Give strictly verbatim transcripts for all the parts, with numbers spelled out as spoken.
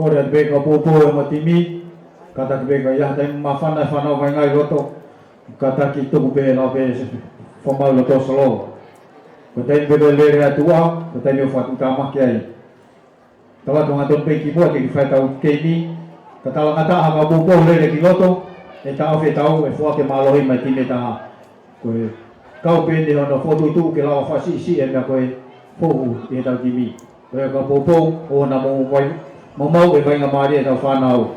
Kole atu pē kau poupou ʻa e timi, kātaki pē ka ʻi ai ha taimi māfana ʻe fānau vaʻinga ʻi loto, kātaki tuku pē lau pē se fomau loto solo. Ko e taimi pē ko e lele atu ʻa, ko e taimi ʻoku fakatamaki ai. Tala atu hangatonu pē ki muʻa ke ki fai ʻetau keimi, ka talangataʻa ha kau poupou lele ki loto, ʻe taʻofi ʻetau, ʻe foaki e mālohi mai timi ʻe taha. Ko e kau pē eni hono fokotuʻutuʻu ke lava fakasiʻisiʻi e meʻa ko e foʻou ʻi heʻetau timi. Ko e kau poupou, ʻoua naʻa mou vai, maumau e vaʻinga mālie ʻetau fānau.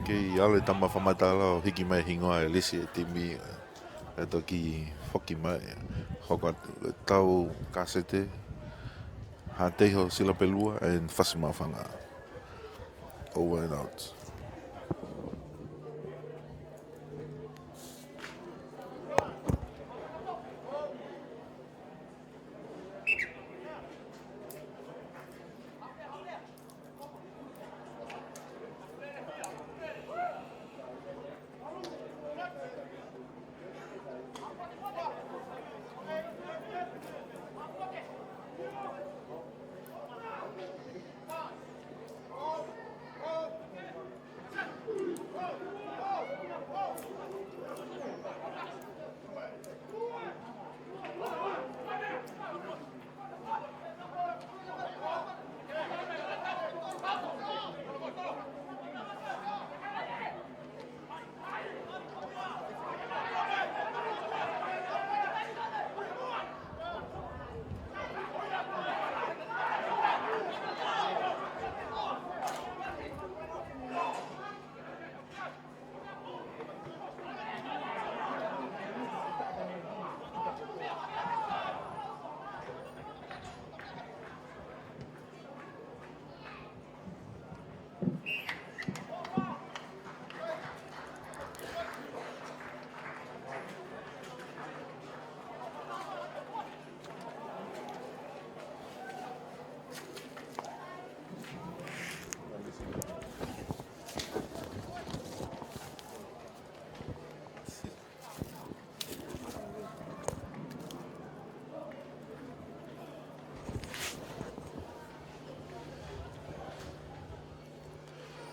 Kei ʻalu e tama fakamatala ʻo hiki mai hingoa e lisi e timi, ʻe toki foki mai. Hoko atu e tau kasete, Haʻateiho Silapelua and Fasi Maʻufanga. Over and out.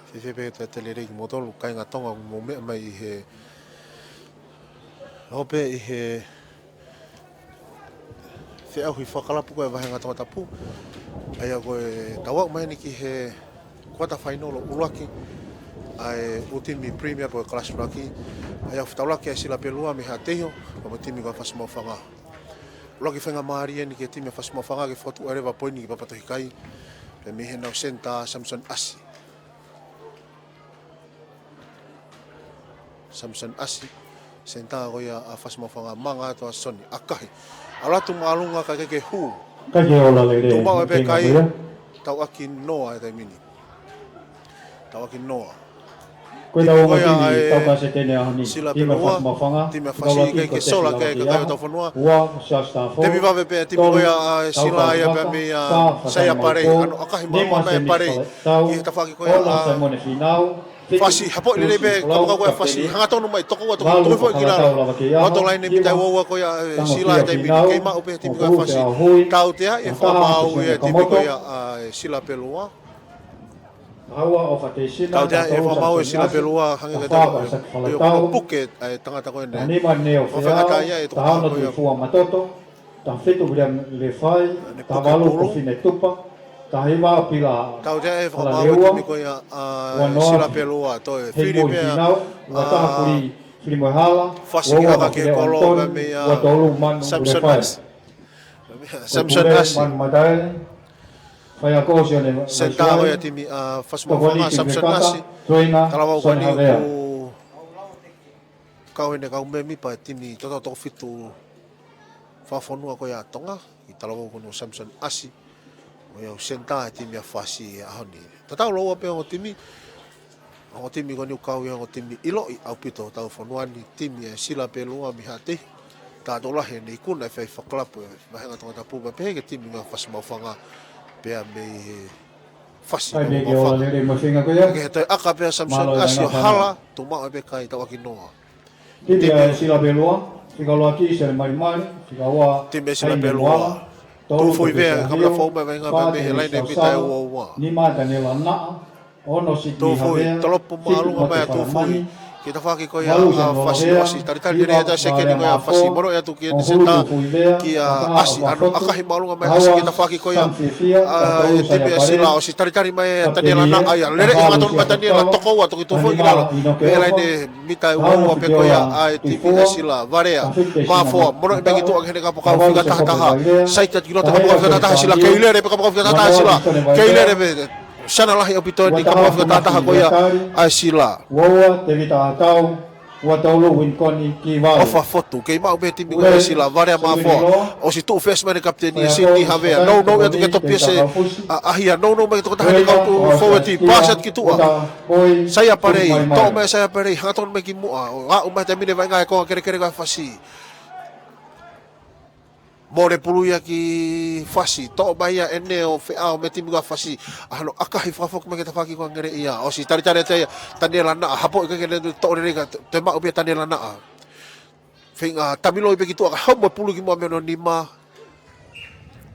Fēfē pē ʻetau lelei kimoutolu, kāinga Tonga, ʻoku mou meʻa mai ʻi he ope ʻi he feʻauhi fakakalapu ko e vāhenga Tongatapu. ʻA ia ko e tau aʻu mai eni ki he quarter final ʻo ʻuluaki ʻa e ʻū timi Premier pe ko e kalasi ʻuluaki. ʻA ia ʻoku fetaulaki ʻa e Silapelua mei Haʻateiho, pea mo e timi ko e Fasi Maʻufanga. ʻUluaki faingamālie eni ki he timi ʻa Fasi Maʻufanga ke fokotuʻu ʻa e leva poini ki Papatohikai, pea mei heʻenau senitā Samson ʻAsi. Samson ʻAsi, Senitā ko ia ʻa Fasi Maʻufanga, manga atu ʻa Soni, ʻakahi. ʻAlu atu māʻolunga kae ʻikai ke hū. Kae ke ola lelei. Tuʻu maʻu e pē kai. Tauʻaki noa e taimi ni. Tauʻaki noa. Ko e tau ongo timi, tau ka se tene ahoni. Sila Pelua, timi ʻa Fasi, ʻikai ke sola ke kakai ʻo tau fonua. Ua, Shasta Fo. Temi vave pē timi ko ia ʻa Sila ia pea mei a Saia Parei. ʻAno ʻakahi māʻolunga mai e Parei. Ki he tafaʻaki ko ia ʻa Saimone Finau. Fasi, hapoʻi lelei pē kapakau ko ia ʻa Fasi, hangatonu mai, toko ua, toko ua, toko ua ki lalo. Loto laine mita ua ua ko ia ʻa Sila he taimi ni, kei maʻu pē timi ko ia ʻa Fasi. Tautea e fakamaau ia timi ko ia ʻa Sila Pelua. Tautea e fakamaau e Sila Pelua, hangē ko e tau, ʻo puke e tangata ko eni. Fakangata ia e toko ua ko ia. Tafitu William Lefai, Tavalu Kofine Tupa, Tahiva Pila. Tautea e fakamaau e timi ko ia ʻa Sila Pelua, toe fili pē ʻa Fili Moehala, Fasi ki ʻaka ki he kolo pea mei a Samson Asi. Samson Asi. Senitā ko ia timi ʻa Fasi Maʻufanga, Samson Asi. Talavou ko eni ʻoku kau ʻene kau mēmipa e timi toko toko fitu fakafonua ko ia ʻa Tonga, ʻi talavou ko eni ʻo Samson Asi, ʻo ia ʻoku senitā e timi ʻa Fasi he ʻaho ni. Tatau lōua pē ongo timi, ongo timi ko eni ʻoku kau ia ongo timi ʻiloʻi ʻaupito ʻi hotau fonua ni, timi ʻa Sila Pelua mei Haʻateiho. Taʻetokolahi ʻene ikuna e fai fakalapu e vāhenga Tongatapu pea pehē ki he timi ʻa Fasi Maʻufanga pea mei he Fasi Maʻufanga. Ke he toe ʻaka pē ʻa Samson Asi ʻo hala, tuʻu maʻu e pē kai tauʻaki noa. Timi ʻa Sila Pelua, fika ua ki Sele Malimali, fika ua timi ʻa Sila Pelua. Tufui vea, kamata fou mai vaʻinga pea mei he laine mita ua ua. Nima Taniela Naʻa, ono Siki Havea, tolopu māʻolunga mai ʻa Tufui. Ki he tafaʻaki ko ia ʻa Fasi ʻosi, talitali lelei ʻa e sekeni ko ia ʻa Fasi, moro atu ki he senitā, kia Asi, ʻano ʻakahi māʻolunga mai Asi ki he tafaʻaki ko ia ʻa e timi ʻa Sila, ʻosi talitali mai ʻa Taniela Naʻa ia, lele hangatonu mai Taniela, toko ua, toki tuʻu foʻi ki lalo. Mei he laine mita ua ua pē ko ia ʻa e timi ʻa Sila, Valea Mafoa, moro mai ki tuʻa ki heʻene kapakau fika taha taha. Sai atu ki loto kapakau fika taha taha Sila, kei lele pē kapakau fika taha taha Sila, kei lele pē. Siana lahi ʻaupito eni kapakau fika taha taha ko ia ʻa Sila. Ua ua, Tevita Atau, ua tolu, Winkoni Kivai. ʻOfa fotu, kei maʻu pē timi ko ia ʻa Sila, Valea Mafoa. ʻOsi tuʻu fesi mai ʻene kapiteni ʻa Sini Havea. Nounou atu ke topi ʻa e, ʻa, ʻahia, nounou mai ki he tokotaha ʻene kau tuʻu fōueti, pasi atu ki tuʻa. Saia Parei, toʻo mai Saia Parei, hangatonu mai ki muʻa, ʻo aʻu mai taimi ni vaʻinga e konga kelekele ko ia ʻa Fasi. Mole pulu ia ki Fasi, toʻo mai ia ʻene ʻo feʻao mei he timi ko ia ʻa Fasi. ʻAno ʻakahi fakafoki mai ki he tafaʻaki ko ia ʻa Ngeleʻia. ʻOsi talitali atu ia, Taniela Naʻa, hapoʻi kae ke ne toʻo lelei ka, toe maʻu pē ia Taniela Naʻa. Feinga tamiloi pē ki tuʻa kae homo e pulu ki muʻa mei hono nima.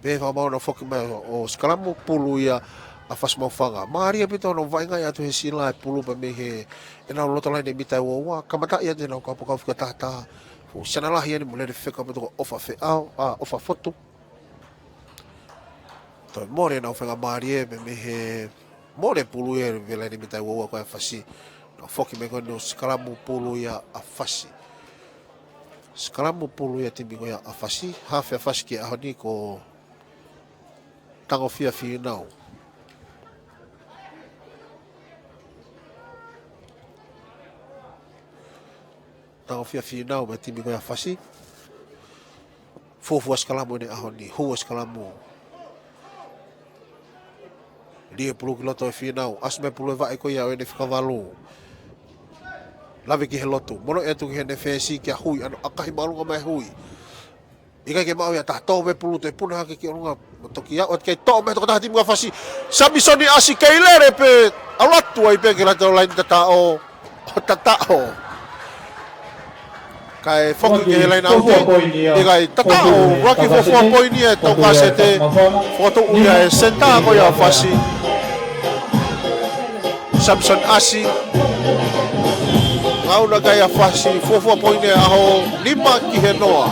Pea fakamaau ʻo foki mai ʻo sikalamu pulu ia ʻa Fasi Maʻufanga. Mālie ʻaupito hono vaʻinga atu he Sila e pulu pea mei heʻenau loto laine mita ua ua. Kamata ia ʻenau kapakau fika taha taha. Fuʻu siana lahi eni mo lele fefeka ʻaupito ko e ʻofa feʻao, ʻa, ʻofa fotu. Toe mole ʻenau faingamālie pea mei he mole pulu ia mei he laine mita ua ua ko ia ʻa Fasi. Nau foki mai ko eni ʻo sikalamu pulu ia ʻa Fasi. Sikalamu pulu ia timi ko ia ʻa Fasi, hafe ʻa Fasi ki he ʻaho ni ko Tangofia Finau. Tangofia Finau mei he timi ko ia ʻa Fasi. Fuofua sikalamu ʻene ʻaho ni, hū ʻa sikalamu. Lie pulu ki loto ʻe Finau, ʻasi mai pulu ʻe vaʻe ko ia ʻo ʻene fika valu. Lave ki he lotu, moro atu ki heʻene fesi kia Hui, ʻano ʻakahi māʻolunga mai Hui. ʻIkai ke maʻu ia, taha tō pē pulu toe puna hake ki ʻolunga, mo toki aʻu atu kei toʻo mai tokotaha timi ko ia ʻa Fasi. Samisoni Asi kei lele pē, ʻalu atu ai pē ki he laine tataʻo, ʻo tataʻo. Kae foki ki he laine ʻauti, ʻikai tataʻo, ʻuluaki fuofua poini ia ʻe Taukasete, fokotuʻu ia ʻe senitā ko ia ʻa Fasi. Samson Asi. Ngauna kai ʻa Fasi, fuofua poini ʻa e ʻaho, nima ki he noa.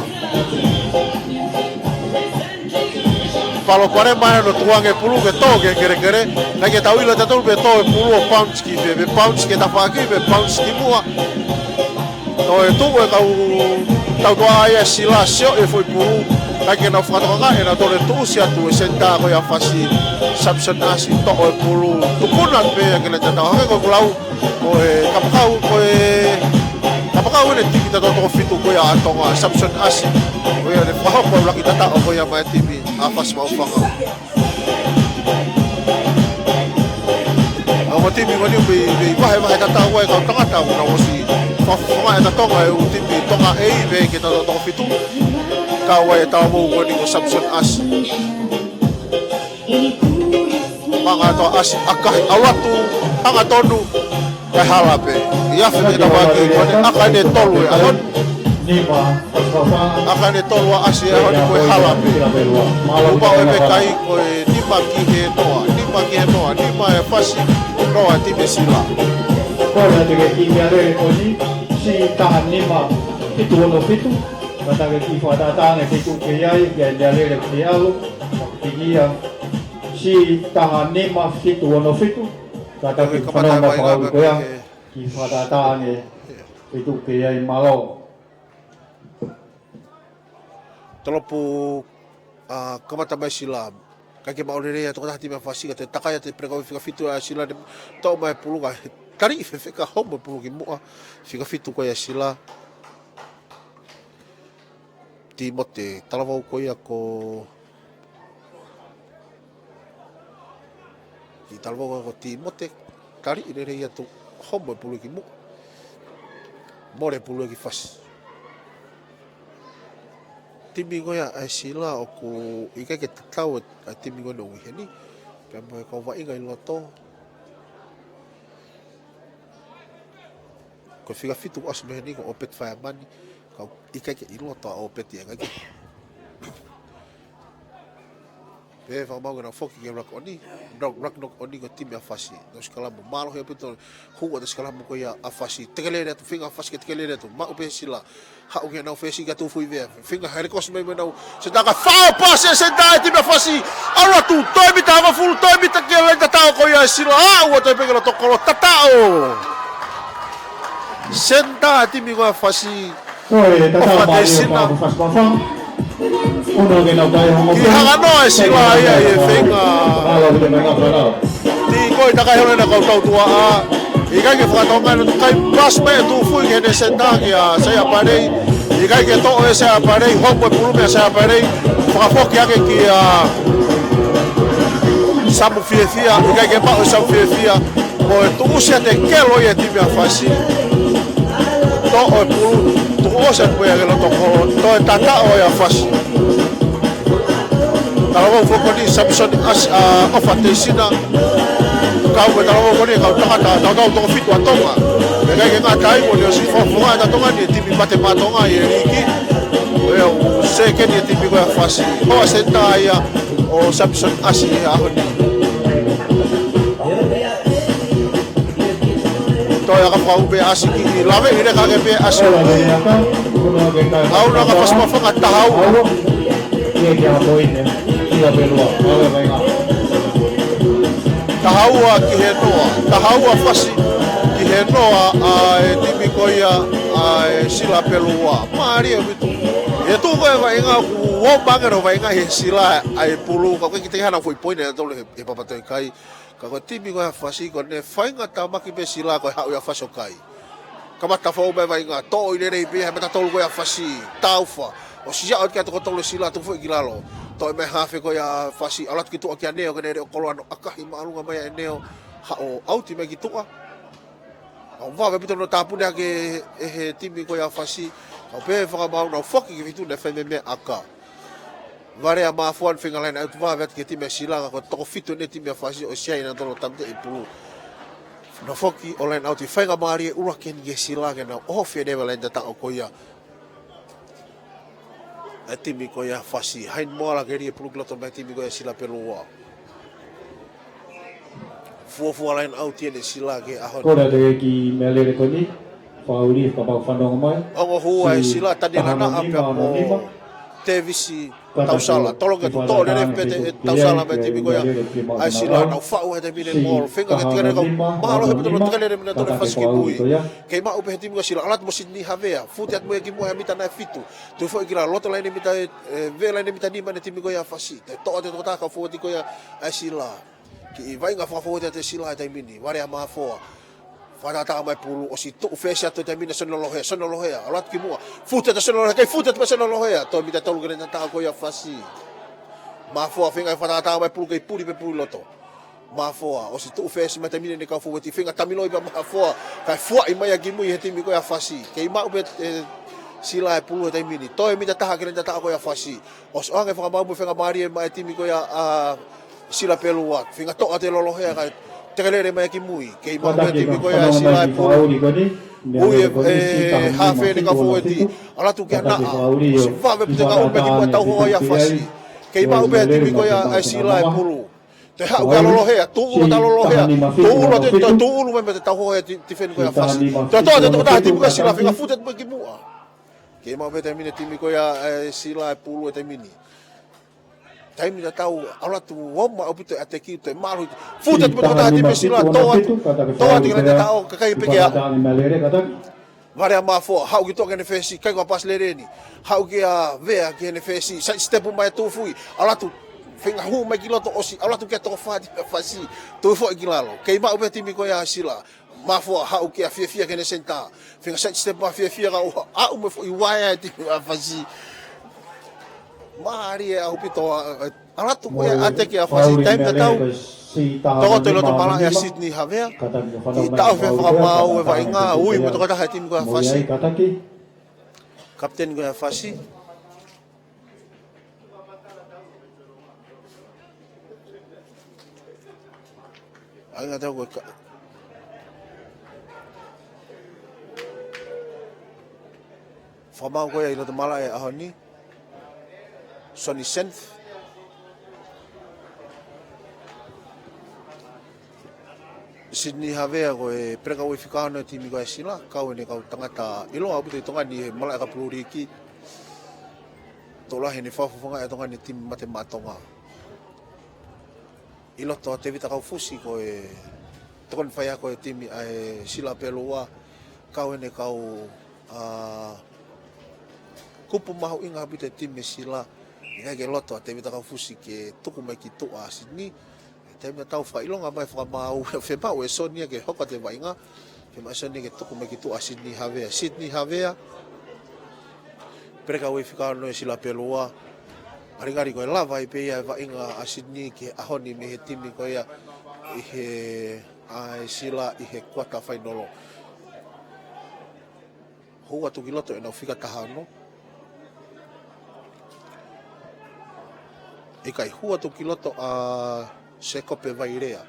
Palopalema ʻa hono tukuange pulu ke tō ki he kelekele. ʻIkai ke tau ʻilo tautolu pe tō e pulu ʻo bounce ki fē, pe bounce ki he tafaʻaki, pe bounce ki muʻa. Toe tuʻu e kau tautuʻa ʻa Sila ʻo sio e foʻi pulu. ʻIkai ke nau fakatokangaʻi ʻe nautolu e tuʻusi atu e senitā ko ia ʻa Fasi, Samson Asi, toʻo e pulu. Tukuna pē ia ki he laine tataʻo, hangē ko ʻeku lau, ko e kapakau, ko e kapakau Ko e timi tatau toko fitu ko ia ʻa Tonga, Samson ʻAsi. Ko ia ne fakahoko e ʻuluaki tataʻo ko ia maʻa e timi ʻa Fasi Maʻufanga. Ko e timi ko eni ʻoku mei, mei vahevahe tataʻo ko e kau tangata, ʻoku nau ʻosi fakafofongaʻi ʻe Tonga e ʻū timi Tonga A, pea ke tatau toko fitu. Kau ai e talavou ko eni ko Samson ʻAsi. Manga toa ʻasi, ʻakahi, ʻalu atu, hangatonu, kae hala pē. ʻI he afe te na vaki, ko ʻene ʻaka ʻe tolu e ʻaho ni. ʻAka ʻe tolu ʻa ʻAsi e ʻaho ni ko e hala pē. Kuo pau e meʻakai ko e nima ki he noa, nima ki he noa, nima ʻa Fasi, noa e timi Sila. Ko e ʻuhinga ia e kiʻi meʻalele ko eni, siʻi taha nima fitu ono fitu, kātaki ke kiʻi fakatātā ange e feituʻu ʻoku kei ai, ki he meʻalele ʻoku kei ʻalu, piki ia, siʻi taha nima fitu ono fitu, kātaki ke kiʻi kamata fanongo mai mai fakaʻuli ko ia, kiʻi fakatātā ange e feituʻu ʻoku kei ai, mālō. Tolopu, ʻa, kamata mai Sila. Kae ke maʻu lelei ʻa e tokotaha timi ʻa Fasi, ka te takai atu e pelekau fika fitu ʻa Sila, ne toʻo mai e pulu kae tali fefeka, homo e pulu ki muʻa, fika fitu ko ia ʻa Sila. Timote, talavou ko ia ko, ʻi talavou ko Timote, tali lelei atu, homo e pulu ki muʻa. Mole e pulu ki Fasi. Timi ko ia ʻa Sila ʻoku ʻikai ke tatau ʻa e timi ko eni ʻoku ʻi heni. Pea mo e kau vaʻinga ʻi loto. Ko e fika fitu ʻosi mei heni ko ʻOpeti Faiamani. Kau ʻikai ke ʻi loto ʻa ʻOpeti e ngaki. Pea fakamaau ke nau foki ki he ruck ʻoni, ruck, ruck knock ʻoni ko e timi ʻa Fasi. Nau sikalamu mālohi ʻaupito, hū ʻa e sikalamu ko ia ʻa Fasi. Tekelele atu, feinga ʻa Fasi ke tekelele atu. Maʻu pē Sila. Haʻu ke nau fesi ka tuʻu fuʻu vea. Feinga hele kosi mai mo ʻenau senitā kae fao pasi e senitā e timi ʻa Fasi. ʻAlu atu, toe mita hongofulu, toe mita ki he laine tataʻo ko ia ʻa Sila. Aʻu atu pē ki loto kolo tataʻo. Senitā e timi ko ia ʻa Fasi. Ko e tataʻo ʻOfa mālie Teisina. Pea ko Fasi Maʻufanga. Ono ke nau kai hongo. Kiʻi hanganoa e Sila ia ʻi he feinga. Mālō ʻaupito mei ngā fānau. Tī ko e takai holo ʻena kau tautuaʻa. ʻIkai ke fakatokangaʻi ʻe he kai pasi mai e tuʻu fuʻu ki heʻene senitā kia Saia Palei. ʻIkai ke toʻo ʻe Saia Palei, homo e pulu meia Saia Palei. Fakafoki hake kia Samu Fiefia, ʻikai ke maʻu ʻe Samu Fiefia. Ko e tuʻusi atu e kelo ia e timi ʻa Fasi. Toʻo e pulu, tuʻusi atu pē ia ki loto kolo, toe tataʻo ia ʻa Fasi. Talavou foki ko eni Samson ʻAsi, ʻa, ʻOfa Teisina. Kau mo e talavou ko eni kau tangata, tautau toko fitu ʻa Tonga. Pea ʻikai ke ngata ai mo ne ʻosi fakafofongaʻi ʻe Tonga ni e timi mate maʻa Tonga ʻi he liiki. Ko ia ʻoku sekeni e timi ko ia ʻa Fasi. Ko e senitā ia ʻo Samson ʻAsi he ʻaho ni. Toe ʻaka fakaupe ʻAsi kiʻi lave ʻi he kake pē ʻAsi. ʻAuna ka Fasi Maʻufanga taha ua. Taha ua ki he noa. Taha ua Fasi ki he noa ʻa e timi ko ia ʻa e Sila Pelua. Mālie ʻaupito. ʻI he tuʻu ko ē vaʻinga ʻoku ō mai ange ʻo vaʻinga he Sila ʻa e pulu. Ka ʻoku ʻikai ke teke hano foʻi poini ʻe tolu he, he papa toe kai. Ka ko e timi ko ia ʻa Fasi ko ʻene faingaʻa tāmaki pē Sila ko e haʻu ia ʻa Fasi ʻo kai. Kamata foʻou mai vaʻinga, toʻo ʻi lelei pē ia he mata tolu ko ia ʻa Fasi, taufa. ʻOsi aʻu ki he toko tolu ʻa Sila tuʻu foʻi ki lalo. Toʻo mai hafe ko ia ʻa Fasi, ʻalu atu ki tuʻa kia Neo, ke ne leʻo kolo ano ʻakahi māʻolunga mai ʻa Neo, haʻu ʻo ʻauti mai ki tuʻa. ʻOku vave ʻaupito hono tāpuni hake ʻe he timi ko ia ʻa Fasi. Kau pehē fakamaau nau foki ki he feituʻu naʻe fai mei ai e meʻa ʻaka. Valea Mafoa ne feinga line out vave atu ki he timi ʻa Sila, ka ko e toko fitu ʻene timi ʻa Fasi ʻosi ʻi ai ʻenau tolo tamte ʻi pulu. Nau foki ʻo line out ʻi he faingamālie ʻuluaki eni ki he Sila ke nau ofi ʻene ʻeva line tataʻo ko ia. ʻA e timi ko ia ʻa Fasi, Haini Moala ke lie pulu ki loto mai timi ko ia ʻa Sila Pelua. Fuofua line out ʻeni ʻa Sila ki he ʻaho ni. Kole atu e kiʻi meʻalele ko eni, fakaʻuli, kapau fanongo mai. Ongo hū ʻa e Sila, Taniela Naʻa pea mo Tevisi Tausala. Tolo ke toʻo lelei pē ʻe Tausala mei he timi ko ia ʻa Sila, nau faʻu he taimi ni mo feinga ke tekelele kau. Mālohi ʻaupito hono tekelele mei he tolo ʻa Fasi ki mui. Kei maʻu pē he timi ko ia ʻa Sila, ʻalu atu mo Sini Havea, futi atu mo ia ki muʻa he mita naʻe fitu. Tuʻu foʻi ki lalo, loto laine mita, ē, vē laine mita nima ʻene timi ko ia ʻa Fasi. Toe toʻo atu e tokotaha kau fōuati ko ia ʻa Sila. Kiʻi vaʻinga fakafoʻou atu ʻe Sila he taimi ni, Valea Mafoa. Fakatātā mai pulu, ʻosi tuʻu fesi atu he taimi ni ʻa Sone Lohea, Sone Lohea, ʻalu atu ki muʻa. Futi atu ʻa Sone Lohea, kei futi atu pē ʻa Sone Lohea, toe mita tolu ke ne tatau ko ia Fasi. Mafoa feinga fakatātā mai pulu kei puli pē pulu loto. Mafoa, ʻosi tuʻu fesi mai taimi ni ʻene kau fōueti feinga tamiloi pē Mafoa, kae fuaʻi mai ia ki mui he timi ko ia Fasi. Kei maʻu pē, e, Sila e pulu he taimi ni. Toe mita taha ke ne tatau ko ia Fasi. ʻOsi ʻoange fakamaau mo e feinga mālie mai e timi ko ia ʻa Sila Pelua. Feinga toʻa atu e Lolohea kae tekelele mai ki mui. Kei maʻu pē timi ko ia ʻa Sila e pulu. Ui e, e, hafe ʻene kau fōueti. ʻAlu atu kia Naʻa. ʻOsi vave pē te kau mai ki muʻa tauhoa ia Fasi. Kei maʻu pē timi ko ia ʻa Sila e pulu. Toe haʻu kia Lolohea, tuʻulu atu Lolohea. Tuʻulu atu, toe tuʻulu mai mei he tauhoa e ti-, tifeni ko ia Fasi. Toe toʻa atu e tokotaha timi ko ia Sila feinga futi atu mai ki muʻa. Kei maʻu pē taimi ni timi ko ia ʻa Sila e pulu he taimi ni. Taimi tatau, ʻalu atu ʻo maʻu ʻaupito e ʻateki, toe mālohi. Futi atu pē tokotaha timi Sila, toʻa atu, toʻa atu ke ne tatau, kae ʻikai pē ke aʻu. Valea Mafoa, haʻu ki tuʻa ki heʻene fesi, ʻikai ko ha paasi lelei eni. Haʻu kia Vea ki heʻene fesi, side step mai e tuʻufuʻi, ʻalu atu, feinga hū mai ki loto ʻosi, ʻalu atu kia toko fā timi Fasi, tuʻu foʻi ki lalo. Kei maʻu pē timi ko ia Sila, Mafoa, haʻu kia Fiafia ki heʻene senitā. Feinga side step mai Fiafia kae ʻoua, aʻu mo e foʻi uaea e timi ʻa Fasi. Mālie ʻaupito, ʻalu atu ko ia ʻateki ʻa Fasi, taimi tatau. Toko toe loto malaʻe ʻa Sydney Havea. Kiʻi taʻofi e fakamaau e vaʻinga, ui mo e tokotaha e timi ko ia Fasi. Kapiteni ko ia Fasi. ʻAi ngata ko e ka-, fakamaau ko ia ʻi loto malaʻe ʻaho ni. Soni Senith. Sydney Havea ko e peleka uefi kaono e timi ko ia Sila, kau ʻene kau tangata ʻiloa ʻaupito ʻi Tonga ni he malaʻe kapulu liki. Tokolahi ʻene fakafofongaʻi ʻa Tonga ni timi mate maʻa Tonga. ʻI loto ʻa Tevita Kaufusi ko e tokoni faiako e timi ʻa e Sila Pelua, kau ʻene kau, a, kupu mahuʻinga ʻaupito e timi Sila, ʻikai ke loto ʻa Tevita Kaufusi ke tuku mai ki tuʻa ʻa Sydney, he taimi tatau fakaʻilonga mai fakamaau, fiemaʻu e Soni ia ke hoko atu e vaʻinga, fiemaʻu e Soni ia ke tuku mai ki tuʻa ʻa Sydney Havea. Sydney Havea, peleka uefi kaono e Sila Pelua, ngalingali ko e lava ai pē ia e vaʻinga ʻa Sydney ki he ʻaho ni mei he timi ko ia ʻi he, ʻa e Sila ʻi he kuata fainolo. Hū atu ki loto ʻenau fika taha ono. ʻIkai, hū atu ki loto ʻa Sekope Vailea.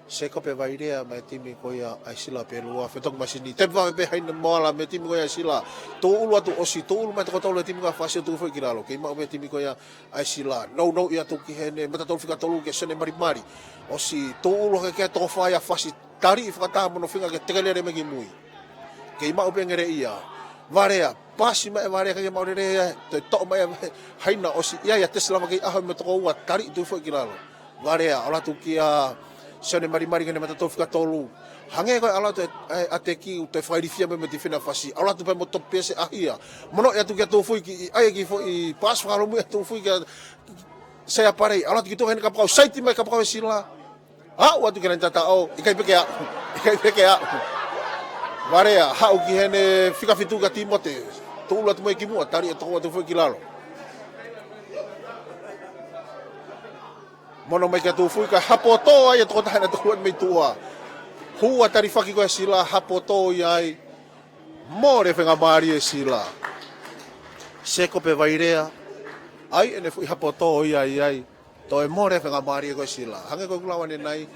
Sekope Vailea mei he timi ko ia ʻa e Sila Pelua, fetongi mai Sini. Tepu vave pē Haina Moala mei he timi ko ia ʻa e Sila. Tuʻulu atu ʻosi, tuʻulu mai toko tolu e timi ko ia ʻa Fasi ʻo tuʻu foʻi ki lalo. Kei maʻu mei he timi ko ia ʻa e Sila. Nounou ia atu ki heʻene matatolu fika tolu kia Sone Malimali. ʻOsi tuʻulu hake ki he toko fā ia ʻa Fasi. Taliʻi fakataha mo hono feinga ke tekelele mai ki mui. Kei maʻu pē ngele ia. Valea, paasi mai ʻe Valea, ʻikai maʻu lelei ia, toe toʻo mai ʻe Haina ʻosi ia ia tesi lava kei ʻaho mo e toko ua, taliʻi tuʻu foʻi ki lalo. Valea, ʻalu atu kia Sone Malimali ki heʻene matatolu fika tolu. Hangē ko e ʻalu atu e, e, ʻateki ʻo toe fakailifia mai mei he tifeni ʻa Fasi. ʻAlu atu pē mo topi ese ʻa ia. Monoʻi atu kia Tuʻufuiki, ʻai e kiʻi foʻi paasi fakaholomui ʻa Tuʻufuiki kia Saia Palei. ʻAlu atu ki tuʻa ki heʻene kapakau. Saiti mai kapakau e Sila. Aʻu atu ki heʻene tataʻo, ʻikai pē ke aʻu. ʻIkai pē ke aʻu. Valea, haʻu ki heʻene fika fitu kia Timote. Tuʻulu atu mai ki muʻa, taliʻi ʻe toko ua tuʻu foʻi ki lalo. Mono mai kia Tuʻufuiki, hapo tō ai e tokotaha naʻe tuʻu atu mei tuʻa. Hū ʻa e talifaki ko ia ʻa Sila, hapo tō ia ai. Mole feinga mālie ʻa Sila. Sekope Vailea. ʻAi ʻene foʻi hapo tō ia ai. Toe mole feinga mālie ko ia ʻa Sila. Hangē ko e kulawane nai.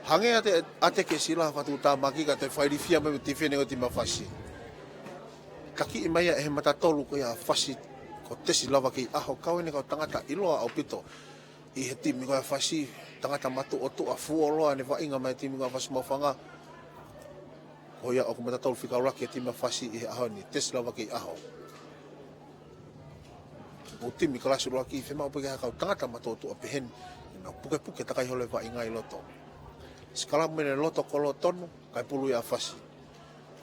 Hangē ʻa e, ʻa e ʻateki ʻa Sila fakatuʻutāmaki kae toe fakailifia mai mei he tifeni ʻo e timi ʻa Fasi. Takiʻi mai ia ʻe he matatolu ko ia ʻa Fasi. Ko e tesi lava kei ʻaho, kau ʻene kau tangata ʻiloa ʻaupito ʻi he timi ko ia ʻa Fasi. Tangata matuʻotuʻa, fuoloa ʻene vaʻinga mei he timi ko ia ʻa Fasi Maʻufanga. Ko ia ʻoku matatolu fika ʻuluaki e timi ʻa Fasi ʻi he ʻaho ni, tesi lava kei ʻaho. ʻO timi kalasi ʻuluaki, fiemaʻu pē ke ʻi ai ha kau tangata matuʻotuʻa pehē ni, ʻi heʻenau pukepuke takai holo e vaʻinga ʻi loto. Sikalamu mei he loto kolo tonu, kae pulu ia ʻa Fasi.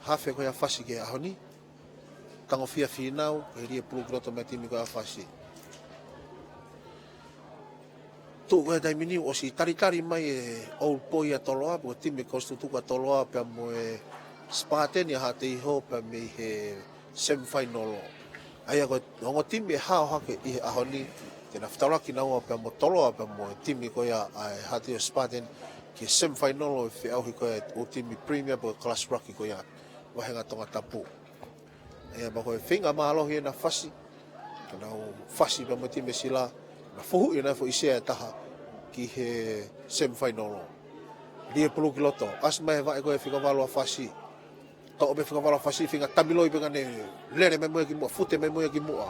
Hafe ko ia ʻa Fasi ki he ʻaho ni, tango fia fīnau, ke lie pulu ki loto mei he timi ko ia ʻa Fasi. Tuʻu ko e taimi ni ʻosi talitali mai e ʻOupoi ʻa Toloa, pe ko e timi kositutuku ʻa Toloa, pea mo e Spartan ia Haʻateiho pea mei he semifinal. ʻA ia ko e ongo timi ʻe hao hake ʻi he ʻaho ni, te na fetaulaki naua pea mo Toloa pea mo e timi ko ia ʻa e Haʻateiho Spartan ki he semifinal ʻo e feʻauhi ko ia ʻo e timi Premier pea mo e Class Ruck ko ia vahenga Tongatapu. ʻA ia pea ko e feinga mālohi ʻena fasi, ka nau fasi pea mo e timi Sila, na fuhuʻi ʻena foʻi sea ʻe taha ki he semifinal. Lie pulu ki loto, ʻasi mai he vaʻe ko e fika valu ʻa fasi. Toʻo pē fika valu ʻa fasi, feinga tamiloi pē ka ne lele mai mo ia ki muʻa, fute mai mo ia ki muʻa.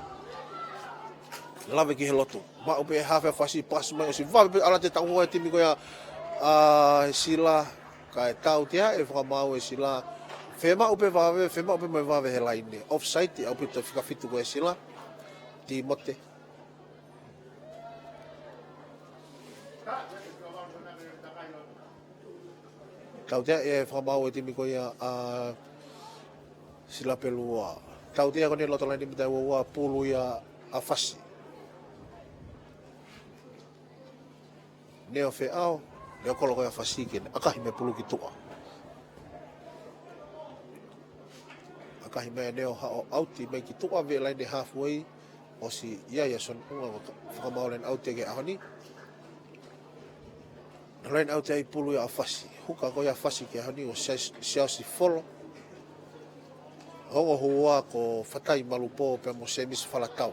Lave ki he lotu. Maʻu pē hafe ʻa fasi, pasi mai ʻosi vave pē ʻalu atu e taʻu hoa ʻa e timi ko ia ʻa Sila, kae tautea e fakamaau ʻe Sila. Femaʻu pē vave, femaʻu pē mo e vave he laine. Offside, ʻaupito fika fitu ko e Sila. Timote. Tautea e fakamaau e timi ko ia ʻa Sila pē lua. Tautea ko eni loto laine mita ua ua, pulu ia ʻa fasi. Neo feʻao, neo kolo ko ia ʻa fasi ke ne ʻakahi mai pulu ki tuʻa. ʻAkahi mai ʻa Neo haʻo ʻauti mai ki tuʻa, veʻe laine halfway, ʻosi ia ia Son Unga ko e fakamaau line out ia ki he ʻaho ni. Na line out ai pulu ia ʻa fasi. Huka ko ia ʻa fasi ki he ʻaho ni ʻo Siaosi Folo. Ongo hua ko Fatai Malupō pea mo Semisi Falatau.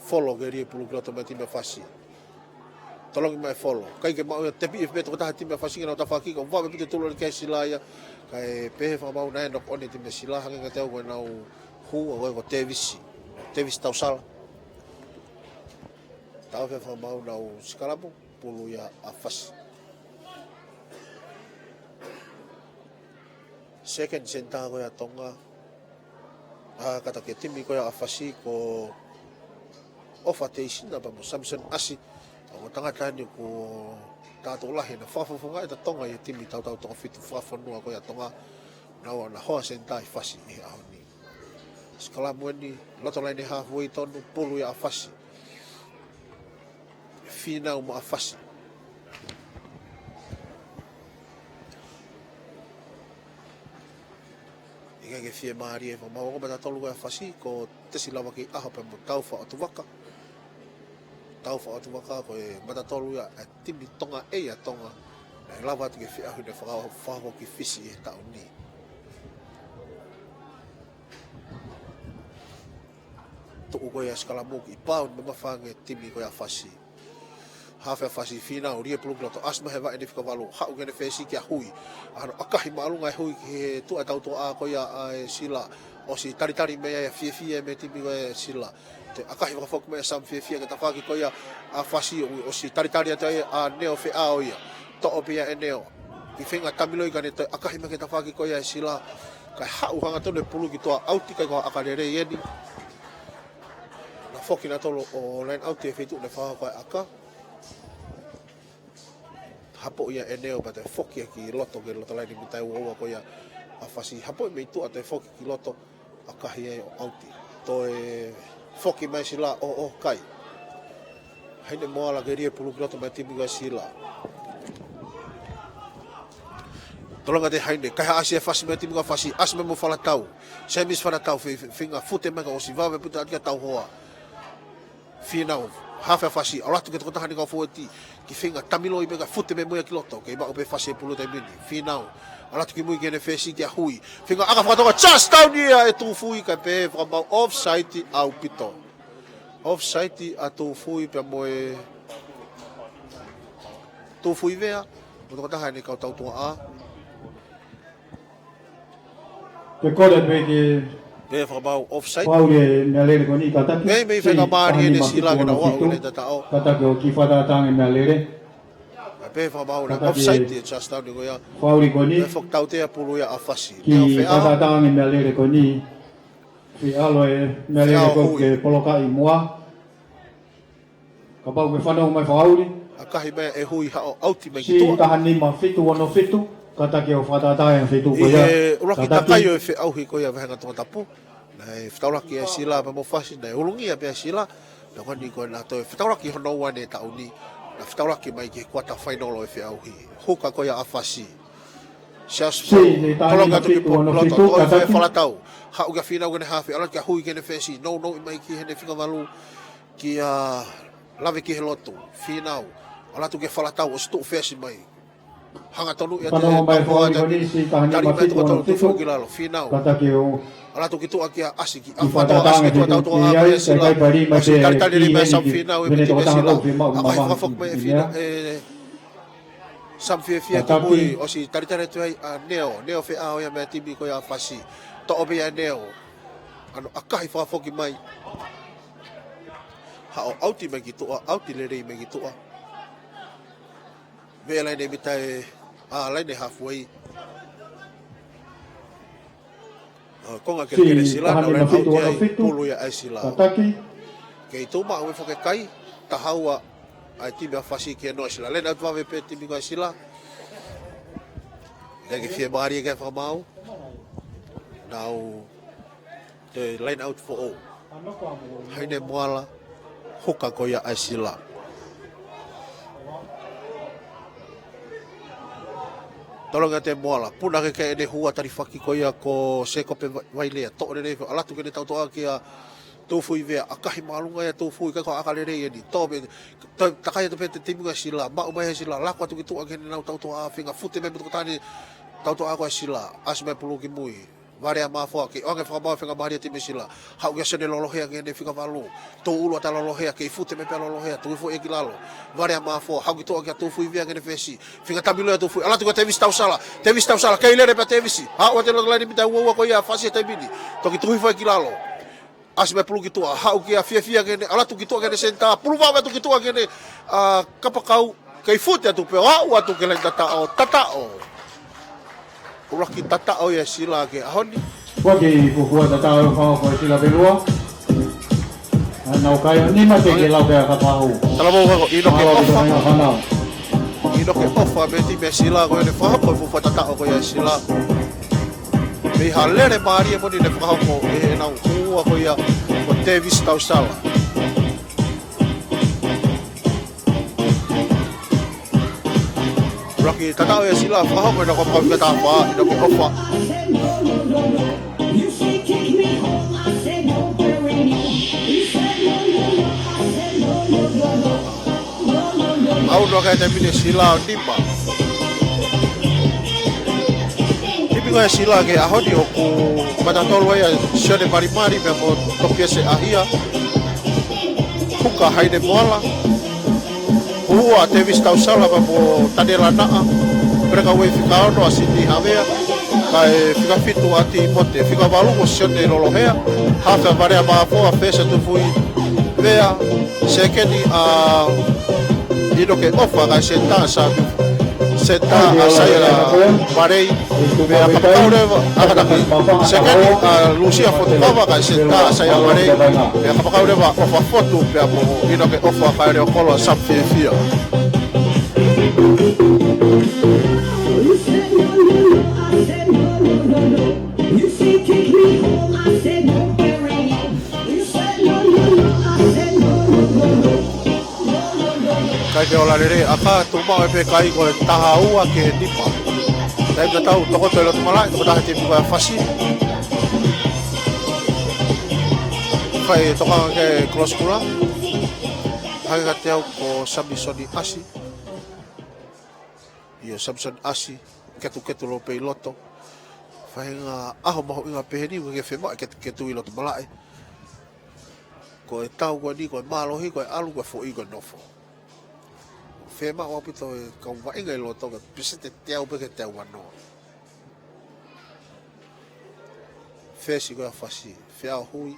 Folo ke lie pulu ki loto mai timi ʻa fasi. Tolongi mai Folo. ʻIkai ke maʻu ia, tepi ʻe pē tokotaha timi ʻa fasi ke nau tafaʻaki, ka vave pē te tulu ki he Sila ia. Kae pehē fakamaau naʻe noko ʻoni timi ʻa Sila, hangē kiate au ko ʻenau hū, ʻa ko Tevisi. Tevisi Tausala. Tau fē fakamaau nau sikalapu, pulu ia ʻa fasi. Second centre ko ia ʻa Tonga. ʻA, kātaki e timi ko ia ʻa fasi ko ʻOfa Teisina pea mo Samson ʻAsi. ʻA, ko e tangata eni ko tātou lahi na fakafofonga e ta Tonga ʻi he timi tautau Tonga fitu fakafonua ko ia ʻa Tonga. Naua na hoa centre ʻi fasi ʻi he ʻaho ni. Sikalamu eni, loto laine halfway tonu, pulu ia ʻa fasi. Fīnau maʻa fasi. ʻIkai ke fiemālie e fakamaau, ongo matatolu ko ia ʻa fasi, ko Tesi Lavaki ʻAho pea mo Taufa ʻOtuvaka. Taufa ʻOtuvaka ko e matatolu ia ʻa e timi Tonga A ʻa Tonga. Naʻe lava atu ki he feʻauhi naʻe faka-, fakahoko ki Fisi ʻi he taʻu ni. Tuʻu ko ia sikalamu ki pau ni mamafa ange timi ko ia ʻa fasi. Hafe ʻa fasi, fīnau, lie pulu ki loto, ʻasi mai he vaʻe ʻene fika valu, haʻu ki heʻene fesi kia Hui. ʻA hono ʻakahi māʻolunga ʻe Hui ki he tuʻa tautuʻa ko ia ʻa e Sila. ʻOsi talitali mei ai ʻa fiefia mei he timi ko ia ʻa Sila. Toe ʻakahi fakafoki mai ʻa Sam Fiefia ki he tafaʻaki ko ia ʻa fasi, ʻo, ʻosi talitali atu ai ʻa Neo feʻao ia. Toʻo pē ia ʻe Neo. Ki feinga tamiloi ka ne toe ʻakahi mai ki he tafaʻaki ko ia ʻa Sila. Kae haʻu hangatonu e pulu ki tuʻa, ʻauti, ʻikai ko ha ʻaka lelei eni. Na foki nautolu ʻo line out he feituʻu naʻe fakahoko ai e ʻaka. Hapo ia ʻe Neo pea toe foki ia ki loto ki loto laine mita ua ua ko ia ʻa fasi. Hapo ia mei tuʻa toe foki ki loto ʻakahi ai ʻo ʻauti. Toe foki mai Sila ʻo, ʻo kai. Haine Moala ke lie pulu ki loto mai timi ko ia ʻa Sila. Tolonga atu e Haine, kaihaʻasi e fasi mai timi ko ia ʻa fasi, ʻasi mai mo Falatau. Semisi Falatau, fe-, fe-, feinga fute mai ka ʻosi vave puta atu ki he tauhoa. Fīnau, hafe ʻa fasi, ʻalu atu ki he tokotaha ʻene kau fōueti, ki feinga tamiloi pē ka fute mai mo ia ki loto, kei maʻu pē fasi e pulu taimi ni. Fīnau, ʻalu atu ki mui ki heʻene fesi kia Hui. Feinga ʻaka fakatonga, touchdown ia ʻe Tufui, kae pehē fakamaau offside ʻaupito. Offside ʻa Tufui pea mo e Tufui Vea, mo e tokotaha ʻene kau tautuʻa. Ke kole pē ke Pē fakamaau offside. Fauli e meʻalele ko eni, kātaki. Mei, mei Siʻi, fenga mālie ʻene Sila ke nau aʻu ki he tataʻo. Kātaki ʻo kiʻi fakatātā ange meʻalele. Pē fakamaau na offside e touchdown ko ia. Fauli ko eni. Pē fakatautea pulu ia ʻa fasi. Kiʻi fakatātā ange meʻalele ko eni. Fie ʻalu e meʻalele ko ē ke polokaʻi muʻa. Kapau ke fanongo mai fauli. ʻAkahi mai ʻe Hui haʻo ʻauti mai ki tuʻa. Siʻi taha nima fitu ono fitu, kātaki ʻo fakatātā e feituʻu ko ia. ʻI he ʻuluaki takai ʻo e feʻauhi ko ia vahenga Tongatapu. Naʻe fetaulaki ʻa Sila pea mo fasi, naʻe ulungia pē ʻa Sila. Pea ko eni ko ʻena toe fetaulaki hono ua ʻene taʻu ni. Naʻa fetaulaki mai ki he kuata fainolo e feʻauhi. Huka ko ia ʻa Fasi. Siaosi Polo, tolongi atu ki Puloto, toʻo e faʻahi falatau. Haʻu kia Finau ke ne hafe, ʻalu atu kia Hui ke ne fesi. Nounou mai ki heʻene fika valu kia Lave ki he lotu. Finau, ʻalu atu ki he falatau, ʻosi tuʻu fesi mai. Hangatonu ia te Kamoa Tali mai tuʻa tau tuʻu ki lalo, Finau. ʻAlu atu ki tuʻa kia ʻAsi ki ʻAfa, toʻo ʻAsi ki tuʻa tau tuʻa ʻa Sila. ʻOsi talitali mai Sam Finau e miti mai Sila. ʻAkahi fakafoki mai e Finau, e Sam Fiefia ki mui, ʻosi talitali atu ai ʻa Neo, Neo Feʻao ia mei he timi ko ia ʻa Fasi. Toʻo pē ia ʻe Neo. ʻAno ʻakahi fakafoki mai. Haʻu ʻauti mai ki tuʻa, ʻauti lelei mai ki tuʻa. Mei he laine mita ʻe, ʻa, laine halfway. ʻA, konga kelekele Sila, nau laine ʻauti ai, pulu ia ʻa Sila. Kei tuʻu maʻu e foʻi kai, taha ua ʻa e timi ʻa Fasi ke noa Sila. Laine ʻauti vave pē timi ko ia ʻa Sila. Naʻe ʻikai ke fiemālie ke fakamaau. Nau Te laine ʻauti foʻou. Haine Moala, huka ko ia ʻa Sila. Tolongi atu e Moala, puna ke ke ʻene hua talifaki ko ia ko Sekope Vai-, Vailea. Toʻo lelei foʻi, ʻalu atu ke ne tautoʻa kia Tufui Vea. ʻAkahi māʻolunga ia Tufui, ʻikai ko ha ʻaka lelei eni. Toʻo pē, to-, takai atu pē te timi ko ia ʻa Sila. Maʻu mai ʻe Sila, laku atu ki tuʻa ke ne nau tautoʻa, feinga fute mai mo tokotani tautoʻa ko ia ʻa Sila. ʻAsi mai pulu ki mui. Valea Mafoa, kei ʻoange fakamaau e feinga mālie e timi ʻa Sila. Haʻu kia Sione Lolohea ke ne fika valu. Tō ʻulu ʻa Lolohea, kei fute mai pē ʻa Lolohea, tuʻu foʻi ki lalo. Valea Mafoa, haʻu ki tuʻa kia Tufui Vea ke ne fesi. Feinga tami loa ʻa Tufui, ʻalu atu kia Tevisi Tausala. Tevisi Tausala, kei lele pē ʻa Tevisi. Haʻu atu e loto laine mita ua ua ko ia ʻa Fasi he taimi ni. Toki tuʻu hifo ai ki lalo. ʻAsi mai pulu ki tuʻa, haʻu kia Fiefia ke ne, ʻalu atu ki tuʻa ke ne senitā, pulu vave atu ki tuʻa ke ne, ʻa, kapakau, kei fute atu pē, ʻo aʻu atu ki he laine tataʻo, tataʻo. ʻUluaki tataʻo ia ʻa Sila ki he ʻaho ni. ʻUluaki fuofua tataʻo ʻa e fakahokohoko ʻa Sila pē lua. ʻA, nau kai ʻo nima te ke lau pē ʻa e kapakau. Talavou ko ʻInoke ʻOfa. ʻInoke ʻOfa mei he timi ʻa Sila ko ʻene fakahoko e fuofua tataʻo ko ia ʻa Sila. Mei ha lele mālie moʻoni naʻe fakahoko ʻe heʻenau hū ua ko ia ko Tevisi Tausala. ʻUluaki tataʻo ia ʻa Sila, fakahoko ʻe he kapakau fika taha fā, ʻInoke ʻOfa. Aʻu noa ki he taimi ni ʻa Sila ʻo nima. Timi ko ia ʻa Sila ki he ʻaho ni ʻoku mata tolu ai ʻa Sione Malimali pea mo Topiese ʻAhia. Huka Haine Moala. Hū ua ʻa Tevisi Tausala pea mo Taniela Naʻa. Peleka uei fika ono ʻa Sini Havea. Kae fika fitu ʻa Timote. Fika valu ko Sione Lolohea. Hafe ʻa Valea Mafoa, fesi ʻa Tufui Vea, sekeni ʻa ʻInoke ʻOfa, kae senitā ʻa Sami, senitā ʻa Saia Valei, pea kapakau leva, ʻa, kātaki, sekeni ʻa Lusia Fotu Kava, kae senitā ʻa Saia Valei, pea kapakau leva ʻOfa Fotu, pea mo ʻInoke ʻOfa, kae leʻo kolo ʻa Sam Fiefia. Kai ke ola lelei, ʻa ka tuʻu maʻu e pē kai ko e taha ua ki he nima. Taimi tatau, tokoto e loto malaʻe, tokotaha timi ko ia ʻa Fasi. Fai tokanga ki he kolosi kula. Hake kiate au ko Samisoni ʻAsi. ʻIo, Samisoni ʻAsi, ketuketu lōpē ʻi loto. Faʻahinga ʻaho mahuʻinga pehē ni, ʻoku ke fiemaʻu e ketuketu ʻi loto malaʻe. Ko e tau ko eni, ko e mālohi, ko e ʻalu, ko e foʻi, ko e nofo. Fiemaʻu ʻaupito e kau vaʻinga ʻi loto, ko e peseti teau pē ki he teau uanoa. Fesi ko ia ʻa Fasi, feʻao hui,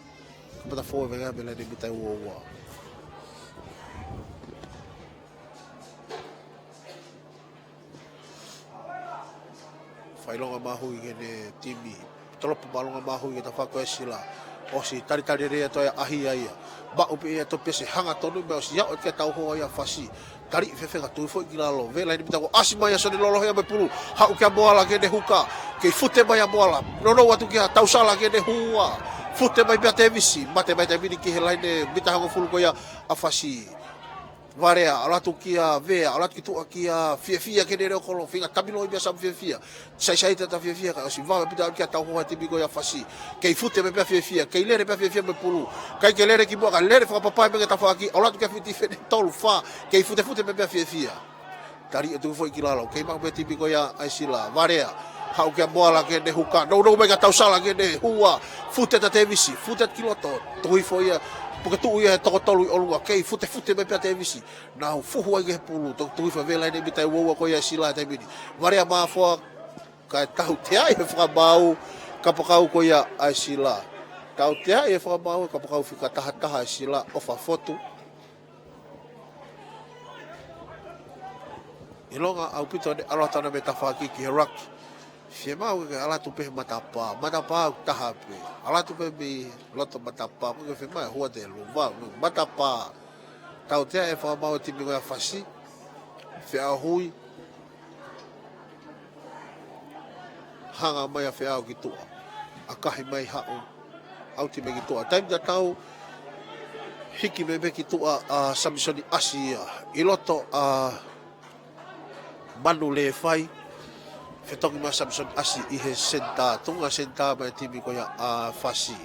kamata fou e vaʻinga mei he laine mita ua ua. Fai longa mahuʻinga ʻene timi. Tolopo māʻolunga mahuʻinga ʻi he tafaʻaki ko ia ʻa Sila. ʻOsi talitali lelei atu ʻa ʻAhia ia. Maʻu pē ia ʻe Topiese, hangatonu mei ai, ʻosi aʻu ki he tau hoa ia ʻa Fasi. Tali fefeka, tuʻu foʻi ki lalo. Vela ʻi he mita ko ia, ʻasi mai ʻa Sione Lolohea mei pulu. Haʻu kia Moala ke ne huka. Kei fute mai ʻa Moala. Nounou atu kia Tausala ke ne hū ua. Fute mai pē ʻa Tevisi. Mate mai Tevisi ki he laine mita hongofulu ko ia ʻa Fasi. Varea, ʻalu atu kia Vea, ʻalu atu ki tuʻa kia Fiefia, ke ne leʻo kolo, feinga tamiloi pea Sam Fiefia. Saisai tata Fiefia, kae ʻosi vave ʻaupito ʻalu kia tauhoa timi ko ia Fasi. Kei fute mai pea Fiefia, kei lele pea Fiefia mei pulu. ʻIkai ke lele ki muʻa, kae lele fakapapai mei he tafaʻaki, ʻalu atu kia Fiti Fene, tolu, fā, kei futefute mai pea Fiefia. Tali ʻo tuku foʻi ki lalo, kei maʻu pē timi ko ia ʻa e Sila, Varea. Haʻu kia Moala ke ne huka, nounou mai kia Tausala ke ne hua, fute ʻa Tevisi, fute ki loto, tuhi foʻi ia, puke tuʻu ia he toko tolu ʻi ʻolunga, kei futefute mai pea Tevisi. Nau fuhu ai ki he pulu, to tuhi fa vela ʻene mita ʻe ua ua ko ia Sila taimi ni. Varea Mafoa, kae tautea ʻi he fakamaau, kapakau ko ia ʻa Sila. Tautea ʻi he fakamaau, kapakau fika taha taha ʻa Sila, ʻofa fotu. ʻIlonga ʻaupito ʻene ʻalu atu ʻana mei tafaʻaki ki he ruck. Fiemaʻu ke ʻalu atu pē he matapā, matapā ʻoku taha pē. ʻAlu atu pē mei loto matapā, ko e fiemaʻu hua te luva, matapā. Tautea ʻe he fakamaau ʻa e timi ko ia Fasi. Feʻao hui. Hanga mai ʻa Feʻao ki tuʻa. ʻAkahi mai haʻu. ʻAuti mai ki tuʻa. Taimi tatau. Hiki mai pē ki tuʻa ʻa Samisoni ʻAsi ia. ʻI loto ʻa Manu Lefai. Fetoki mai Samisoni ʻAsi ʻi he senitā. Tuʻunga senitā mai timi ko ia ʻa Fasi.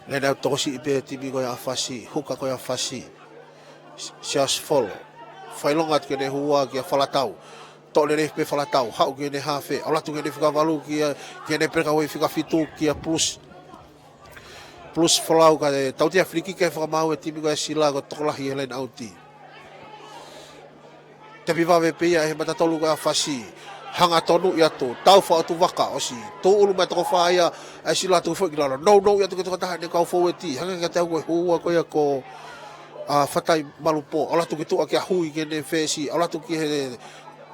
Lena tokosiʻi pē timi ko ia Fasi, huka ko ia Fasi. Siasi Folo. Fakaʻilonga atu ke ne hua kia Falatau. Toʻo lelei pē Falatau, haʻu ki heʻene hafe, ʻalu atu ki heʻene fika valu kia, ki heʻene peleka ʻi he fika fitu kia Plus. Plus Folau kae tautea filikiki ʻa e fakamaau ʻa e timi ko ia Sila ko e tokolahi he laine ʻauti. Tepi vave pē ia he matatolu ko ia Fasi. Hanga tonu ia tu. Tau fa atu vaka ʻosi. Tō ʻulu mai toko fā ia ʻa Sila tuku foʻi ki lalo. Nounou ia tu ke toko taha ʻene kau foueti. Hanga kia te au ko e hua ko ia ko ʻa Fatai Malupo. ʻAlu atu ki tuʻa kia Hui ke ne fesi. ʻAlu atu ki he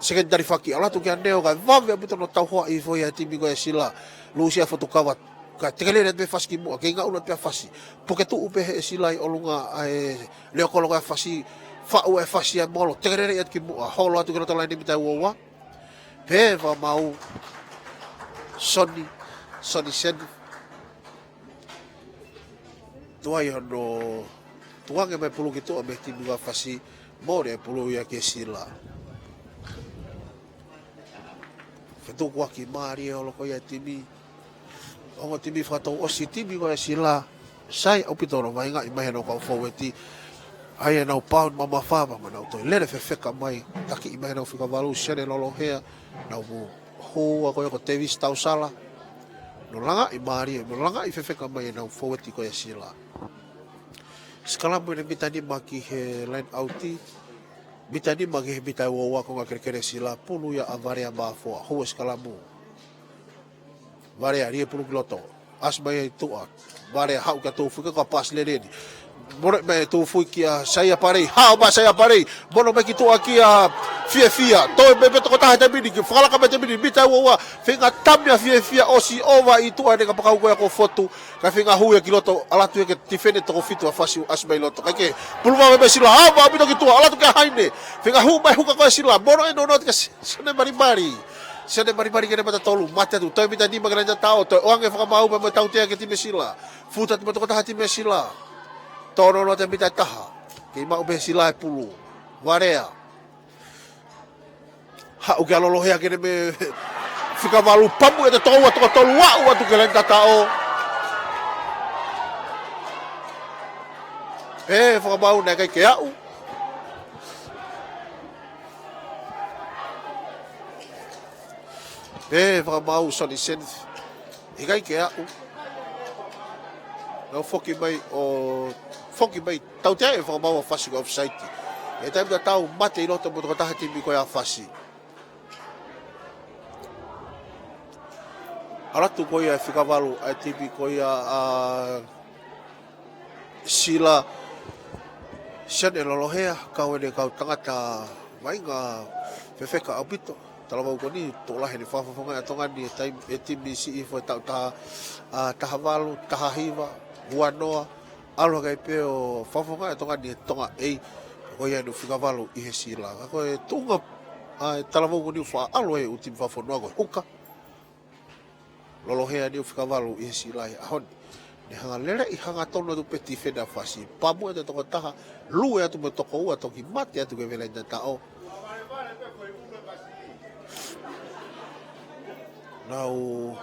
sekeni talifaki. ʻAlu atu kia Neo kae vave ʻaupito hono tauhoa ʻi foʻi ʻa e timi ko ia Sila. Lusia Fotukava. Kae tekelele atu pē Fasi ki muʻa, kei ngaʻunu atu pē ʻa Fasi. Puke tuʻu pē he Sila ʻi ʻolunga ʻa e leʻo kolo ko ia Fasi, faʻu ʻe Fasi ʻa e molo, tekelele atu ki muʻa, holo atu ki loto laine mita ʻe ua ua. Pea fakamaau, Soni, Soni Seni. Tuai hono, tuange mai pulu ki tuʻa mei he timi ko ia Fasi, mole ʻa e pulu ia ki he Sila. Fetukuaki mālie ʻo loko ia timi. Ongo timi fakatouʻosi timi ko ia Sila. Sai ʻaupito hono vaʻinga ʻi mai he nau kau foueti. ʻAi ʻenau pauni mamafa, pea nau toe lele fefeka mai. Taki ʻi mai he nau fika valu, Sione Lolohea. Nau hua ko ia ko Tevisi Tausala. Nau langaʻi mālie, nau langaʻi fefeka mai ʻenau foueti ko ia Sila. Sikalamu ʻene mita nima ki he laine ʻauti. Mita nima ki he mita ʻe ua ua ko e kelekele Sila, pulu ia ʻa Varea Mafoa, hua sikalamu. Varea lie pulu ki loto. ʻAsi mai ʻi tuʻa. Varea haʻu kia Tufui ko e pasi lelei eni. Mono mai Tufui kia Saia Palei. Hao mai Saia Palei. Mono mai ki tuʻa kia Fiefia. Toe mai pē toko taha taimi ni. Ke fakalaka mai taimi ni. Mita ʻe ua ua. Feinga tami ʻa Fiefia ʻosi ʻova ʻi tuʻa ʻene kapakau ko ia ko Fotu. Kae feinga hui ia ki loto, ʻalu atu ia ke tifeni toko fitu ʻa Fasi ʻosi mai loto. Kae ke pulu vave mai Sila, hao mai ʻaupito ki tuʻa, ʻalu atu kia Haine. Feinga hū mai huka ko ia Sila, mono ʻe nono atu kia Si-, Sione Malimali. Sione Malimali ki heʻene mata tolu, mate atu, toe mita nima ki he laine tatau, toe ʻoange fakamaau pea mo e tautea ki he timi Sila. Futa atu mo e toko taha timi Sila. Toe nono atu mita ʻe taha. Kei maʻu pē Sila ʻa e pulu. Varea. Haʻu kia Lolohea ke ne mei fika valu pamu ʻe te toko ua toko tolu aʻu atu ki he laine tatau. Pea fakamaau naʻe ʻikai ke aʻu. Pea fakamaau Soni Seni. ʻIkai ke aʻu. Nau foki mai ʻo, foki mai. Tautea ʻe he fakamaau ʻa Fasi ko e offside. ʻI he taimi tatau mate ʻi loto mo e toko taha timi ko ia Fasi. ʻAlu atu ko ia ʻa e fika valu ʻa e timi ko ia ʻa Sila, Sione Lolohea, kau ʻene kau tangata vaʻinga fefeka ʻaupito. Talavou ko eni, tokolahi ʻene fakafofongaʻi ʻa Tonga ni ʻe taimi, ʻe timi siʻi foʻi taʻu taha, ʻa, taha valu, taha hiva, ua noa, ʻalu hake pē ʻo fakafofongaʻi ʻa Tonga ni ʻe Tonga ʻEi, ko ia ʻene fika valu ʻi he Sila. Ka ko e tuʻunga, ʻa, ʻa e talavou ko eni ʻoku faʻa ʻalu ʻi he ʻū timi fakafonua ko e huka. Lolohea eni ʻoku fika valu ʻi he Sila he ʻaho ni. Ne hanga lele ʻi hangatonu atu pē tifeni ʻa Fasi. Pamu e tokotaha, lue atu mo e toko ua toki mate atu ki he laini tataʻo. Nau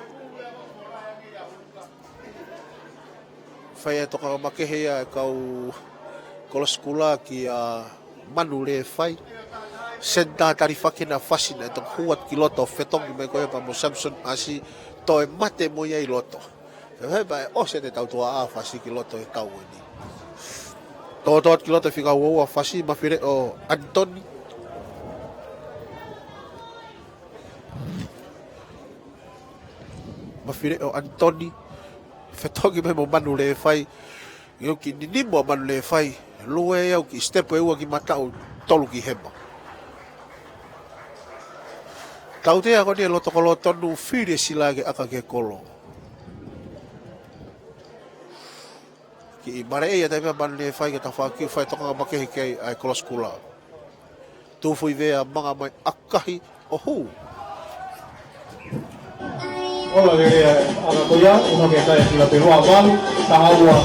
fai e tokanga makehe ia e kau Kolosi Kula kia Manu Lefai. Senitā talifaki ʻena Fasi naʻe toki hū atu ki loto, fetongi mai ko ia pea mo Samson ʻAsi, toe mate mo ia ʻi loto. He pea ʻosi ʻete tautuaʻa ʻa Fasi ki loto he tau ni. Tōtō atu ki loto e fika ua ua Fasi, Mafileʻo ʻAnitoni. Mafileʻo ʻAnitoni. Fetongi mai mo Manu Lefai. ʻIo, kiʻi ninimu ʻa Manu Lefai. Lue ia ʻo kiʻi step ʻe ua ki mataʻu, tolu ki hema. Tautea ko eni e loto kolo tonu, fili e sila ke ʻaka ki he kolo. Kiʻi maleʻei ʻa e taimi ʻa Manu Lefai ke tafaʻaki fai tokanga makehe ki ai ʻa e Kolosi Kula. Tufuʻi vea, manga mai, ʻakahi ʻo hū. Ola lelei ʻa e ʻaka ko ia, ʻuno ke kai e sila pē ua, valu, taha ua,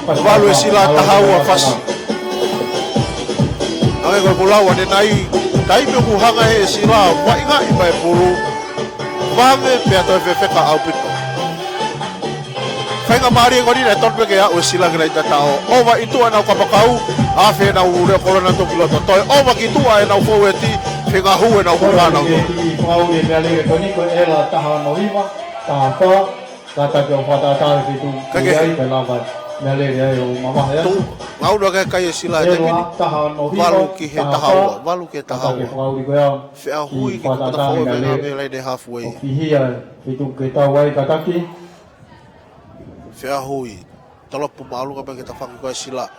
Fasi. Valu e sila, taha ua Fasi. Hangē ko e kulau ʻanenai, taimi ʻoku hanga he sila vaʻingaʻi mai e pulu, vave pea toe fefeka ʻaupito. Faingamālie ko eni naʻe tonu pē ke aʻu e sila ki he laini tataʻo. ʻOva ʻi tuʻa ʻenau kapakau, afe ʻenau leʻo kolo naʻe toki loto. Toe ʻova ki tuʻa ʻenau foueti, feinga hū ʻenau kula naʻe toki. Fakaʻuli e meʻalele ko eni ko e ʻEla taha ono hiva, taha fā, kātaki ʻo fakatātā e fitu. Kae kehe. Ai, kae lava e meʻalele ai ʻo mavahe ai. Tuʻu, ngauna ke kai e sila e taimi ni. ʻEla taha ono hiva, valu ki he taha ua, taha fā, valu ki he taha ua. Kātaki fakaʻuli ko ia. Feʻahui ki he fakatātā e meʻalele. Ko e meʻalele halfway. ʻO fihia e fitu ke tau ai kātaki. Feʻahui, talopu māʻolunga mai ki he tafaʻaki ko ia e sila.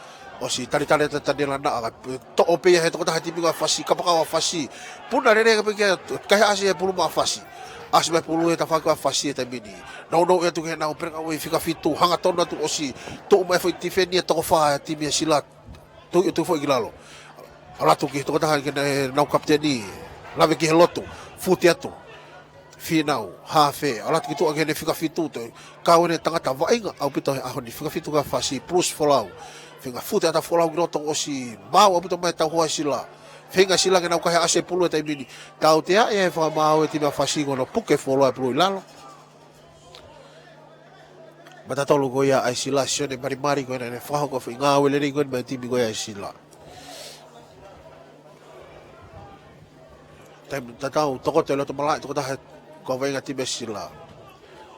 ʻOsi talitali atu ʻa Taniela Naʻa, toʻo pē ia he tokotaha e timi ko ia ʻa Fasi, kapakau ʻa Fasi. Puna lelei pē ki ai, kae ʻasi e pulu maʻa Fasi. ʻAsi mai e pulu he tafaʻaki ko ia ʻa Fasi he taimi ni. Nounou atu ki heʻenau perekauʻi fika fitu, hangatonu atu ʻosi. Tuʻu mai e foʻi tifeni ʻa e toko fā e timi ʻa e sila. Tuʻu, tuʻu foʻi ki lalo. ʻAlu atu ki he tokotaha ke ne, ʻenau kapiteni. Lave ki he lotu. Fute atu. Fīnau, hafe, ʻalu atu ki tuʻa ki heʻene fika fitu, toe kau ʻene tangata vaʻinga ʻaupito he ʻaho ni, fika fitu ko ia ʻa Fasi, plus Folau. Feinga fute atu ʻa Folau ki loto, ʻosi maau ʻaupito mai e tauhoa e sila. Feinga e sila ke nau kai ʻasi e pulu he taimi ni. Tautea e fakamaau e timi ʻa Fasi ko hono puke Folau e pulu ʻi lalo. Matatolu ko ia ʻa e sila, Sione Malimali ko ena naʻe fakahoko e foʻi ngāue lelei ko ena mei he timi ko ia ʻa e sila. Taimi tatau, tokoto e loto malaʻe, tokotaha e kau vaʻinga timi ʻa e sila.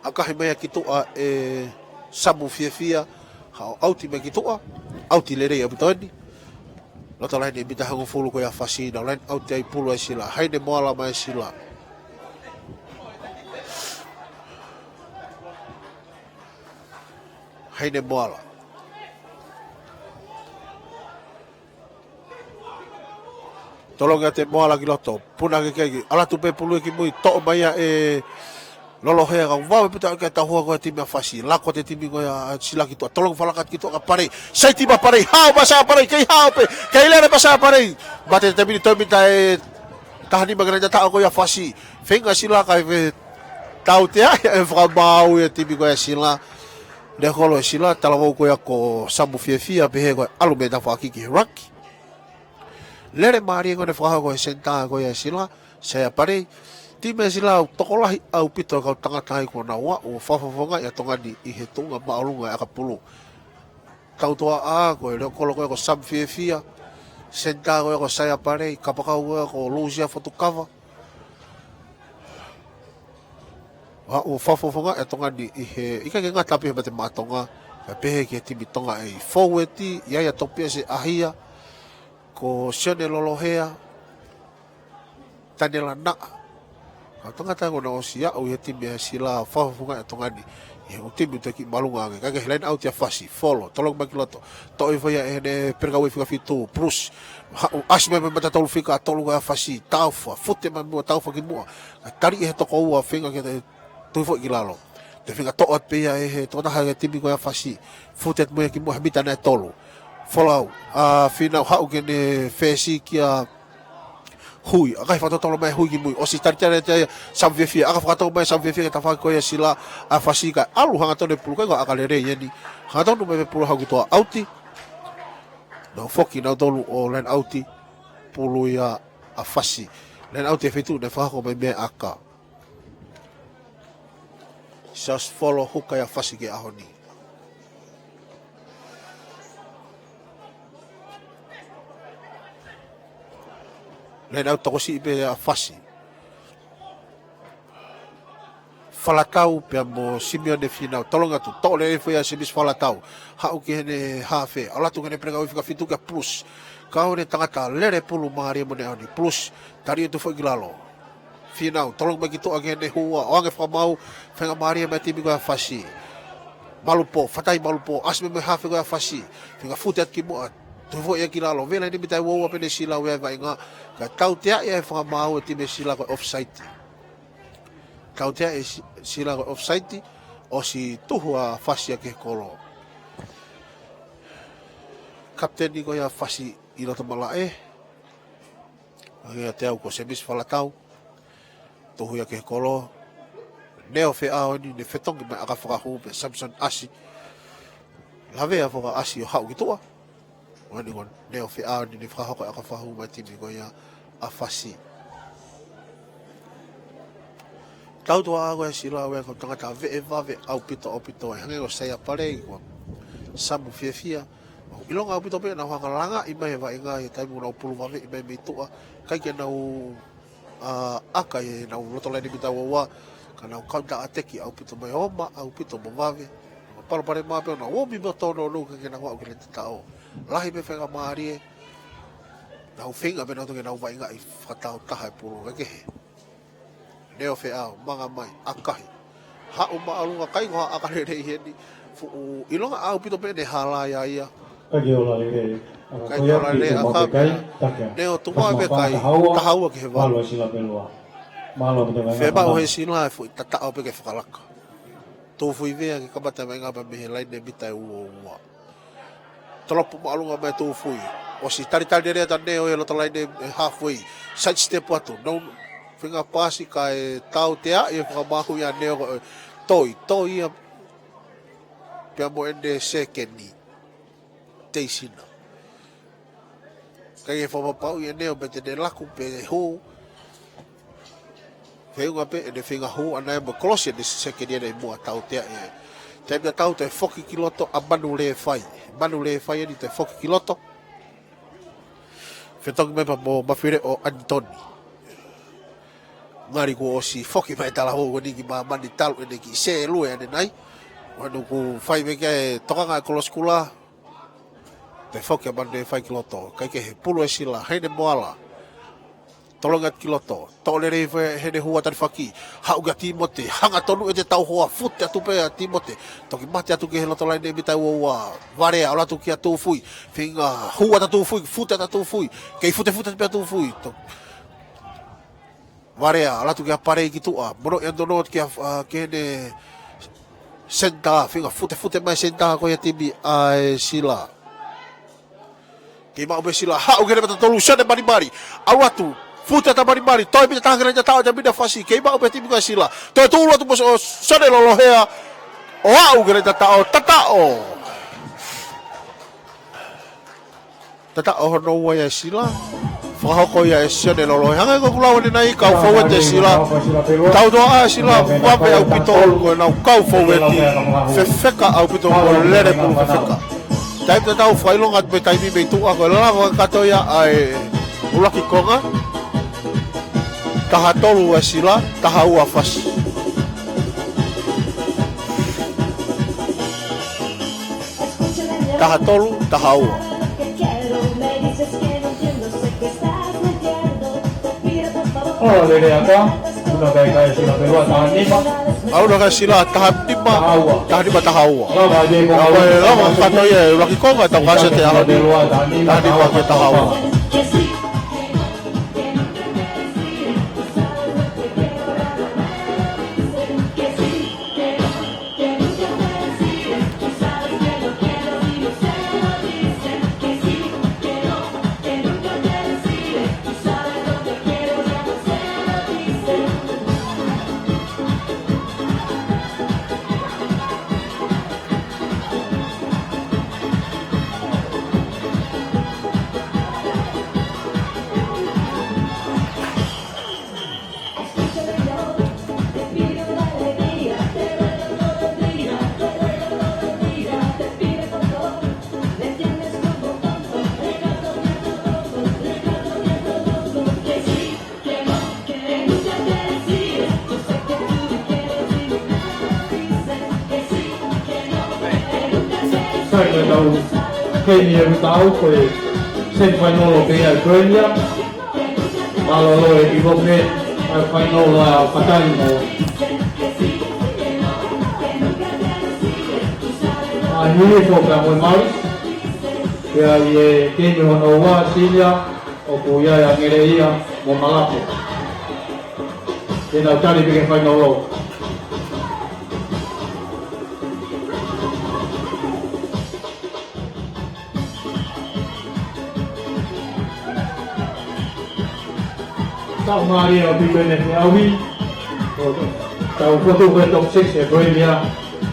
ʻAkahi mai ia ki tuʻa ʻe Samu Fiefia, haʻu ʻauti mai ki tuʻa, ʻauti lelei ʻaupito eni. Loto laine ʻe mita hongofulu ko ia ʻa Fasi, nau laine ʻauti ai pulu ʻa e sila, Haine Moala mai e sila. Haine Moala. Tolongi atu e Moala ki loto. Puna ke kei, ʻalu atu pē pulu ia ki mui, toʻo mai ia ʻe Lolohea, ka vave pē ʻa e tauhoa ko ia e timi ʻa Fasi. Lako atu e timi ko ia ʻa e sila ki tuʻa. Tolongi falaka atu ki tuʻa kia Palei. Sai tima Palei. Hao pē Saia Palei. Kei hao pē. Kei lele pē Saia Palei. Mate e taimi ni, toe mita ʻe taha nima ki he laine tataʻo ko ia ʻa Fasi. Feinga e sila kae fetautea e fakamaau e timi ko ia ʻa e sila. Leʻo kolo e sila, talavou ko ia ko Samu Fiefia, pehē ko e ʻalu mei he tafaʻaki ki he ruck. Lele mālie ko ena ʻoku fakahoko ʻe he senitā ko ia ʻa e sila, Saia Palei. Timi ʻa e sila ʻoku tokolahi ʻaupito e kau tangata ai kuo nau aʻu ʻo fakafofongaʻi ʻa Tonga ni ʻi he tuʻunga māʻolunga e ʻakapulu. Tautuaʻa ko e leʻo kolo ko ia ko Samu Fiefia, senitā ko ia ko Saia Palei, kapakau ko ia ko Lusia Fotukava. Aʻu ʻo fakafofongaʻi ʻa Tonga ni ʻi he, ʻikai ke ngata pē he mate maʻa Tonga, kae pehē ki he timi Tonga ʻi he foueti, ʻi ai ʻa Topiasi ʻAhia, ko Sione Lolohea, Taniela Naʻa. Kau tangata ko ena ʻosi aʻu ʻi he timi ʻa e sila ʻo fakafofongaʻi ʻa Tonga ni ʻi he ʻū timi ʻoku toe kiʻi māʻolunga ange. Kae kehe, laine ʻauti ʻa Fasi, Folo, tolongi mai ki loto. Toʻo hifo ia ʻe heʻene perekauʻi fika fitu, Bruce. Haʻu, ʻasi mai mei he matatolu fika tolu ko ia ʻa Fasi, taufa, fute mai muʻa, taufa ki muʻa. Kae tali ʻe he toko ua, feinga ke toe tuʻu foʻi ki lalo. Toe feinga toʻo atu pē ia ʻe he tokotaha e timi ko ia ʻa Fasi. Fute atu mo ia ki muʻa he mita ʻe tolu. Folau, ʻa Fīnau, haʻu ki heʻene fesi kia Hui, ʻakahi fakatotolo mai hui ki mui. ʻOsi talitali atu ia Samu Fiefia, ʻaka fakatau mai Samu Fiefia ki he tafaʻaki ko ia e sila ʻa Fasi kae ʻalu hangatonu e pulu, ʻikai ko ha ʻaka lelei eni. Hangatonu mai e pulu, haʻu ki tuʻa, ʻauti. Nau foki nautolu ʻo line ʻauti, pulu ia ʻa Fasi. Line ʻauti e feituʻu naʻe fakahoko mai mei ai e ʻaka. Siaosi Folo, huka ia ʻa Fasi ki he ʻaho ni. Line ʻauti tokosiʻi pē ia ʻa Fasi. Falatau pea mo Simione Finau. Tolonga atu, toʻo lelei foʻi ia ʻe Semisi Falatau. Haʻu ki heʻene hafe. ʻAlu atu ki heʻene pelengau, fika fitu kia Plus. Kau ʻene tangata lele pulu mālie moʻoni he ʻaho ni. Plus, tali atu foʻi ki lalo. Finau, tolonga mai ki tuʻa ki heʻene hua, ʻoange fakamaau, feinga mālie mai e timi ko ia ʻa Fasi. Malupō, fatai Malupō, ʻasi mai mo e hafe ko ia ʻa Fasi. Feinga fute atu ki muʻa, tuʻu foʻi ia ki lalo, vela ʻene mita ʻe ua ua pē ʻene sila ʻo e vaʻinga, kae tauteaʻi ʻe he fakamaau e timi sila ko e offside. Tauteaʻi e si-, sila ko e offside, ʻosi tuhu ʻa Fasi ia ki he kolo. Kapiteni ko ia ʻa Fasi ʻi loto malaʻe. Ange ʻiate au ko Semisi Falatau. Tuhu ia ki he kolo. Neo Feʻao eni ne fetongi mai e ʻaka fakahū pē Samson ʻAsi. Lavea foki ʻa ʻAsi ʻo haʻu ki tuʻa. ʻO eni ko Neo Feʻao eni ne fakahoko e ʻaka fakahū mai e timi ko ia ʻa Fasi. Tautuʻa ko e sila ʻo e kau tangata veʻe vave ʻaupito ʻaupito, ʻo hangē ko Saia Palei, ko Samu Fiefia. ʻIlonga ʻaupito pē ʻenau hanga ʻo langaʻi mai e vaʻinga ʻi he taimi ʻoku nau pulu vaveʻi mai mei tuʻa. ʻIkai ke nau, ʻa, ʻaka ʻi heʻenau loto laine mita ua ua, ka nau counter-attack ʻaupito mai, ʻoma ʻaupito mo vave. Palopalema pē ʻenau ʻomi mo tōnounou ke nau aʻu ki he laine tataʻo. Lahi pē feinga mālie. Nau feinga pē nautolu ke nau vaʻingaʻi fakatau taha e pulu, kae kehe. Neo Feʻao, manga mai, ʻakahi. Haʻu māʻolunga, ʻikai ko ha ʻaka lelei eni. Fuʻu ʻilonga ʻaupito pē ʻene hala ia ia. ʻIkai ke ola lelei. ʻIkai ke ola lelei e ʻaka. Neo tuʻu mai pē kai, taha ua ki he valu. Fiemaʻu ʻe he sila e foʻi tataʻo pē ke fakalaka. Tōfui vea ke kamata mai ngapa mei he laine mita ʻe ua ua. Tolopu māʻolunga mai Tōfui. ʻOsi talitali lelei atu ʻa Neo ʻi loto laine ʻe halfway. Side step atu. Nau feinga paasi kae tauteaʻi e fakamaau ia ʻa Neo ko e toi. Toi ia pea mo ʻene sekeni. Teisina. ʻIkai ke fakapapauʻi ʻe Neo pe te ne laku pe hū. Feʻunga pē ʻene feinga hū ʻana ia mo e kolosi ʻene sekeni ʻi muʻa tauteaʻi. Taimi tatau toe foki ki loto ʻa Manu Lēfai. Manu Lēfai eni toe foki ki loto. Fetongi mai pea mo Mafileʻo ʻAnitoni. Ngali kuo ʻosi foki mai e talavou ko eni ki māmani talu ʻene kiʻi sēlue ʻanenai. ʻOku fai mai ki ai e tokanga e kolosi kula. Toe foki ʻa Manu Lēfai ki loto. ʻIkai ke he pulu e sila, Haine Moala. Tolonga atu ki loto. Toʻo lelei foʻi ʻe Haine, hū ʻa Talifaki. Haʻu kia Tīmote. Hangatonu ʻete tauhoa, fute atu pē ʻa Tīmote. Toki mate atu ki he loto laine mita ʻe ua ua. Valea, ʻalu atu kia Tūfui. Feinga hū atu ʻa Tūfui, fute atu ʻa Tūfui. Kei futefute atu pē ʻa Tūfui. To-, Valea, ʻalu atu kia Palei ki tuʻa. Mono ia nono kia, ʻa, ki heʻene senitā, feinga futefute mai senitā ko ia e timi ʻa e sila. Kei maʻu pē sila, haʻu ki he mita tolu, Sione Malimali. ʻAlu atu, fute atu ʻa Malimali, toe mita taha ki he laine tataʻo, toe mita Fasi, kei maʻu pē timi ko e sila. Toe tuʻulu atu mo Sione Lolohea, ʻo aʻu ki he laine tataʻo, tataʻo. Tataʻo hono ua ia e sila. Fakahoko ia ʻe Sione Lolohea. Hangē ko ʻeku lau ʻanenai, kau fōueti e sila. Tautuʻa e sila, vave ʻaupito, ko ʻenau kau fōueti. Fefeka ʻaupito, ko e lele pulu fefeka. Taimi tatau fakaʻilonga atu pē taimi mei tuʻa ko e lava kakato ia ʻa e ʻuluaki konga. Taha tolu e sila, taha ua Fasi. Taha tolu, taha ua. ʻAlu ʻa e sila taha nima. ʻAlu ʻa e sila taha nima, taha nima, taha ua. Lava ia e konga. Lava ia e ʻuluaki konga, tau kasi atu he ʻaho ni. Taha nima ki he taha ua. Ko ʻetau keimi ʻe ua ʻo e semifinal ʻo e Premier. Mālōlō e development ʻa e final ʻa Fatai mo ʻa Hilifo pea mo e Malu. Pea ʻi he keimi hono ua, Silia, ʻoku ʻi ai ʻa Ngeleia mo Malape. Te nau tali pē ki he final. Tau mālie ʻaupito ʻene feʻauhi. Tau fotu ko e top six ʻe Premier.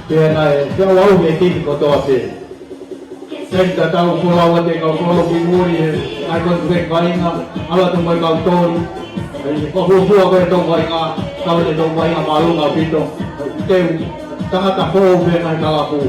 Pea naʻe feʻauhi e timi kotoa pē. Senta tau folau atu e kau folau ki muli he ʻai kon fek vainga, ala tu mai kau tolu. ʻAi, ko fuafua ko e tau vainga, tau e tau vainga mālōlō ʻaupito. Teu, tangata fou pē mai kalapu.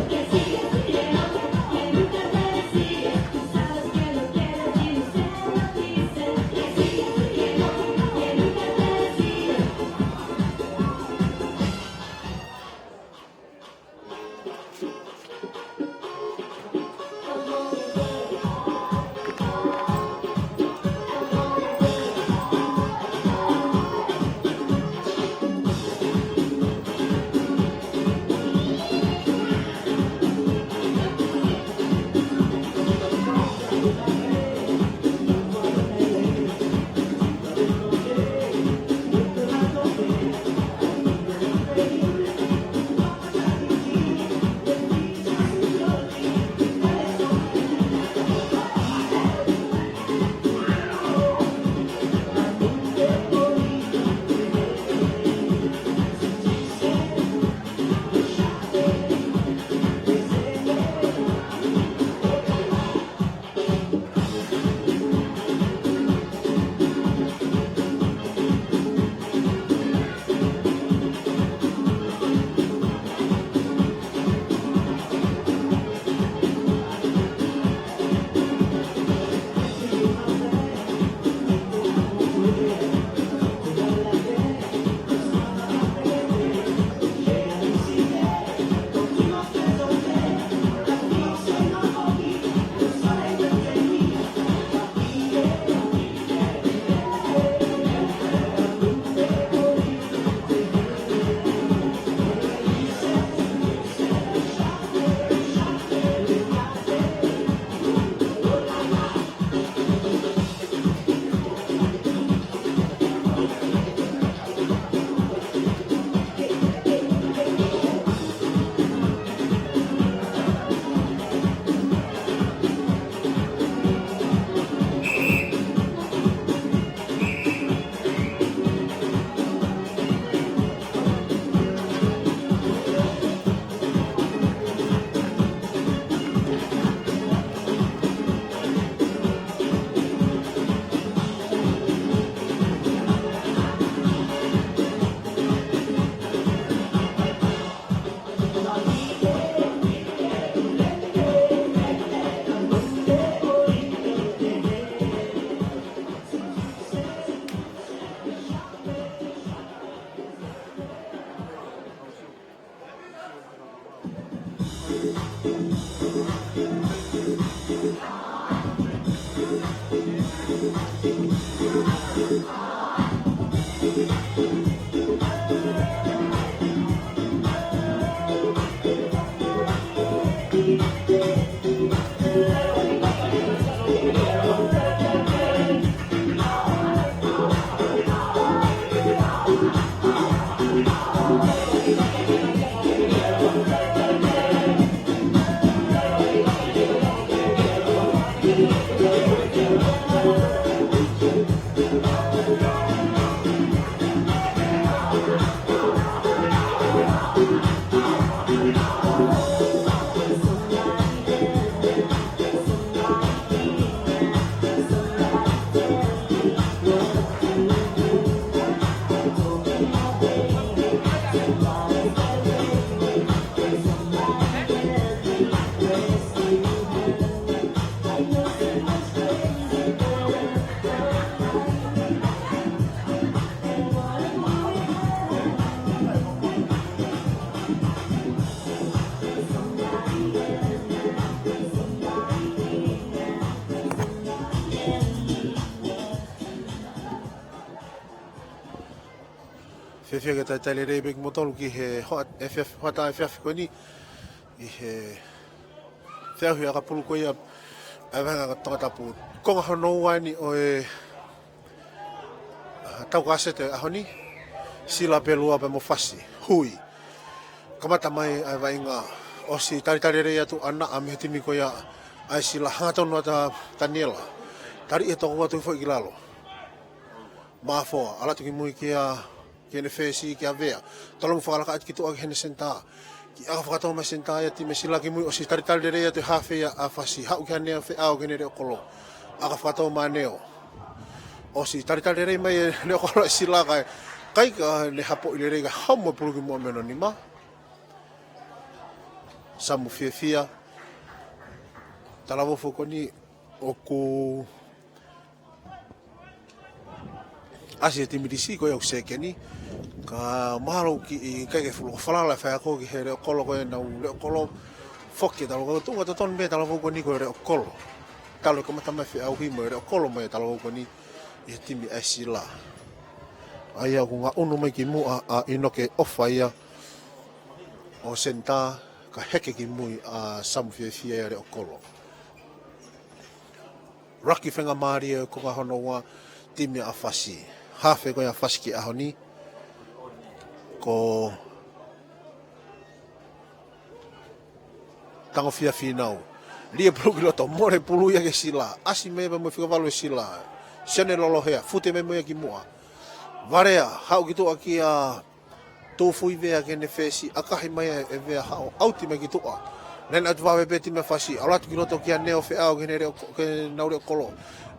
Fiefia ke talitali lelei pē kimoutolu ki he hoʻa-, efiafi, hoʻatā efiafi ko eni ʻi he feʻauhi ʻakapulu ko ia ʻa e vāhenga Tongatapu. Konga hono ua eni ʻo e, ah, tau kasete ʻaho ni, Sila pē lua pē mo Fasi. Hui. Kamata mai ʻa e vaʻinga, ʻosi talitali lelei atu ʻa Naʻa mei he timi ko ia ʻa e Sila, hangatonu atu ʻa Taniela. Tali ʻe toko atu foʻi ki lalo. Mafoa, ʻalu atu ki mui kia, ki heʻene fesi kia Vea. Tolongi fakalaka atu ki tuʻa ki heʻene senitā. Kiʻi ʻaka fakatō mai senitā ia timi Sila ki mui, ʻosi talitali lelei atu e hafe ia ʻa Fasi. Haʻu ki he neo feʻao ki heʻene leʻo kolo. ʻAka fakatō mai neo. ʻOsi talitali lelei mai e leʻo kolo ʻa e Sila kae ʻikai ke ne hapoʻi lelei kae haʻu mo e pulu ki muʻa mei hono nima. Samu fiefia. Talavou foki ko eni ʻoku ʻasi e timi Lisi ko ia ʻoku sekeni. Ka mahalo kiʻi ʻikai ke fuʻu loko falala e faiako ki he leʻo kolo ko ʻenau leʻo kolo. Foki e talavou ko ē, tuʻunga totonu mei he talavou ko eni ko e leʻo kolo. Talu e kamata mai feʻauhi mo e leʻo kolo mai e talavou ko eni ʻi he timi ʻa e Sila. ʻA ia ʻoku ngaʻunu mai ki muʻa ʻa ʻInoke ʻOfa ia ʻo senitā, ka heke ki mui ʻa Samu fiefia ia leʻo kolo. Laki faingamālie ʻo e konga hono ua, timi ʻa Fasi. Hafe ko ia ʻa Fasi ki he ʻaho ni, ko Tangofia Finau. Lie pulu ki loto, mole pulu ia ki he Sila. ʻAsi mai pē mo e fika valu e Sila. Sione Lolohea, fute mai mo ia ki muʻa. Valea, haʻu ki tuʻa kia Tufui Vea ki heʻene fesi, ʻakahi mai e Vea, haʻu ʻauti mai ki tuʻa. Line out vave pē timi ʻa Fasi, ʻalu atu ki loto kia neo feʻao ki heʻene leʻo, ki heʻenau leʻo kolo.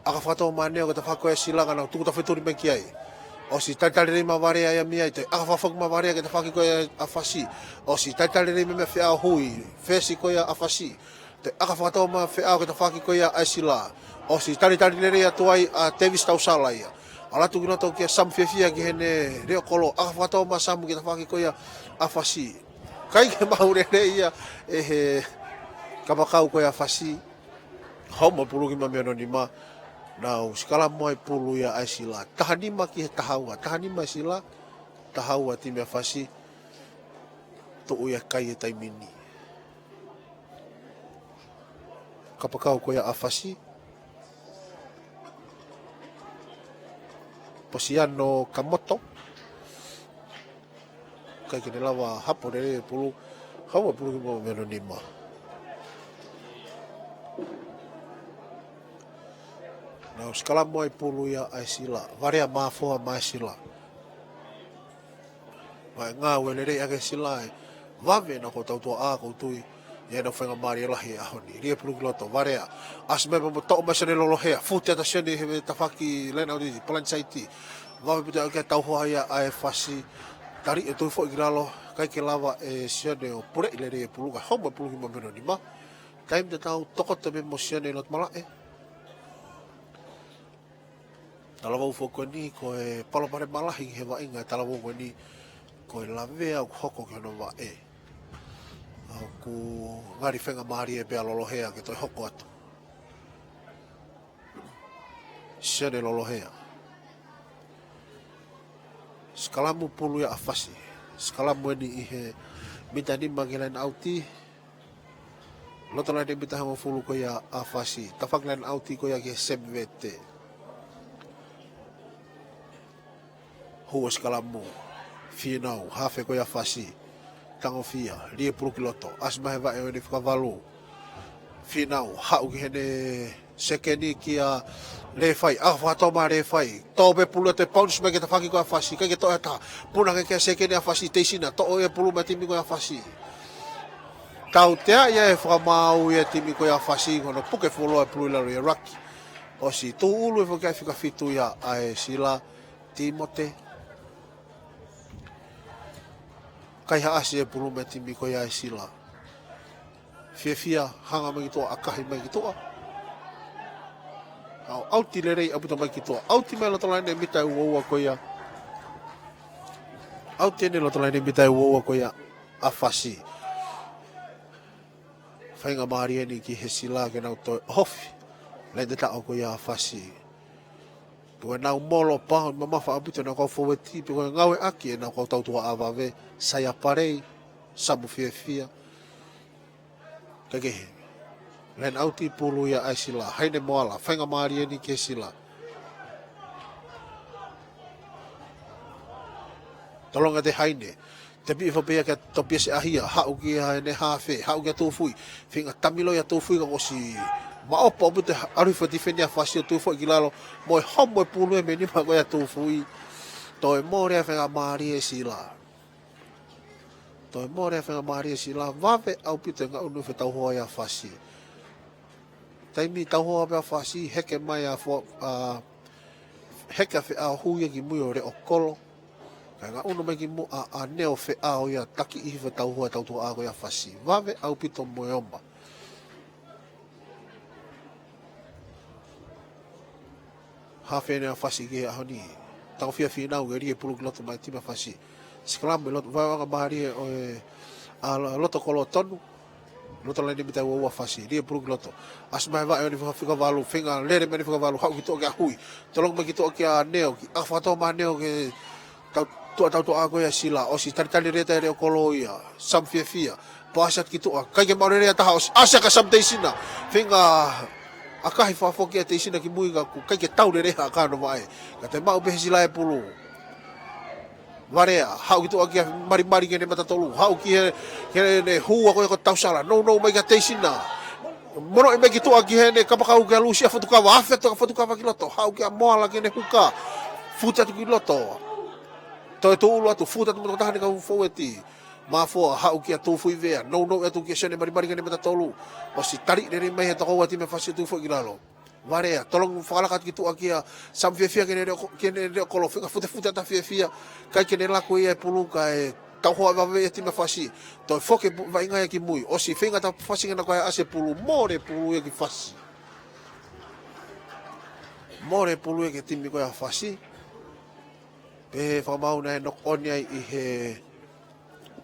ʻAka fakatō mai neo ki he tafaʻaki ko ia ʻa e Sila ka nau tuku tafetuli mai ki ai. ʻOsi talitali lelei mai Valea ia mei ai, toe ʻaka fakafoki mai Valea ki he tafaʻaki ko ia ʻa Fasi. ʻOsi talitali lelei mai mei he feʻao, hui, fesi ko ia ʻa Fasi. Toe ʻaka fakatō mai feʻao ki he tafaʻaki ko ia ʻa e Sila. ʻOsi talitali lelei atu ai ʻa Tevisi Tausala ia. ʻAlu atu ki loto kia Samu fiefia ki heʻene leʻo kolo, ʻaka fakatō mai Samu ki he tafaʻaki ko ia ʻa Fasi. ʻIkai ke maʻu lelei ia ʻe he kapakau ko ia ʻa Fasi. Haʻu mo e pulu ki muʻa mei hono nima. Nau sikalamu ai pulu ia ʻa e Sila. Taha nima ki he taha ua. Taha nima e Sila, taha ua timi ʻa Fasi. Tuʻu ia kai e taimi ni. Kapakau ko ia ʻa Fasi. Posiano Kamoto. ʻIkai ke ne lava hapo lelei e pulu. Haʻu e pulu ki muʻa mei hono nima. Nau sikalamu ai pulu ia ʻa e Sila. Valea mafoa mai e Sila. Vaʻe ngāue lelei ʻa e Sila ē. Vave ʻenau ko tautua ʻa ʻoku ou tui ʻi heʻenau faingamālie lahi he ʻaho ni. Lie pulu ki loto, Valea. ʻAsi mai pē mo toʻo mai Sione Lolohea. Fute atu ʻa Sione he tafaʻaki line out, palaini saiti. Vave pē ʻo tauhoa ia ʻa e Fasi. Tali ʻe tui foʻi ki lalo. ʻIkai ke lava ʻe Sione ʻo puleʻi lelei e pulu kae haʻu mo e pulu ki muʻa mei hono nima. Taimi tatau tokoto pē mo Sione ʻi loto malaʻe. Talavou foki ko eni ko e palopalema lahi he vaʻinga e talavou ko eni ko e lavea ʻoku hoko ki hono vaʻe. ʻOku ngali faingamālie pē ʻa Lolohea ke toe hoko atu. Sione Lolohea. Sikalamu pulu ia ʻa Fasi. Sikalamu eni ʻi he mita nima ki he line out. Loto laine mita hongofulu ko ia ʻa Fasi. Tafaʻaki line out ko ia ki he sevete. Hū ʻo sikalamu. Finau, hafe ko ia ʻa Fasi. Tangofia, lie pulu ki loto. ʻAsi mai he vaʻe ʻo ʻene fika valu. Finau, haʻu ki heʻene sekeni kia Lefai, ʻaka fakatō mai Lefai. Toʻo pē pulu ʻo toe bounce mai ki he tafaʻaki ko ia ʻa Fasi, ʻikai ke toʻo ʻe ha taha. Puna ki he sekeni ʻa Fasi, Teisina, toʻo e pulu mei he timi ko ia ʻa Fasi. Tautea ia e fakamaau ia e timi ko ia ʻa Fasi, ko hono puke fuoloa e pulu ʻi lalo ia, laki. ʻOsi tūʻulu e foki ʻa e fika fitu ia ʻa e Sila, Timote. Kaihaʻasi e pulu mei he timi ko ia ʻa e Sila. Fiefia, hanga mai ki tuʻa, ʻakahi mai ki tuʻa. ʻAu, ʻauti lelei ʻaupito mai ki tuʻa. ʻAuti mai loto laine mita ʻe uaua ko ia. ʻAuti eni loto laine mita ʻe uaua ko ia ʻa Fasi. Faingamālie eni ki he Sila ke nau toe ʻohofi laine taʻo ko ia ʻa Fasi. Pea ʻoku nau molo pau, mamafa ʻaupito ʻenau kau fōueti, pea ko e ngāueʻaki ʻenau kau tautua ʻa vave, Saia Palei, Samu Fiefia. Kaikehe. Laine ʻauti, pulu ia ʻa e sila. Haine Moala, faingamālie eni ki he sila. Tolonga ʻe Haine. Tepi hifo pē ia kia Topiese ʻAhia, haʻu kia ʻEne Hafe, haʻu kia Tufui. Feinga tamilo ia Tufui ka ʻosi maʻopoʻopo ʻaupito ʻalu hifo e tifeni ʻa Fasi ʻo tuʻu foʻi ki lalo. Mo e homo e pulu ia mei nima ko ia Tufui. Toe mole ʻa e faingamālie e sila. Toe mole ʻa e faingamālie e sila, vave ʻaupito e ngaʻunu fetauhoa ia ʻa Fasi. Taimi tauhoa pē ʻa Fasi, heke mai ʻa fo-, ʻa, heke ʻa Feʻaohui ia ki mui ʻo leʻo kolo. Kae ngaʻunu mai ki muʻa ʻa Neo Feʻao ia taki ʻi he fetauhoa tautua ko ia ʻa Fasi. Vave ʻaupito mo e oma. Hafe eni ʻa Fasi ki he ʻaho ni. Tau fia finau ke lie pulu ki loto mai e timi ʻa Fasi. Sikalamu ʻi loto, vaevaeʻanga mālie ʻo e, ʻa Loto Kolo Tonu. Loto laine mita ua ua ʻa Fasi. Lie pulu ki loto. ʻAsi mai e vaʻe ʻo e fika, fika valu. Feinga lele mai e fika valu. Haʻu ki tuʻa kia Hui. Tolonga mai ki tuʻa kia Neo. Ki ʻa fakato ma Neo ke tau, tuʻa tautua ko ia ʻa e sila. ʻOsi talitali lelei ʻe leʻo kolo ia. Samu Fiefia. Pasi atu ki tuʻa. ʻIkai ke maʻu lelei ha taha, ʻosi ʻasi ʻaki ʻa Samu Teisina. Feinga ʻakahi fakafoki ʻa Teisina ki mui ka ʻoku ʻikai ke tau lelei ha ʻakano vaʻe. Ka toe maʻu pē he sila e pulu. Valea, haʻu ki tuʻa kia Malimali ki heʻene mata tolu. Haʻu ki he, ki heʻene hua ko ia ko Tausala. Nounou mai kia Teisina. Monoʻi mai ki tuʻa ki heʻene kapakau kia Lusia Fotukava. Afe atu ʻa Fotukava ki loto. Haʻu kia Moala ki heʻene huka. Fute atu ki loto. Toe tuʻulu atu, fute atu mo e tokotaha ʻene kau fōueti. Mafoa, haʻu kia Tufuivea, nounou atu kia Sione Malimali ki heʻene mata tolu. ʻOsi tali lelei mai he tokoua e timi ʻa Fasi ʻo tuʻu foʻi ki lalo. Valea, tolonga fakalaka atu ki tuʻa kia Samu Fiefia ki heʻene leʻo ko-, ki heʻene leʻo kolo, feinga futefute atu ʻa Fiefia, ʻikai ke ne laku ia e pulu kae tauhoa vave e timi ʻa Fasi. Toe foki e pu-, vaʻinga ia ki mui, ʻosi feinga atu ʻa Fasi ke nau kae ʻasi e pulu, mole e pulu ia ki Fasi. Mole e pulu ia ki he timi ko ia ʻa Fasi. Pea fakamaau naʻe knock on ai ʻi he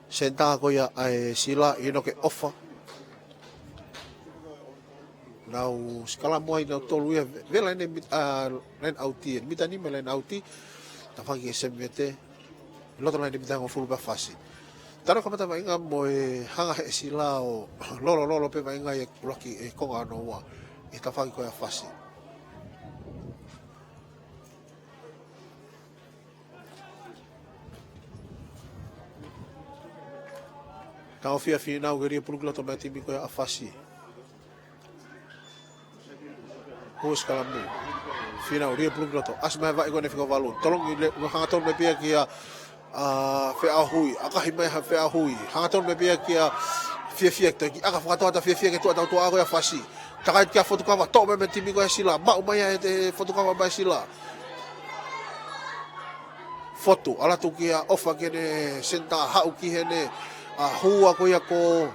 senitā ko ia ʻa e sila ʻi he noke ʻofa. Nau sikalamu ai nautolu ia, vela ʻene mit-, ʻa, laine ʻauti, mita nima laine ʻauti, tafaʻaki ki he sevete, loto laine mita hongofulu pē ʻa Fasi. Tau kamata vaʻinga mo e hanga he sila ʻo lolo lolo pē vaʻinga ʻi he ʻuluaki e konga hono ua, ʻi he tafaʻaki ko ia ʻa Fasi. Tau fia finau ke lie pulu ki loto mai e timi ko ia ʻa Fasi. Hū sikalamu. Finau lie pulu ki loto. ʻAsi mai e vaʻe ko ʻene fika valu. Tolongi le, hangatonu mai pē ia kia, ʻa, Feʻaohui. ʻAkahi mai ʻa Feʻaohui. Hangatonu mai pē ia kia Fiefia, toe kiʻi ʻaka fakatoa atu ʻa Fiefia ki he tuʻa tautua ko ia ʻa Fasi. Takai kia Fotukava, toʻo mai mei he timi ko ia ʻa sila, maʻu mai ia ʻe Fotukava mai sila. Fotu, ʻalu atu kia ʻOfa ki heʻene senitā, haʻu ki heʻene, ʻa, hua ko ia ko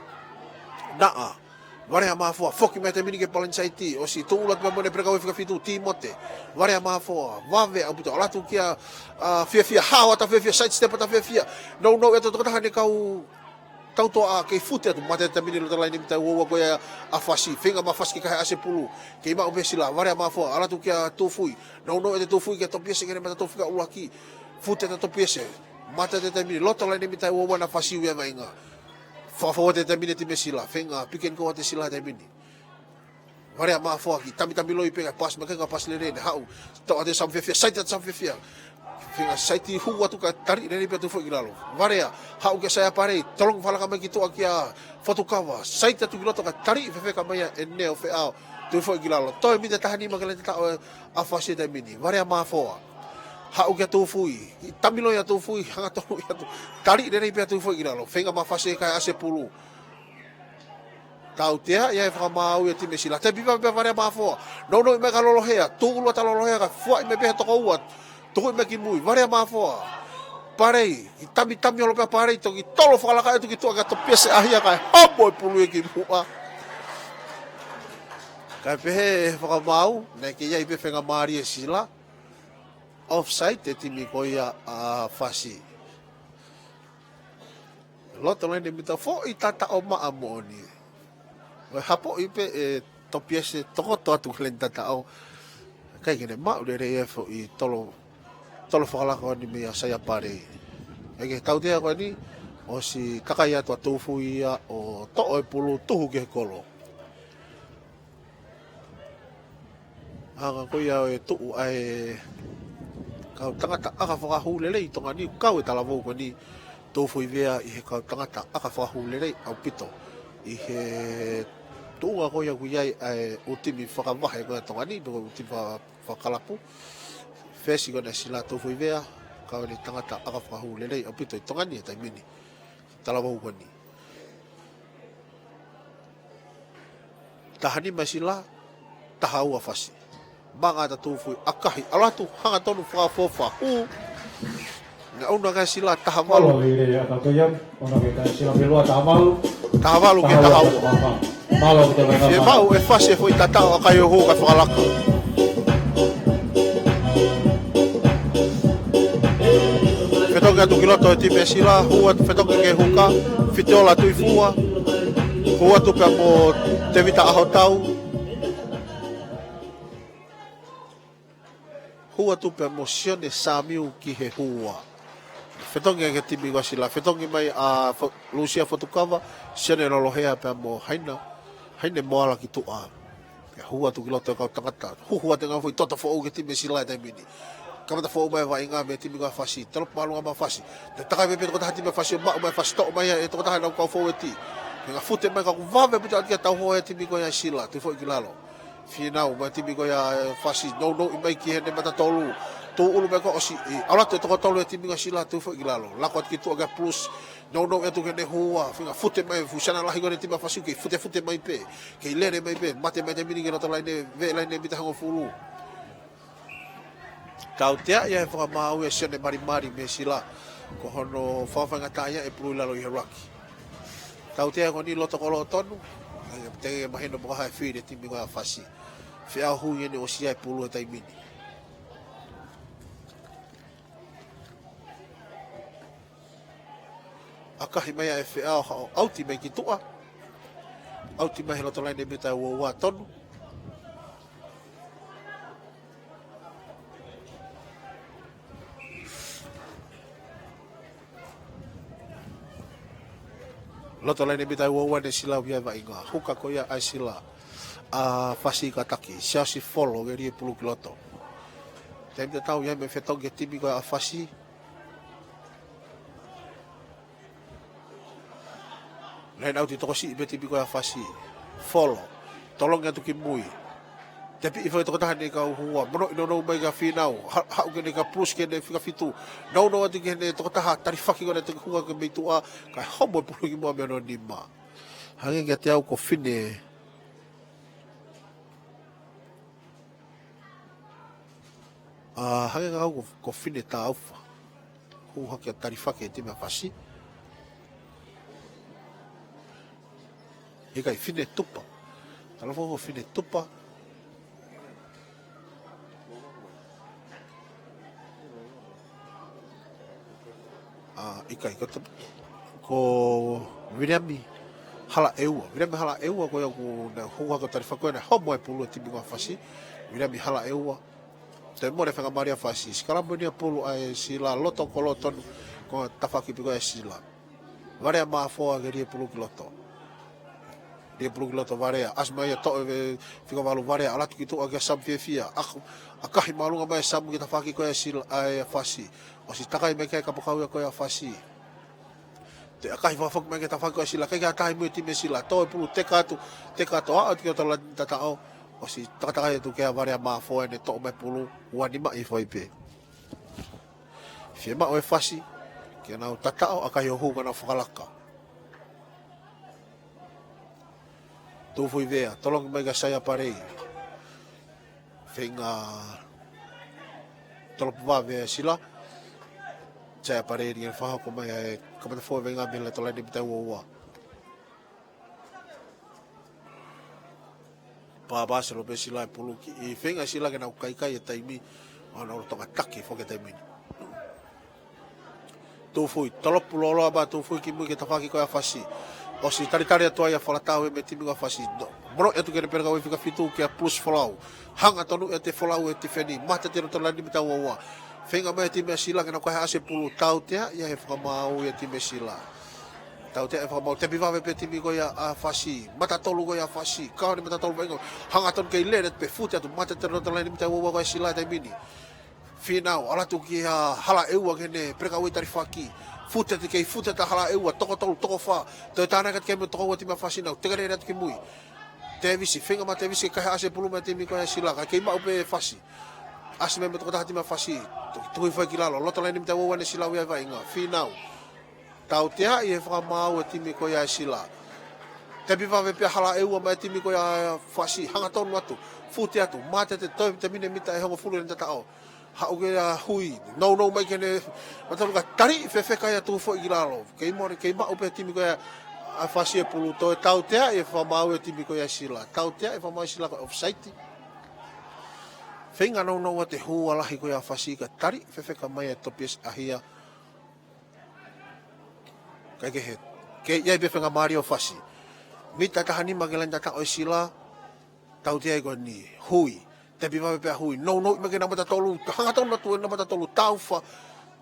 Naʻa. Valea Mafoa, foki mai e taimi ni ki he palanisai ti, ʻosi tuʻulu atu pē mo ʻene pelekau e fika fitu, Timote. Valea Mafoa, vave ʻaupito, ʻalu atu kia, ʻa, Fiefia, hao atu ʻa Fiefia, side step atu ʻa Fiefia. Nounou atu e tokotaha ʻene kau tautua kei fute atu, mate e taimi ni loto laine mita ua ua ko ia ʻa Fasi, feinga mai ʻa Fasi ke kae ʻasi e pulu, kei maʻu pē sila, Valea Mafoa, ʻalu atu kia Tufui, nounou atu e Tufui kia Topiese ki heʻene mata tolu fika ʻuluaki, fute atu ʻa Topiese, mate e taimi ni loto laine mita ua ua ʻa Fasi ʻi he vaʻinga. Fakafoʻou atu e taimi ni e timi sila, feinga pick and go atu e sila he taimi ni. Valea Mafoa kiʻi tamitamiloi pē kae pasi mai, kae pasi lelei ʻene haʻu. Toʻo atu e Samu Fiefia, side atu Samu Fiefia. Feinga side hū atu kae tali lelei pē ʻo tuʻu foʻi ki lalo. Valea, haʻu kia Saia Palei, tolongi fakalaka mai ki tuʻa kia Fotukava. Side atu ki loto kae tali fefeka mai ia ʻe Neo Feʻao. Tuʻu foʻi ki lalo. Toe mita taha nima ki he laine tataʻo ʻa Fasi he taimi ni. Valea Mafoa. Haʻu kia Tufui. Kiʻi tamiloi ʻa Tufui, hangatonu ia atu. Tali lelei pē ʻo tuʻu foʻi ki lalo. Feinga mai ʻa Fasi kae ʻasi e pulu. Tautea ia e fakamaau ia e timi sila. Tepi vave pē ʻa Valea Mafoa. Nounou mai kia Lolohea. Tuʻulu atu ʻa Lolohea kae fuaʻi mai pē he tokoua. Tukuʻi mai ki mui. Valea Mafoa. Palei. Kiʻi tamitami holo pē ʻa Palei. Toki tolo fakalaka atu ki tuʻa kia Topiese ʻAhia kae homo e pulu ia ki muʻa. Kae pehē ʻe he fakamaau, naʻe kei ʻi ai pē faingamālie e sila. Offside e timi ko ia ʻa Fasi. Loto laine mita foʻi tataʻo maʻa moʻoni. ʻOi hapoʻi pē ʻe Topiese tokoto atu ki he laine tataʻo. ʻIkai ke ne maʻu lelei e foʻi tolo, tolo fakalaka ko eni meia Saia Palei. ʻIkai ke tautea ko eni, ʻosi takai atu ʻa Tūfui ia ʻo toʻo e pulu tuhu ki he kolo. Hanga ko ia ʻo e tuʻu ʻa e kau tangata ʻaka fakahū lelei ʻi Tonga ni, kau e talavou ko eni Tūfui Vea ʻi he kau tangata ʻaka fakahū lelei ʻaupito ʻi he tuʻunga ko ia ʻoku ʻi ai ʻa e ʻū timi fakavahe ko ia ʻa Tonga ni, pe ko e ʻū timi fa-, fakakalapu. Fesi ko ena ʻa Sila Tūfui Vea, kau eni tangata ʻaka fakahū lelei ʻaupito ʻi Tonga ni he taimi ni. Talavou ko eni. Taha nima ʻa Sila, taha ua ʻa Fasi. Manga ʻa Tūfui, ʻakahi, ʻalu atu, hangatonu fakaʻofoʻofa, hū. Naʻe ʻunu ange ʻe Sila taha valu. Mālō e lelei ʻa e kau toiaki, ʻoku ʻi ai ʻa Sila Pelua taha valu. Taha valu ki he taha ua. Mālō ki he toiaki. Fiemaʻu ʻe Fasi e foʻi tataʻo ʻa Kaiohu kae fakalaka. Fetongi atu ki loto e timi ʻa Sila, hū atu fetongi ki he huka, Fitiola Tuifua, hū atu pea mo Tevita ʻAhotau, hū atu pea mo Sione Samiu ki he hua. Fetongi ki he timi ko ia ʻa Sila, fetongi mai ʻa Fo-, Lusia Fotukava, Sione Lolohea pea mo Haina, Haine Moala ki tuʻa. Pea hū atu ki loto e kau tangata. Huhu atu e ngaahi foʻi toto foʻou ki he timi ʻa Sila he taimi ni. Kamata foʻou mai e vaʻinga mei he timi ko ia ʻa Fasi. Tolo māʻolunga mai ʻa Fasi. Naʻe takai mai pē tokotaha timi ʻa Fasi ʻo maʻu mai ʻa Fasi, toʻo mai ia ʻe he tokotaha ʻenau kau fōueti. Feinga fute mai ka kuo vave ʻaupito atu ki he tauhoa ʻa e timi ko ia ʻa Sila. Tuʻu foʻi ki lalo. Fīnau mai e timi ko ia ʻa Fasi. Nounou mai ki heʻene mata tolu. Tūʻulu mai ko ē ʻosi. ʻAlu atu e toko tolu ʻa e timi ko ia ʻa Sila. Tuʻu foʻi ki lalo. Lako atu ki tuʻa ki he plus. Nounou atu ki heʻene hua. Feinga fute mai, fuʻu siana lahi ko eni e timi ʻa Fasi, kei futefute mai pē. Kei lele mai pē, mate mai e timi ni ki loto laine, veʻe laine mita hongofulu. Tautea ia he fakamaau ʻa Sione Malimali mei Sila. Ko hono fakafaingataʻaʻia e pulu ʻi lalo ʻi he ʻuluaki. Tautea ko eni loto kolo tonu. ʻIkai ke mahino pe ko hai e fili e timi ko ia ʻa Fasi. Feʻao hui eni ʻosi ia e pulu he taimi ni. ʻAkahi mai ʻa e feʻao, haʻu ʻauti mai ki tuʻa. ʻAuti mai he loto laine mita ua ua tonu. Loto laine mita ua ua ʻa Sila ʻoku ʻi ai e vaʻinga. Huka ko ia ʻa Sila. ʻA Fasi kātaki. Siaosi Folo ke lie pulu ki loto. Taimi tatau ia mo e fetongi e timi ko ia ʻa Fasi. Laine ʻauti tokosiʻi pē timi ko ia ʻa Fasi. Folo. Tolongi atu ki mui. Tepiʻi foki e tokotaha ʻene kau hua. Monoʻi nounou mai kia Fīnau. Ha-, haʻu ki heʻene kau plus ki heʻene fika fitu. Nounou atu ki heʻene tokotaha talifaki ko ena ʻe toki hū hake mei tuʻa. Kae homo e pulu ki muʻa mei hono nima. Hangē kiate au ko Fine. ʻA, hangē kiate au ko, ko Fine Taufa. Hū hake ʻo talifaki e timi ʻa Fasi. ʻIkai, Fine Tupa. Tala fo ko Fine Tupa. ʻA, ʻikai, ko, ko Viliami Halaʻeua. Viliami Halaʻeua ko ia ʻoku ne hū hake ʻo talifaki ko ena homo e pulu e timi ko ia ʻa Fasi. Viliami Halaʻeua. Toe mole e faingamālie ʻa Fasi. Sikalaboni ʻa e pulu ʻa e Sila loto kolo tonu ko e tafaʻaki pē ko ia ʻa Sila. Valea Mafoa ke lie pulu ki loto. Lie pulu ki loto Valea. ʻAsi mai ia toʻo e fika valu Valea. ʻAlu atu ki tuʻa kia Samu Fiefia. ʻAk-, ʻakahi māʻolunga mai ʻa Samu ki he tafaʻaki ko ia ʻa Sila, ʻa e Fasi. ʻOsi takai mai ki ai e kapakau ia ko ia ʻa Fasi. Toe ʻakahi fakafoki mai ki he tafaʻaki ko ia ʻa Sila. ʻIkai ke ʻatā ʻi mui e timi ʻa Sila. Toʻo e pulu, teka atu, teka atu, aʻu atu ki loto laine tataʻo. ʻOsi takatakai atu kia Valea Mafoa ʻene toʻo mai e pulu. Ua nima ʻi fai pē. Fiemaʻu ʻe Fasi ke nau tataʻo, ʻakahi ʻo hū ka nau fakalaka. Tūfui Vea, tolongi mai kia Saia Palei. Feinga tolopu vave ʻa Sila. Saia Palei ʻi he fakahoko mai ʻa e kamata foʻou e vaʻinga mei he loto laine mita ua ua. Pāpā selo pē Sila e pulu ki, ʻi feinga Sila ke nau kaikai e taimi, ʻo nau lolotonga taki foki e taimi ni. Tūfui, tolopu lōloa mai ʻa Tūfui ki mui ki he tafaʻaki ko ia ʻa Fasi. ʻOsi talitali atu ai ʻa Falatau ia mei he timi ko ia ʻa Fasi. No, Mono atu ki heʻene peleka ʻo e fika fitu kia Plus Folau. Hangatonu ʻa e folau ʻa e tifeni. Mate atu ʻi loto laine mita ua ua. Feinga mai e timi ʻa Sila ke nau kaihaʻasi e pulu. Tautea ia he fakamaau ʻa e timi ʻa Sila. Tautea e fakamaau, tepi vave pē timi ko ia ʻa Fasi. Mata tolu ko ia ʻa Fasi. Kau ni mata tolu vaʻinga. Hangatonu kei lele pē, fute atu, mate atu ʻi loto laine mita ua ua ko ia ʻa Sila he taimi ni. Finau, ʻalu atu kia Halaʻeua ki heʻene peleka ʻo e talifaki. Fute atu kei fute atu ʻa Halaʻeua, toko tolu, toko fā. Toe tānaki atu ki he mo toko ua timi ʻa Fasi, nau tekelele atu ki mui. Tevisi, feinga mai Tevisi ke kaihaʻasi e pulu mei he timi ko ia ʻa Sila, ka kei maʻu pē ʻe Fasi. ʻAsi mai mo e tokotaha timi ʻa Fasi. Tu-, tuku hifo ki lalo, loto laine mita ua ua ʻa Sila ʻoku ʻi ai e vaʻinga. Finau. Tautea ia he fakamaau ʻa e timi ko ia ʻa Sila. Tepi vave pē ʻa Halaʻeua maʻa e timi ko ia ʻa Fasi, hangatonu atu, fute atu, mate atu, toe taimi ni mita ʻe hongofulu ʻene tataʻo. Haʻu ki ai ʻa Hui, nounou mai ki heʻene, mata luka tali, fefeka ia, tuku foʻi ki lalo. Kei mole, kei maʻu pē timi ko ia ʻa Fasi e pulu. Toe tautea ia he fakamaau ʻa e timi ko ia ʻa Sila. Tautea ia he fakamaau ʻa Sila ko e offside. Feinga nounou atu e hua lahi ko ia ʻa Fasi ka tali, fefeka mai ʻa Topiasi ʻAhia. Kae kehe, kei ʻi ai pē faingamālie ʻo Fasi. Mita taha nima ki he laine tataʻo ʻa Sila. Tautea ia ko eni, Hui. Tepi vave pē ʻa Hui. Nounou mai ki heʻena mata tolu. Hangatonu atu ʻena mata tolu. Taufa.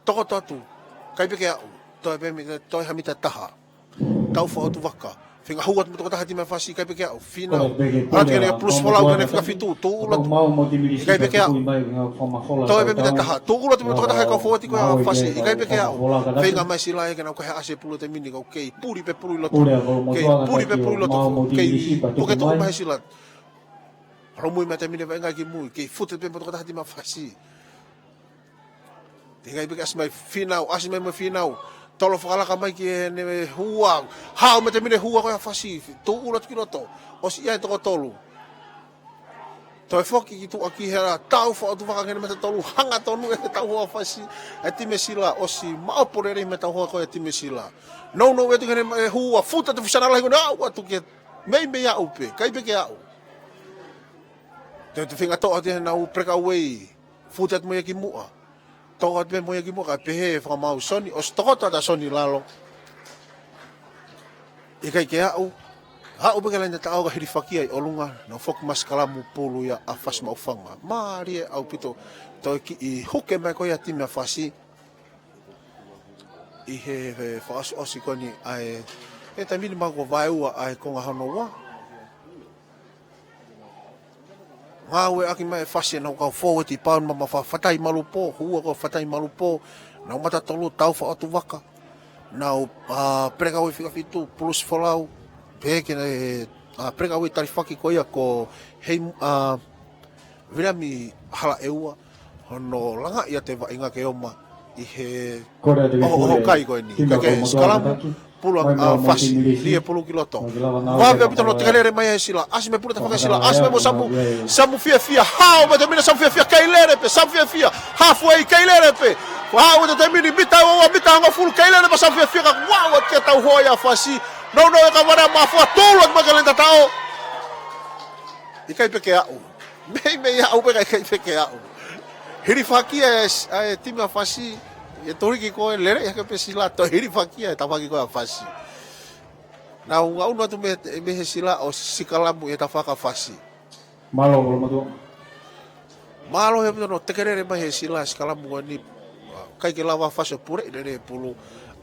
Tokoto atu. ʻIkai pē ke aʻu. Toe pē mita, toe ha mita taha. Taufa ʻOtuvaka. Feinga hū atu mo e tokotaha timi ʻa Fasi, ʻikai pē ke aʻu. Finau. ʻAlu atu ki heʻene Plus Folau ki heʻene fika fitu. Tuʻulu atu. ʻIkai pē ke aʻu. Toe pē mita taha. Tuʻulu atu mo e tokotaha e kau fōueti ko ia ʻa Fasi, ʻikai pē ke aʻu. Feinga mai Sila ia ke nau kaihaʻasi e pulu he taimi ni, ka ʻoku kei puli pē pulu ʻi loto. Kei puli pē pulu ʻi loto. Kei puke tuʻu mai ʻe Sila. Haʻu mui mai he taimi ni e vaʻinga ki mui. Kei fute pē mo e tokotaha timi ʻa Fasi. Teʻeki ai pē ke ʻasi mai Finau, ʻasi mai mo Finau. Tolo fakalaka mai ki heʻene hua. Haʻu mai he taimi ni e hua ko ia ʻa Fasi. Tuʻulu atu ki loto. ʻOsi ʻi ai e toko tolu. Toe foki ki tuʻa ki he Taufa ʻOtuvaka ki heʻene mata tolu. Hangatonu e tauhoa ʻa Fasi. E timi ʻa Sila. ʻOsi maʻopo lelei mei he tauhoa ko ia e timi ʻa Sila. Nounou atu ki heʻene hua. Fute atu fuʻu siana lahi ko eni, aʻu atu ki he meimei aʻu pē. ʻIkai pē ke aʻu. Toe toe feinga toʻo atu ʻenau breakaway. Fute atu mo ia ki muʻa. Toʻo atu pē mo ia ki muʻa, kae pehē e fakamaau ʻa Soni, ʻosi tokoto atu ʻa Soni ʻi lalo. ʻIkai ke aʻu, aʻu pē ki he laine tataʻo ka hilifaki ia ʻi ʻolunga, nau foki mai e sikalamu pulu ia ʻa Fasi Maʻufanga. Mālie ʻaupito, toe kiʻi huke mai ko ia e timi ʻa Fasi. ʻI he, he fakaʻosiʻosi ko eni ʻa e, he taimi ni mahalo kuo vaeua ʻa e konga hono ua. Ngāueʻaki mai ʻe Fasi ʻenau kau fōueti, pau mamafa, Fatai Malupō, hua ko Fatai Malupō, ʻenau mata tolu, Taufa ʻOtuvaka, ʻenau, ā, breakaway fika fitu, Plus Folau, pehē ki he, ā, breakaway talifaki ko ia ko Hei, ā, Viliami Halaʻeua, hono langaʻi atu e vaʻinga ke ō mai ʻi he ʻohoʻoho kai ko eni. Kae kehe, sikalamu, pulu ʻa Fasi, lie pulu ki loto. Vave ʻaupito hono tekelele mai ʻe Sila, ʻasi mai pulu ʻa Tafaka ʻe Sila, ʻasi mai mo Samu, Samu Fiefia, haʻu mai he taimi ni Samu Fiefia, kei lele pē, Samu Fiefia, halfway, kei lele pē. Haʻu mai he taimi ni mita ua ua, mita hongofulu, kei lele pē Samu Fiefia, kae ʻoua ʻe tauhoa ia ʻa Fasi. Nounou e kavana mafua, tuʻulu atu mai ki he laine tataʻo. ʻIkai pē ke aʻu. Meimei aʻu pē ka ʻikai pē ke aʻu. Hilifaki ʻa e, ʻa e timi ʻa Fasi, ʻi he toliki ko ē, lele ia ke pē Sila, toe hilifaki ʻa e tafaʻaki ko ē ʻa Fasi. Nau ngaʻunu atu mei, mei he Sila ʻo sikalamu ʻi he tafaʻaki ʻa Fasi. Mālō, mālō mātuʻa. Mālō he pito no tekelele mai he Sila sikalamu ko eni. ʻIkai ke lava ʻa Fasi ʻo puleʻi lelei e pulu.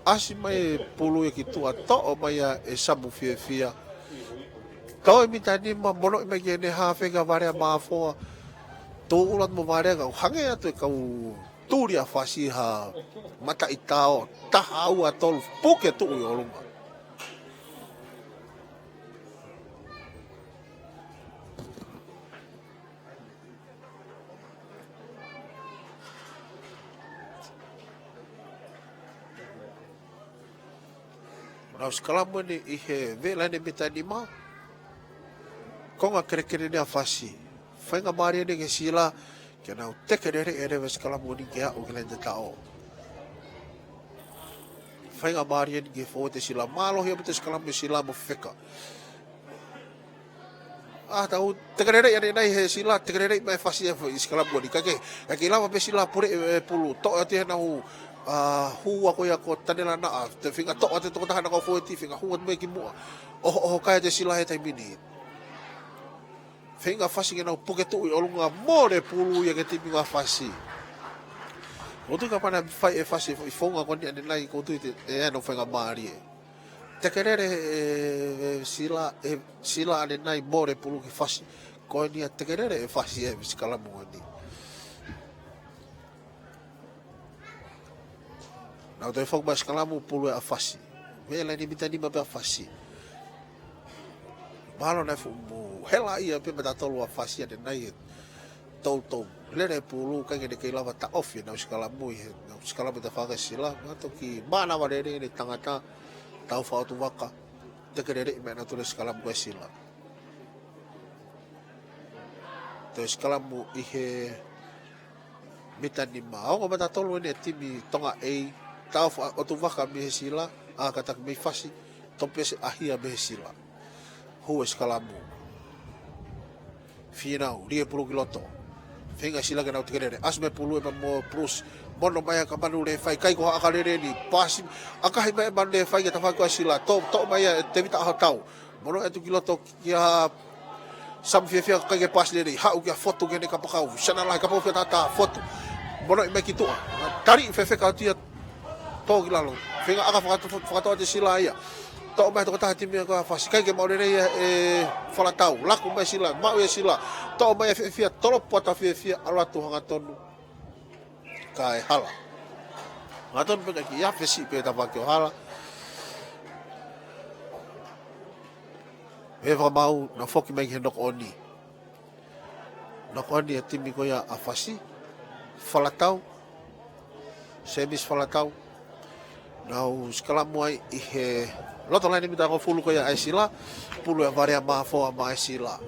ʻAsi mai e pulu ia ki tuʻa, toʻo mai ia ʻe Samu Fiefia. Toe mita nima, monoʻi mai ki heʻene hafe kia Valea Mafoa. Tuʻulu atu mo Valea, kau hangē atu e kau tuli ʻa Fasi ha mataʻi tao, taha ua tolu, puke tuʻu ʻi ʻolunga. Nau sikalamu eni ʻi he veʻe laine mita nima. Konga kelekele ni ʻa Fasi. Faingamālie eni ki he Sila ke nau tekelele e leva e sikalamu eni ke aʻu ki he laine tataʻo. Faingamālie eni ki he fōueti Sila. Mālohi ʻaupito e sikalamu ʻa Sila mo fefeka. ʻA, tau tekelele ʻanenai he Sila, tekelele mai ʻe Fasi e foʻi sikalamu ko eni. Kae kehe, ʻikai ke lava pē Sila puleʻi e pulu, toʻo atu ʻenau, ʻa, hua ko ia ko Tanela Naʻa, toe feinga toʻo atu e tokotaha ʻenau kau fōueti, feinga hū atu mai ki muʻa. ʻOhoʻoho kai atu e Sila he taimi ni. Feinga fasi ke nau puke tuʻu ʻi ʻolunga, mole pulu ia ki he timi ʻa fasi. ʻOku ou tui kapau naʻe fai ʻe fasi ʻi he founga ko eni ʻanenai, ʻoku ou tui te, ʻe ʻi ai hano faingamālie. Tekelele ʻe, ʻe Sila, ʻe Sila ʻanenai, mole pulu ki fasi. Ko eni ʻa tekelele ʻe fasi ʻa e sikalamu ko eni. Nau toe foki mai sikalamu, pulu ʻa fasi. Mei laini mita nima pē ʻa fasi. Mahalo naʻe fuʻu hela ia pē mei he tolu ʻa fasi ʻanenai he toutou lele pulu, ʻikai ke ne kei lava taʻofi ʻenau sikalamu ʻi he, nau sikalamu ʻi he tafaʻaki ʻa Sila. Naʻe toki mānava lelei ʻene tangata, tau fakaʻotu vaka, tekeleleʻi mai ʻenau tole sikalamu ko ē ʻa Sila. Toe sikalamu ʻi he mita nima. Ongo mata tolu eni ʻa e timi Tonga A, tau fakaʻotu vaka mei he Sila, ʻa kātaki mei fasi, toki pese ʻa hia mei he Sila. Hū e sikalamu. Fīnau, lī e pulu ki loto. Feinga Sila ke nau tekelele. ʻAsi mai pulu ē pea mo Bruce. Mono mai ʻa e manu lēfai, ʻikai ko ha ʻaka lelei ni. Pasi, ʻakahi mai e manu lēfai ki he tafaʻaki ʻa Sila. Toʻo, toʻo mai ʻe Tevita ʻAhotau. Mono atu ki loto kia Sam Fiafia, ʻikai ke pasi lelei, haʻu kia Fotu ki heʻene kapakau. Sana lahi, kapau fia tata Fotu. Monoʻi mai ki tuʻa. Tali fefeka atu ia, tō ki lalo. Feinga ʻaka fakato-, fakatoʻa ʻe Sila ia. Toʻo mai tokotaha timi ko ē ʻa fasi, ʻikai ke maʻu lelei ia ʻe Falatau. Laku mai Sila, maʻu ʻe Sila. Toʻo mai ʻe Fiafia, tolopu atu ʻa Fiafia, ʻalu atu hangatonu. Kae hala. Hangatonu pē kae kiʻi afe siʻi pē tafaʻaki ʻo hala. Mei he fakamaau, nau foki mai ki he knock on. Knock on ʻa e timi ko ia ʻa fasi. Falatau. Semisi Falatau. Nau sikalamu ai ʻi he loto laini mita hongofulu ko ia ʻa e Sila. Pulu ʻe Varea, mā foa maʻa e Sila.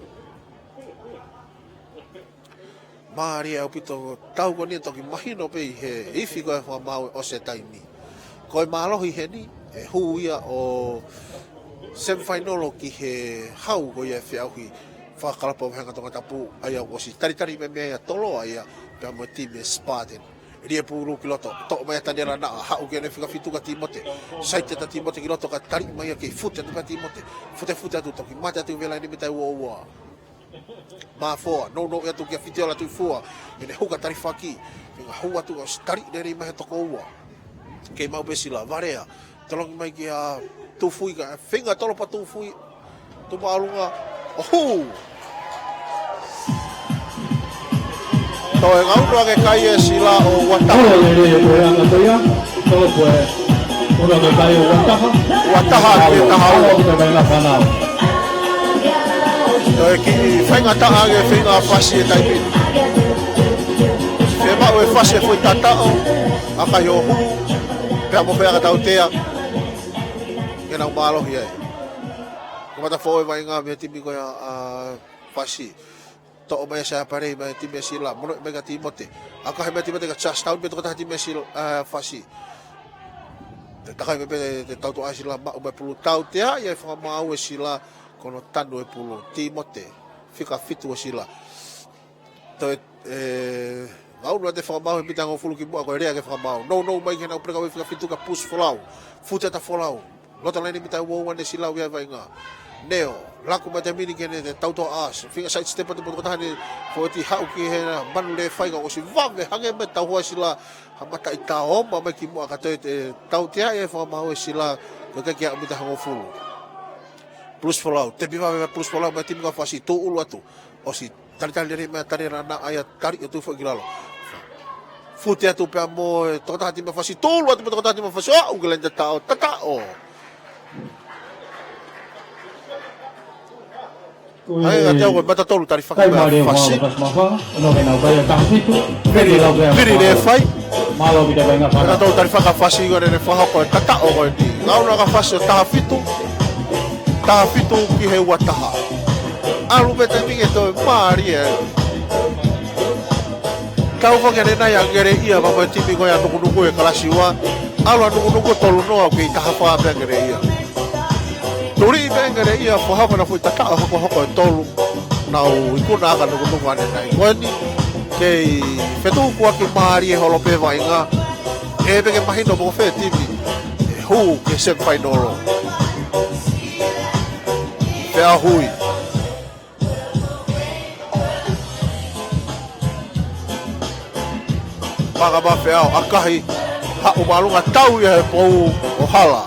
Mālie ʻaupito, tau ko eni ʻe toki mahino pē ʻi he ifi ko ē ʻa e fakamaau ʻosi e taimi. Ko e mālohi heni, ʻe hū ia ʻo semifinal ki he hau ko ia ʻo e feʻauhi fakakalapu ʻa e vaheʻanga Tongatapu, ʻa ia ʻoku ʻosi talitali mai mei ai ʻa Toloa ia, pea mo e timi ʻa Spartan. Lī e pulu ki loto, toʻo mai ʻa Taniela Naʻa, haʻu ki heʻene fika fitu kia Timote. Saiti atu ʻa Timote ki loto, kae tali mai ia, kei fute atu pē ʻa Timote. Futefute atu, toki mate atu mei he laini mita ua ua. Mā foa, nounou atu kia Fitiola Tuʻifua, ʻene huka talifaki, feinga hū atu ʻo tali lelei mai he toko ua. Kei maʻu pē Sila, Varea, tolongi mai kia Tufui, kae feinga tolopu ʻa Tufui, tuʻu māʻolunga, ʻo hū. Toe ngaunga ke kai ʻe Sila ʻo ua taha. Ua lelei e toe anga ko ia. Tolopu e ua ke kai ʻo ua taha. Ua taha ki he taha ua. Ua taha ki he taha ua. Toe kiʻi faingataʻa ange feinga ʻa fasi he taimi ni. Fiemaʻu ʻe fasi e foʻi tataʻo, ʻakahi ʻo hū, pea mo e foʻi ʻaka tautea ke nau mālohi ai. Ko e matafoʻou e vaʻinga mei he timi ko ia ʻa fasi. Toʻo mai ʻe Saia Palei mei he timi ʻa Sila, mono mai kia Timote. ʻAkahi mai Timote kia Charles Town, pea tokotaha timi ʻa Sila, ʻa fasi. Toe takai mai pē ʻe he tautea ʻa Sila, maʻu mai pulu, tautea ia e fakamaau ʻe Sila, ko hono tanu e pulu. Timote, fika fitu ʻo Sila. Toe, ʻe, ngaunga atu e fakamaau he mita hongofulu ki muʻa, ko e lea ki he fakamaau. Nounou mai ki heʻenau breakaway fika fitu kia Pusi Folau. Fute atu ʻa Folau. Loto laini mita ua ua ʻa Sila ʻoku ʻi ai e vaʻinga. Neo, laku mai e taimi ni ki heʻene tautea ʻa Sila. Feinga side step atu mo e tokotaha ʻene fōueti, haʻu ki he manu lēfai, ka ʻosi vave hangē mei he tautea ʻa Sila. Ha mataʻi taʻofi mai ki muʻa ka toe, ʻe, tautea e fakamaau ʻe Sila. Ko e ʻikai ke aʻu mita hongofulu. Pusi Folau, tepi vave mai Pusi Folau mei he timi ko ia ʻa fasi, tūʻulu atu. ʻOsi talitali lelei mai ʻa Taniela Naʻa, ʻa ia tali ʻo tuʻu foki ki lalo. Fute atu pea mo e tokotaha timi ʻa fasi, tūʻulu atu mo e tokotaha timi ʻa fasi, ʻo aʻu ki he laini tataʻo, tataʻo. ʻA ia, ʻa e tau ko e mata tolu talifaki mai ʻa fasi. Vili, vili lēfai. Mata tolu talifaki ʻa fasi, ko ʻene fakahoko e tataʻo ko eni. Ngaunga ʻa fasi ʻo taha fitu. Taha fitu ki he ua taha. ʻAlu pē taimi ke toe mālie. Tau fake ʻanenai ʻa Ngeleʻia, pea mo e timi ko ia ʻa Nukunuku he kalasi ua. ʻAlu ʻa Nukunuku tolu noa, kei taha fā pē ʻa Ngeleʻia. Tuli pē Ngeleʻia, fakahoko ʻena foʻi tataʻo hokohoko ʻe tolu. Nau ikuna ʻa Nukunuku ʻanenai. Ko eni, kei fetukuaki mālie holo pē vaʻinga. ʻE pē ke mahino mo e fē timi ʻe hū ki he semifinal. Pea hui. Paka mafeao ʻakahi, haʻu māʻolunga tau ia he pou ʻo hala.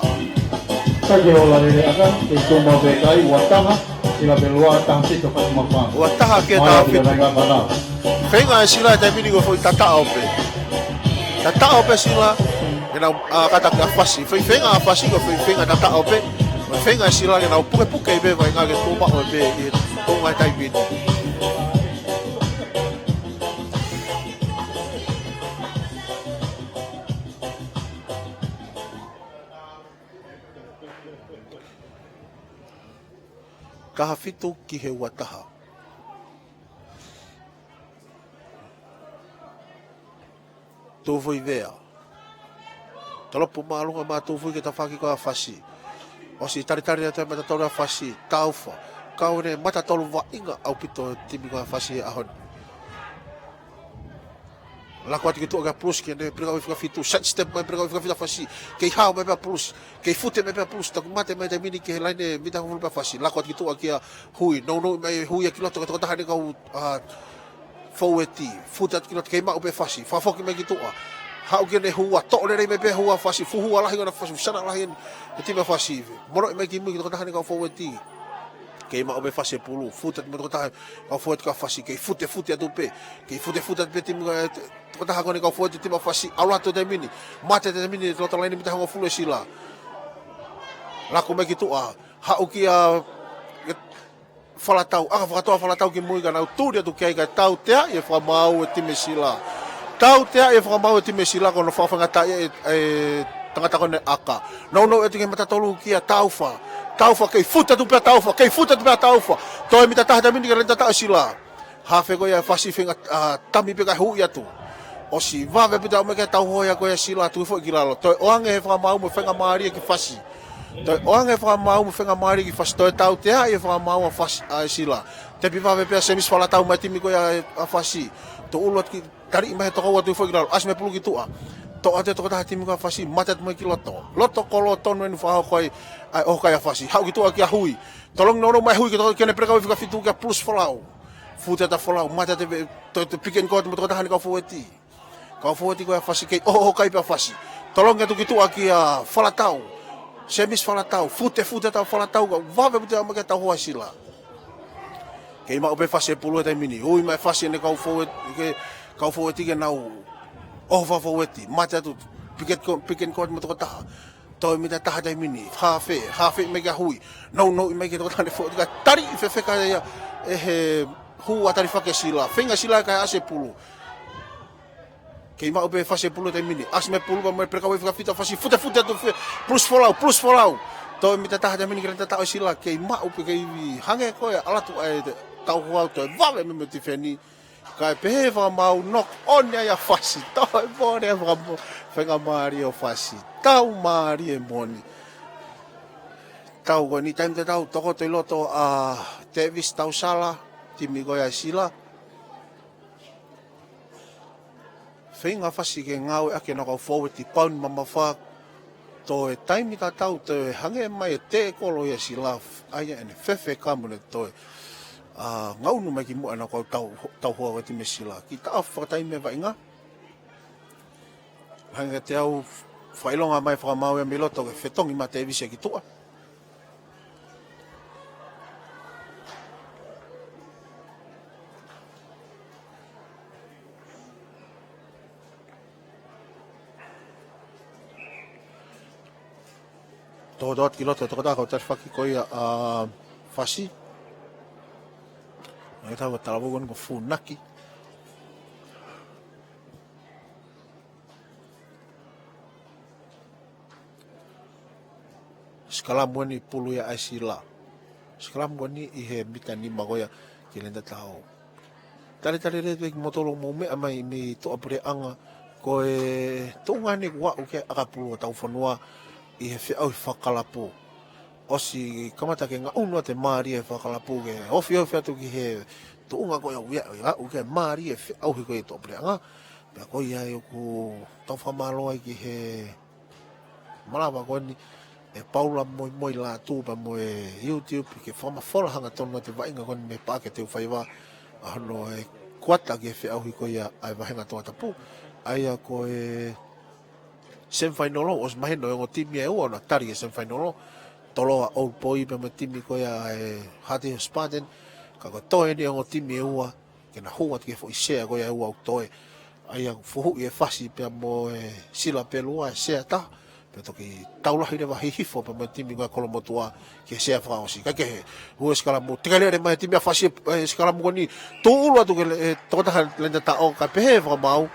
Saki hola lele aka, ke tuma pe kai, ua taha, sila pe lua, taha fitu, fatu mapa. Ua taha ke taha fitu. Feinga e sila he taimi ni ko e foʻi tataʻo pē. Tataʻo pē sila, ke nau, a, kata ki ʻa fasi. Fei, feinga ʻa fasi ko e fei, feinga tataʻo pē. Feinga e sila ke nau pukepuke pē, feinga ke tuma ʻo pē, ʻi he tuʻunga he taimi ni. Taha fitu ki he ua taha. Tūfui vea. Talopu māʻolunga mā tūfui ke tafaki ko ʻa fasi. ʻOsi talitali atu e matatolu ʻa fasi. Taufa. Kau ne matatolu vaʻinga ʻaupito e timi ko ʻa fasi he ʻaho ni. Lako atu ki tuʻa kia Pulusi ke ne peleka ui fika fitu. Side step mai peleka ui fika fitu ʻa fasi. Kei hao mai pē ʻa Pulusi. Kei fute mai pē ʻa Pulusi. Taku mate mai taimi ni ki he laine mita hongofulu pē ʻa fasi. Lako atu ki tuʻa kia Hui. Nounou mai Hui ia ki loto ke tokotaha ne kau, a, foueti. Fute atu ki loto kei maʻu pē fasi. Fakafoki mai ki tuʻa. Haʻu ke ne hua. Toʻo lelei mai pē hua fasi. Fuʻu hua lahi ʻona fasi. Fuʻu sana lahi e timi ʻa fasi. Monoʻi mai ki mui ki tokotaha ne kau foueti. Kei maʻu pē fasi e pulu. Fute atu mai tokotaha kau foueti ʻa fasi. Kei fute fute atu pē. Kei fute fute atu pē timi ʻa, tokotaha ko eni kau foueti timi ʻa fasi. ʻAlu atu e taimi ni. Mate e taimi ni, loto laine mita hongofulu e sila. Lako mai ki tuʻa. Haʻu kia, kia Falatau. ʻAka fakatoa Falatau ki mui ka nau tuli atu ki ai ka tauteaʻi e fakamaau e timi sila. Tauteaʻi e fakamaau e timi sila ko hono fakafaingataʻaʻia e, e tangata ko eni ʻaka. Nounou atu ki he matatolu kia Taufa. Taufa kei fute atu pē ʻa Taufa. Kei fute atu pē ʻa Taufa. Toe mita taha taimi ni ke lele tataʻo e sila. Hafe ko ia ʻa fasi feinga, a, tami pē kae huʻi atu. ʻOsi vave pē ʻo aʻu mai ki he tauhoa ko ia e sila tuʻu foʻi ki lalo. Toe ʻoange he fakamaau mo e faingamālie ki fasi. Toe ʻoange he fakamaau mo e faingamālie ki fasi. Toe tauteaʻi e fakamaau ʻa fasi, ʻa e sila. Tepi vave pē ʻa Semisi Falatau mai timi ko ia ʻa fasi. Toe ʻulu atu ki taliʻi mai he tokoua tuʻu foʻi ki lalo. ʻAsi mai pulu ki tuʻa. Toʻo atu e tokotaha timi ko ia ʻa fasi. Mate atu mai ki loto. Loto kolo tonu eni fakahoko ai ʻa e ʻohokai ʻa fasi. Haʻu ki tuʻa kia Hui. Tolongi nounou mai Hui ke toko ke ne peleka ui fika fitu kia Pulusi Folau. Fute atu ʻa Folau, mate atu e, toe, toe pick and go atu mo tokotaha ne kau foueti. Kau foueti ko ia ʻa fasi kei ʻohokai pē ʻa fasi. Tolongi atu ki tuʻa kia Falatau. Semisi Falatau, fute fute atu ʻa Falatau, ka vave pē ʻo aʻu mai ki he tauhoa e sila. Kei maʻu pē fasi e pulu he taimi ni. Ui mai fasi ʻene kau foueti, ke, kau foueti ke nau ʻoho fakafoueti. Mate atu, pick and go, pick and go atu mo tokotaha. Toe mita taha taimi ni, hafe, hafe mai kia Hui. Nounou mai ki he tokotaha ne foueti ka taliʻi fefeka ia ʻe he hua talifaki e sila. Feinga sila kae ʻasi e pulu. Kei maʻu pē fasi e pulu taimi ni. ʻAsi mai pulu pea mo e peleka ui fika fitu ʻa fasi fute fute atu fē. Pulusi Folau, Pulusi Folau. Toe mita taha taimi ni ke lele tataʻo e sila. Kei maʻu pē kei hangē ko e ʻalu atu ʻa e tauhoa toe vave mai mo e tifeni. Kae pehē fakamaau knock on ai ʻa fasi. Toe vole e fakamaau. Faingamālie ʻo fasi. Tau mālie moʻoni. Tau ko eni taimi tatau tokoto ʻi loto ʻa Tevisi Tausala. Timi ko ia ʻa e sila. Feinga fasi ke ngāueʻaki ʻenau kau foueti pauni mamafa. Toe taimi tatau toe hangē mai e tēkolo ia sila. ʻAi ʻene fefeka mo ne toe, a, ngaunu mai ki muʻa ʻenau kau tau, tauhoa ʻo e timi sila. Kiʻi taʻofi fakataimi e vaʻinga. Hangē kiate au fakaʻilonga mai fakamaau ia mei loto ke fetongi mai Tevisi ki tuʻa. Tokoto atu ki loto, tokotaha kau talifaki ko ia ʻa fasi. Hangē kiate au talavou ko eni ko Funaki. Sikalamu eni pulu ia ʻa e sila. Sikalamu ko eni ʻi he mita nima ko ia ki he lele tataʻo. Talitali lelei kimoutolu mou meʻa mai mei tuʻapuleʻanga ko e tuʻunga eni kuo aʻu ki ai ʻakapulu ʻo hotau fonua ʻi he feʻauhi fakakalapu. ʻOsi kamata ke ngaunu atu e mālie fakakalapu ke ofiofi atu ki he tuʻunga ko ia ʻoku aʻu ki ai e mālie feʻauhi ko ia ʻi tuʻapuleʻanga. Pea ko ia ai ʻoku tau fakamālō ai ki he malava ko eni ʻe Paula Moimoi Lātū pea mo e YouTube ke fakamafola hangatonu atu e vaʻinga ko eni mei he Paʻake Teufaiva ʻa hono ʻe kuata ki he feʻauhi ko ia ʻa e vāhenga Tongatapu. ʻA ia ko e semifinal, ʻosi mahino e ongo timi ʻe ua naʻa nau tali e semifinal. Toloa Old Boy pea mo e timi ko ia ʻa e Haʻateiho Spartan, ka ko e toe eni e ongo timi ʻe ua, ke na hū atu ki he foʻi sea ko ia ʻe ua ʻoku toe. ʻA ia fuhuʻi e Fasi pea mo e Sila Pelua e sea taha, pea toki tau lahi leva hihifo pea mo e timi ko ia Kolomotuʻa ki he sea fakaʻosi. Kae kehe, hū e sikalamu, tekelele mai e timi ʻa Fasi e sikalamu ko eni, tūʻulu atu ki he tokotaha Lenda Taʻo, kae pehē fakamaau,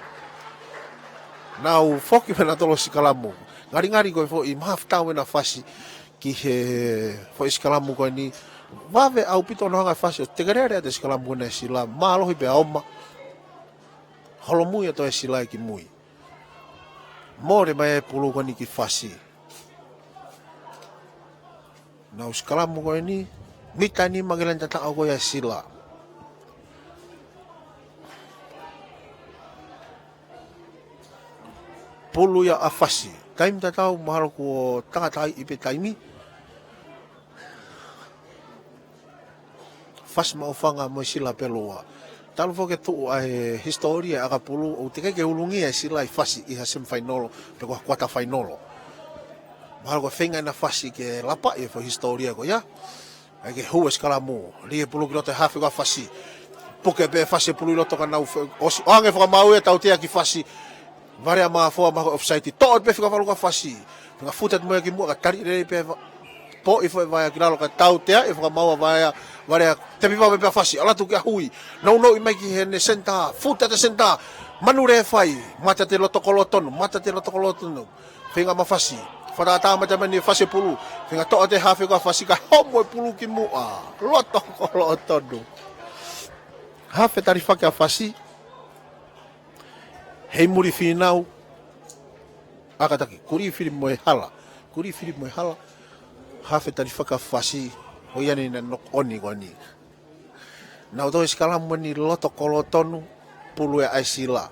nau foki pē nautolu ʻo sikalamu. Ngalingali ko e foʻi mahafu tau ena Fasi ki he foʻi sikalamu ko eni. Vave ʻaupito hono hanga e Fasi ʻo tekelele atu e sikalamu ko ena e Sila, mālohi pea ʻoma. Holomui atu e Sila ʻe ki mui. Mole mai e pulu ko eni ki Fasi. Nau sikalamu ko eni, mita nima ki he Lenda Taʻo ko ia e Sila. Pulu ia ʻa Fasi. Taimi tatau mahalo kuo tangata ai ʻi pē taimi. Fasi Maʻufanga mo e Sila Pelua. Talu foki e tuʻu ʻa e hisitōlia ʻa e ʻakapulu, ʻoku teʻeki ke ulungia e Sila ʻi Fasi ʻi ha semifinal pe ko ha quarter final. Mahalo ko e feinga ena Fasi ke lapaʻi e foʻi hisitōlia ko ia. ʻA ia ke hū e sikalamu, lī e pulu ki loto e hafe ko ia ʻa Fasi. Puke pē Fasi e pulu ʻi loto ka nau fe-, ʻosi ʻoange fakamaau ia tautea ki Fasi. Valea mā foa mā ko e offside. Toʻo pē fika valu ko ia ʻa Fasi. Feinga futa atu mo ia ki muʻa ka tali lelei pē va-, poʻi foʻi vaea ki lalo ka tautea e fakamaau ʻa Valea, Valea tepi vave pē ʻa Fasi. ʻAlu atu ki he hui. Nounou mai ki heʻene senitā. Futa atu e senitā. Manu Lefai. Mata atu e loto kolo tonu. Mata atu e loto kolo tonu. Feinga mai Fasi. Fakatātā mai taimi ni e Fasi e pulu. Feinga toʻo atu e hafe ko ia ʻa Fasi kae homo e pulu ki muʻa. Loto kolo tonu. Hafe talifaki ʻa Fasi. Hei muli fīnau. ʻA kātaki. Kulī fili mo e hala. Kulī fili mo e hala. Hafe talifaki ʻa Fasi. Ko ia eni naʻe knock on ko eni. Nau toe sikalamu eni loto kolo tonu. Pulu ia ʻa e Sila.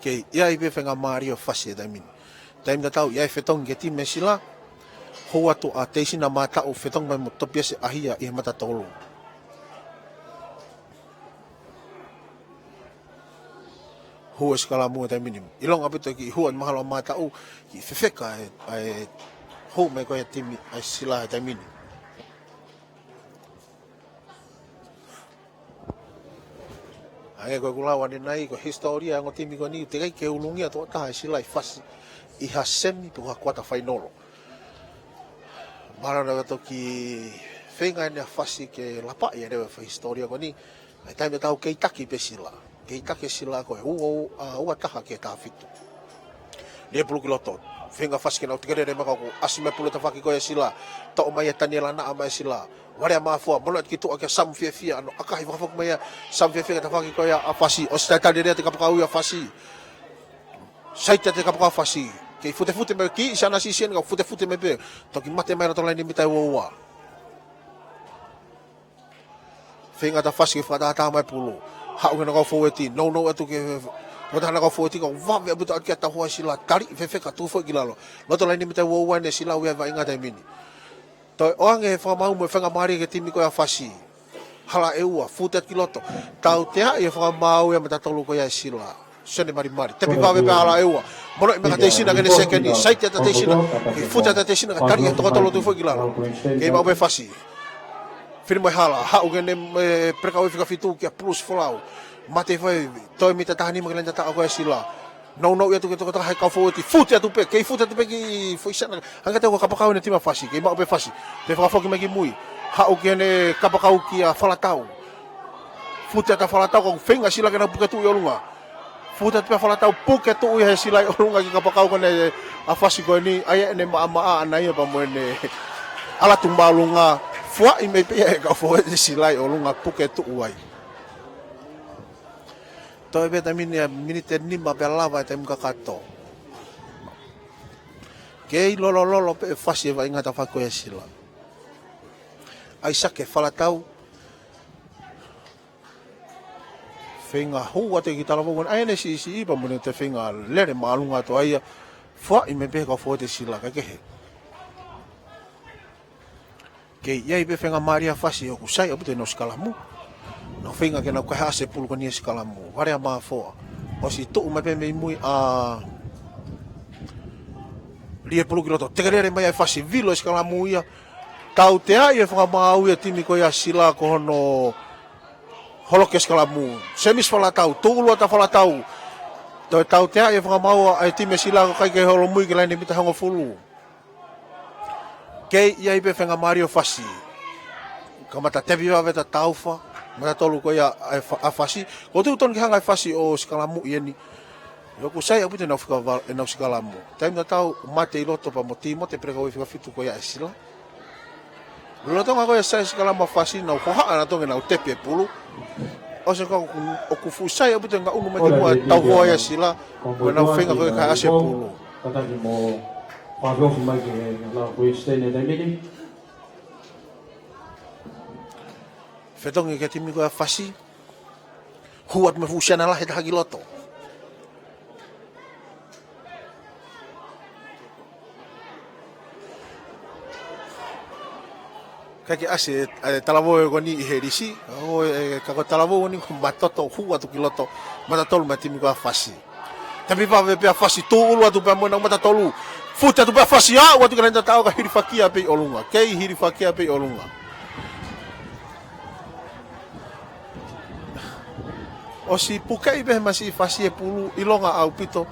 Kei ʻi ai pē faingamālie ʻo Fasi he taimi ni. Taimi tatau ʻi ai e fetongi ki he timi ʻa e Sila. Hū atu ʻa Teisina Mataʻu fetongi mai mo Topiasi ʻAhia ʻi he mata tolu. Hū e sikalamu he taimi ni. ʻIlonga ʻaupito e kiʻi hū ʻa e mahalo ʻa Mataʻu, kiʻi fefeka e, e hū mai ko ia e timi ʻa e Sila he taimi ni. ʻA ia ko ʻeku lau ʻanenai, ko e hisitōlia ʻa e ongo timi ko eni, teʻeki ke ulungia tokotaha e Sila ʻi Fasi ʻi ha semi pe ko ha quarter final. Mahalo naʻe toki feinga eni ʻa Fasi ke lapaʻi ʻe leva e foʻi hisitōlia ko eni, ʻa e taimi tatau kei taki pē Sila. Kei taki e Sila ko e ua, ua, ʻa, ua taha ki he taha fitu. Lī e pulu ki loto. Feinga Fasi ke nau tekelele mai ka kuo ʻasi mai e pulu tafaʻaki ko ia ʻa e Sila. Toʻo mai ʻe Taniela Naʻa mai e Sila. Valea mā foa, mole atu ki tuʻa kia Samu Fiefia, ʻa hono ʻakahi fakafoki mai ʻa Samu Fiefia ki he tafaʻaki ko ia ʻa Fasi. ʻOsi talitali lelei atu e kapakau ia ʻa Fasi. Saiti atu e kapakau ʻa Fasi. Kei futefute mai, kiʻi siana sisieni ka futefute mai pē. Toki mate mai loto laine mita ʻe ua ua. Feinga atu ʻa Fasi ke fakatātā mai e pulu. Haʻu ki he kau fōueti, nounou atu ki he, mo e taha e kau fōueti, ka vave ʻaupito atu ki ai e tauhi ʻa e Sila, tali fefeka tuʻu foʻi ki lalo. Loto laine mita ʻe ua ua eni e Sila ʻoku ʻi ai e vaʻinga he taimi ni. Toe ʻoange e fakamaau mo e faingamālie ki he timi ko ia ʻa Fasi. Hala ʻe ua, futa ki loto. Tauteaʻi e fakamaau ia mata tolu ko ia e Sila. Sene malimali. Tepi vave pē hala ʻe ua. Mono i meka Teisina ki heʻene sekeni. Saiti atu ʻa Teisina. Kei futa atu ʻa Teisina ka tali ʻe he tokotolu tuʻu foʻi ki lalo. Kei maʻu pē Fasi. Fili mo e hala. Haʻu ki heʻene, e, pelekau ʻe fika fitu kia Bruce Folau. Mate fai. Toe mita taha nima ki he laine taʻo ko ia e Sila. Nounou atu ki he tokotaha he kau fōueti. Futa atu pē. Kei futa atu pē ki foʻi siana. Hangē ʻoku ʻi ai e kapakau ʻene timi ʻa Fasi. Kei maʻu pē Fasi. Toe fakafoki mai ki mui. Haʻu ki heʻene kapakau kia Falatau. Futa atu ʻa Falatau, ka ʻoku feinga e Sila ke nau puke tuʻu ʻi ʻolunga. Futa atu pē ʻa Falatau, puke tuʻu ia ʻe he Sila ʻi ʻolunga ki he kapakau ko eni ʻa Fasi ko eni, ʻa ia ʻene maʻamaʻa ʻana ia pea mo ʻene ʻalu atu māʻolunga, fuaʻi mai pē ia ʻe he kau fōueti e Sila ʻi ʻolunga, puke tuʻu ai. Toe pē taimi ni ʻa e miniti ʻe nima pea lava e taimi kakato. Kei lolololo pē ʻe Fasi e vaʻinga tafaʻaki ko ia e Sila. ʻAisake Falatau, feinga hū atu ki talavou ko eni, ʻa ia ʻene siʻisiʻi pea mo ʻene toe feinga lele māʻolunga atu ʻa ia, fuaʻi mai pē ʻe he kau fōueti e Sila kae kehe. Kei ʻi ai pē faingamālie ʻa Fasi ʻoku sai ʻaupito ʻenau sikalamu. Nau feinga ke nau kaihaʻasi e pulu ko eni ʻe Sikalamu. Vale ʻa Mafoa. ʻOsi tuʻu mai pē mei mui ʻa Liepulu ki loto. Tekelele mai ʻa e Fasi, vilo ʻe Sikalamu ia. Tauteaʻi e fakamaau ia e timi ko ia Sila ko hono holoki ʻa Sikalamu. Semisi Falatau, tūʻulu atu ʻa Falatau. Toe tauteaʻi e fakamaau ʻa e timi Sila ko e kai ke holomui ki he laine mita hongofulu. Kei ʻi ai pē faingamālie ʻo Fasi. Kamata tepi vave ʻa Taufa, mata tolu ko ia ʻa e Fa-, ʻa Fasi. Ko tu tonu ke hanga ʻe Fasi ʻo Sikalamu ʻi heni. ʻOku sai ʻaupito ʻenau fika va-, ʻenau Sikalamu. Taimi tatau mate ʻi loto pea mo Timote Pelekauei fika fitu ko ia ʻa Sila. Lolotonga ko ia e sai e Sikalamu ʻa Fasi, nau hohaʻa nautolu ke nau tepi e pulu. ʻOsi ko ē ʻoku, ʻoku fuʻu sai ʻaupito e ngaʻunu mai ki muʻa e tauhoa ia ʻa Sila. Ko ʻenau feinga ko ē ke kaihaʻasi e pulu. Kātaki mo fakaofi mai ki he lau ko e siteni e taimi ni. Fetongi ki he timi ko ia ʻa Fasi. Hū atu mo e fuʻu siana lahi ʻe taha ki loto. Kae ke ʻasi e, e talavou ko eni ʻi he lisi. ʻO, e, ka ko e talavou ko eni ko Matoto, hū atu ki loto. Mata tolu mei he timi ko ia ʻa Fasi. Tepi vave pē ʻa Fasi, tūʻulu atu pea mo ʻenau mata tolu. Fute atu pē ʻa Fasi, aʻu atu ki he laine tataʻo ka hilifakia pē ʻi ʻolunga. Kei hilifakia pē ʻi ʻolunga. ʻOsi pukeʻi pē he masiʻi Fasi e pulu, ʻilonga ʻaupito.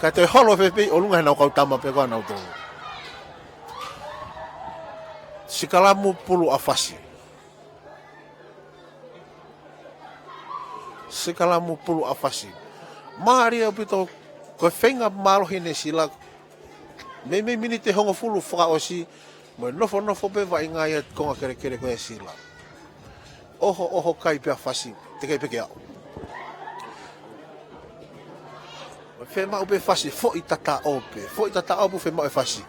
Kae toe holo pē pē ʻi ʻolunga heʻenau kau tama pē ko ē ʻanautolu. Sikalamu pulu ʻa Fasi. Sikalamu pulu ʻa Fasi. Mālie ʻaupito, ko e feinga mālohi ʻeni ʻa Sila. Mei, mei miniti hongofulu fakaʻosi, mo e nofonofo pē vaʻinga ia e konga kelekele ko ia ʻa Sila. ʻOho, ʻoho kai pē ʻa Fasi, teʻeki pē ke aʻu. Fiemaʻu pē Fasi, foʻi tataʻo pē, foʻi tataʻo pē fiemaʻu ʻe Fasi.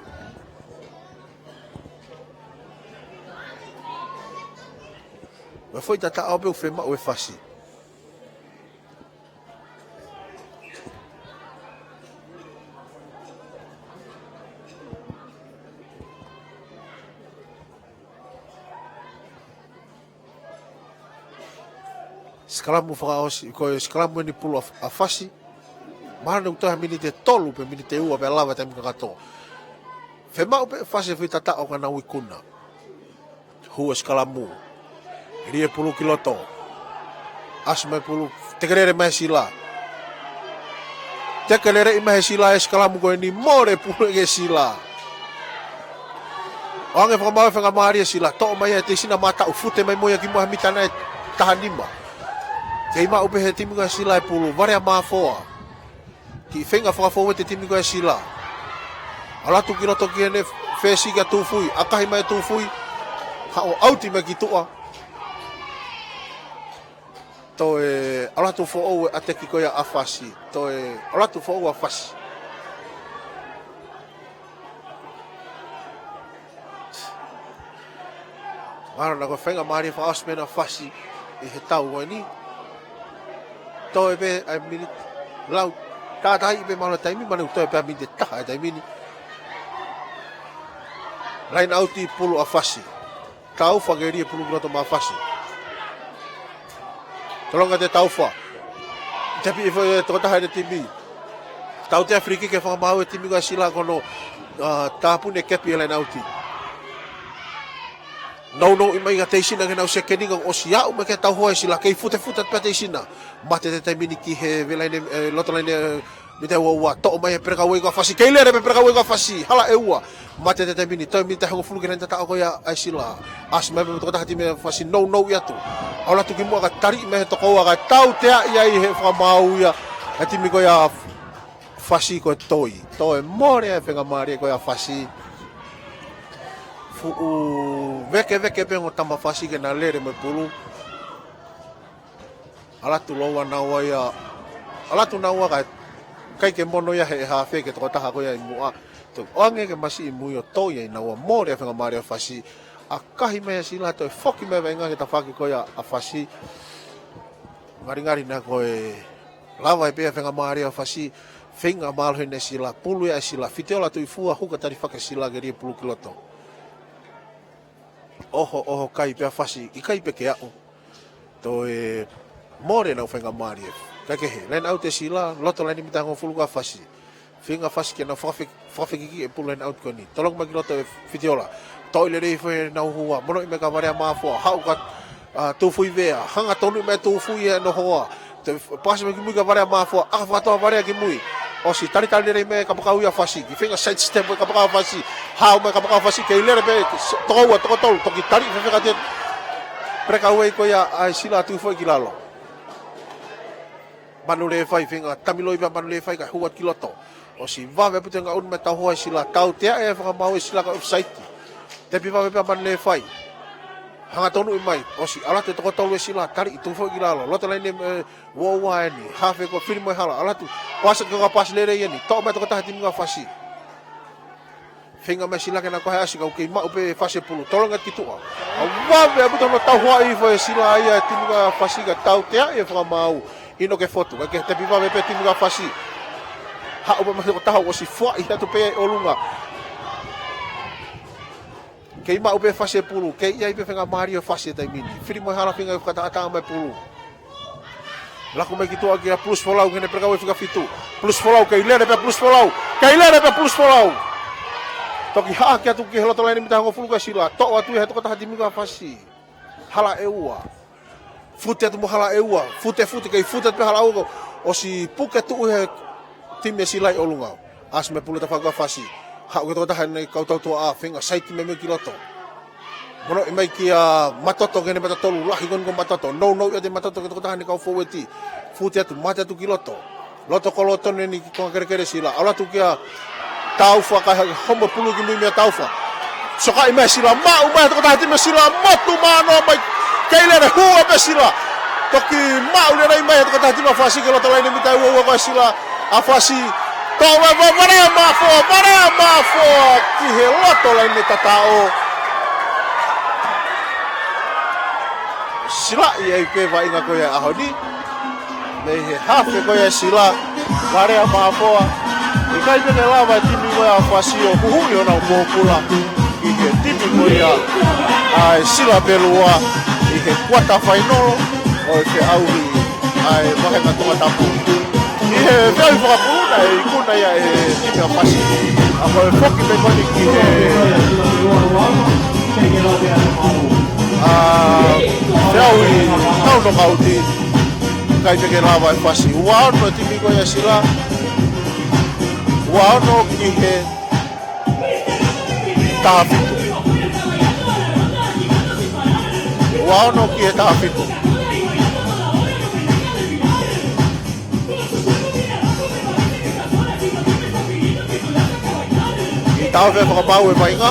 Foʻi tataʻo pē fiemaʻu ʻe Fasi. Sikalamu fakaʻosi, ko e sikalamu ʻeni pulu ʻa, ʻa Fasi. Mahalo ne u toe ha miniti ʻe tolu pe miniti ʻe ua pea lava e taimi kakato. Fiemaʻu pē Fasi e foʻi tataʻo ka nau ikuna. Hū e sikalamu. Lie pulu ki loto. ʻAsi mai pulu. Tekelele mai Sila. Tekeleleʻi mai Sila e sikalamu ko eni, mole pulu ʻe Sila. ʻOange fakamaau e faingamālie ʻa Sila. Toʻo mai e teisina mataʻu, fute mai mo ia ki muʻa he mita ʻe taha nima. Kei maʻu pē he timi ko ia Sila e pulu. Vale ʻa Mafoa. Kiʻi feinga fakafou e timi ko ia Sila. ʻAlu atu ki loto ki heʻene fesi kia Tufui. ʻAkahi mai Tufui. Haʻu ʻauti mai ki tuʻa. Toe ʻalu atu foʻou e ʻateki ko ia ʻa Fasi. Toe ʻalu atu foʻou ʻa Fasi. Ngalo na ko e faingamālie fakaʻosi pē ʻa Fasi ʻi he tau ko eni. Toe pē ʻa e miniti lau. Tātāʻi pē mahalo taimi, mahalo toe pē ʻa e miniti ʻe taha e taimi ni. Laine ʻauti pulu ʻa Fasi. Taufa ke lie pulu ki loto maʻa Fasi. Tolonga atu e taufa. Tepi ʻi he foʻi tokotaha ʻene timi. Tautea filikiki e fakamaau e timi ko ia Sila ko hono, ʻa, tāpuni e kepi e laine ʻauti. Nounou ʻi mai ka teisina ke nau sekeninga ʻosi aʻu mai ki he tauhoa ʻa Sila kei futefute atu pē teisina. Mate e taimi ni ki he velaine, e, loto laine, e, mita ua ua, toʻo mai e Pelekauei ko ia Fasi, kei lele pē Pelekauei ko ia Fasi, hala ʻe ua. Mate e taimi ni, toe mita hongofulu ki he laine tataʻo ko ia ʻa Sila. ʻAsi mai pē tokotaha timi ʻa Fasi, nounou atu. ʻAlu atu ki muʻa ka taliʻi mai he toko ua ka tauteaʻi ai he fakamaau ia e timi ko ia Fasi ko e toi. Toe mole e faingamālie ko ia Fasi. Fuʻu vekeveke pē ongo tama Fasi ke na lele mo e pulu. ʻAlu atu lōua naua ia. ʻAlu atu naua ka ʻikai ke mono ia he hafe ki he tokotaha ko ia ʻi muʻa. Toe ʻoange ki he masiʻi mui ʻo toi ai naua, mole e faingamālie ʻa Fasi. ʻAkahi mai ʻa Sila, toe foki mai e vaʻinga ki he tafaʻaki ko ia ʻa Fasi. Ngalingali na ko e lava ai pē e faingamālie ʻa Fasi. Feinga mālohi ʻeni ʻa Sila, pulu ia ʻa Sila, fitiola tuʻi fua, huka talifaki ʻa Sila ke lie pulu ki loto. ʻOho, ʻoho kai pē ʻa Fasi, ʻikai pē ke aʻu. Toe mole ʻenau faingamālie. Kae kehe, line out e Sila, loto laine mita hongofulu ko e fasi. Feinga fasi ke nau fakafe-, fakafekiki e pulu line out ko eni. Tolongi mai ki loto e fitiola. Toʻo lelei foʻi ʻenau hoa. Monoʻi mai kia Valea Mafoa. Haʻu kia, ʻa, Tufuivea. Hanga tonu mai Tufui ʻi hono hoa. Toe f-, paasi mai ki mui kia Valea Mafoa. ʻAka fakatoa Valea ki mui. ʻOsi talitali lelei mai e kapakau ia fasi. Kiʻi feinga side step e kapakau fasi. Haʻu mai e kapakau fasi. Kei lele pē, s-, toko ua, toko tolu. Toki tali fefeka te. Breakaway ko ia ʻa e Sila tuʻu foʻi ki lalo. Manulefai, feinga tamiloi pē ʻa Manulefai kae hū atu ki loto. ʻOsi vave ʻaupito e ngaʻunu mei he tauhoa e Sila, tauteaʻi e fakamaau e Sila kae offside. Tepi vave pē ʻa Manulefai. Hanga tonuʻi mai, ʻosi ʻalu atu e toko tolu e Sila, tali ʻi tuʻu foʻi ki lalo. Loto laine, ē, ua ua eni, hafe ko Filimoehala, ʻalu atu. Paasi ko e paasi lelei eni, toʻo mai e toko taha e timi ko ia fasi. Feinga mai e Sila ke nau kau he ʻasi kae kei maʻu pē fasi e pulu. Tolongi atu ki tuʻa. ʻOku vave ʻaupito hono tauhoaʻi hifo e Sila ia e timi ko ia fasi kae tauteaʻi e fakamaau. ʻInoke Fotu. Kae kehe tepi vave pē e timi ko ia fasi. Haʻu pē mai he toko taha ʻosi foaʻi atu pē ʻi ʻolunga. Kei maʻu pē fasi e pulu. Kei ʻi ai pē faingamālie ʻo fasi he taimi ni. Filimoehala feinga ke fakataʻataʻa mai e pulu. Laku mai ki tuʻa kia Plus Folau, ke ne breakaway fika fitu. Plus Folau, kei lele pē Plus Folau. Kei lele pē Plus Folau. Toki haʻaki atu ki he loto laine mita hongofulu ko e Sila. Toʻo atu ia he toko taha e timi ko ia fasi. Hala ʻe ua. Fute atu mo hala ʻe ua. Fute, fute, kei fute atu pē hala ʻe ua. ʻOsi puke tuʻu he timi e Sila ʻi ʻolunga. ʻAsi mai e pulu he tafaʻaki ko ia fasi. Haʻu ki he toko taha ʻene kau tautuaʻa, feinga side mai mei ki loto. Monoʻi mai kia Matoto, ke ne mata tolu, lahi ko eni ko Matoto. Nounou ia ʻe Matoto ki he toko taha ʻene kau fōueti. Fute atu, mate atu ki loto. Loto kolotono eni ki he konga kelekele e Sila. ʻAlu atu kia Taufa kae homo e pulu ki mui meia Taufa. Sokaʻi mai e Sila, maʻu mai he toko taha e timi e Sila, motu mano mai. Kei lele, hua pē e Sila. Toki maʻu lelei mai he toko taha e timi ʻa fasi ki he loto laine mita ua ua ko e Sila. ʻA fasi, toʻo mai Valea Mafoa, Valea Mafoa ki he loto laine tataʻo. Silaʻi ai pē e vaʻinga ko ia ʻo e ʻaho ni. Mei he hafe ko ia e Sila, Valea Mafoa. ʻIkai pē ke lava e timi ko ia ʻa fasi ʻo huhuʻi honau pōpula ʻi he timi ko ia ʻa e Sila Pelua ʻi he kuata fainolo ʻo e feʻauhi ʻa e vāhenga Tongatapu. ʻI he feʻauhi fakapulu naʻe ikuna ia ʻe he timi ʻa fasi. ʻA ko e foki pē ko eni ki he, ʻa, feʻauhi tau nokauti. ʻIkai pē ke lava e fasi. Ua ono e timi ko ia e Sila. Ua ono ki he taha fitu. Ua ono ki he taha fitu. Kiʻi taʻofi e fakamaau e vaʻinga.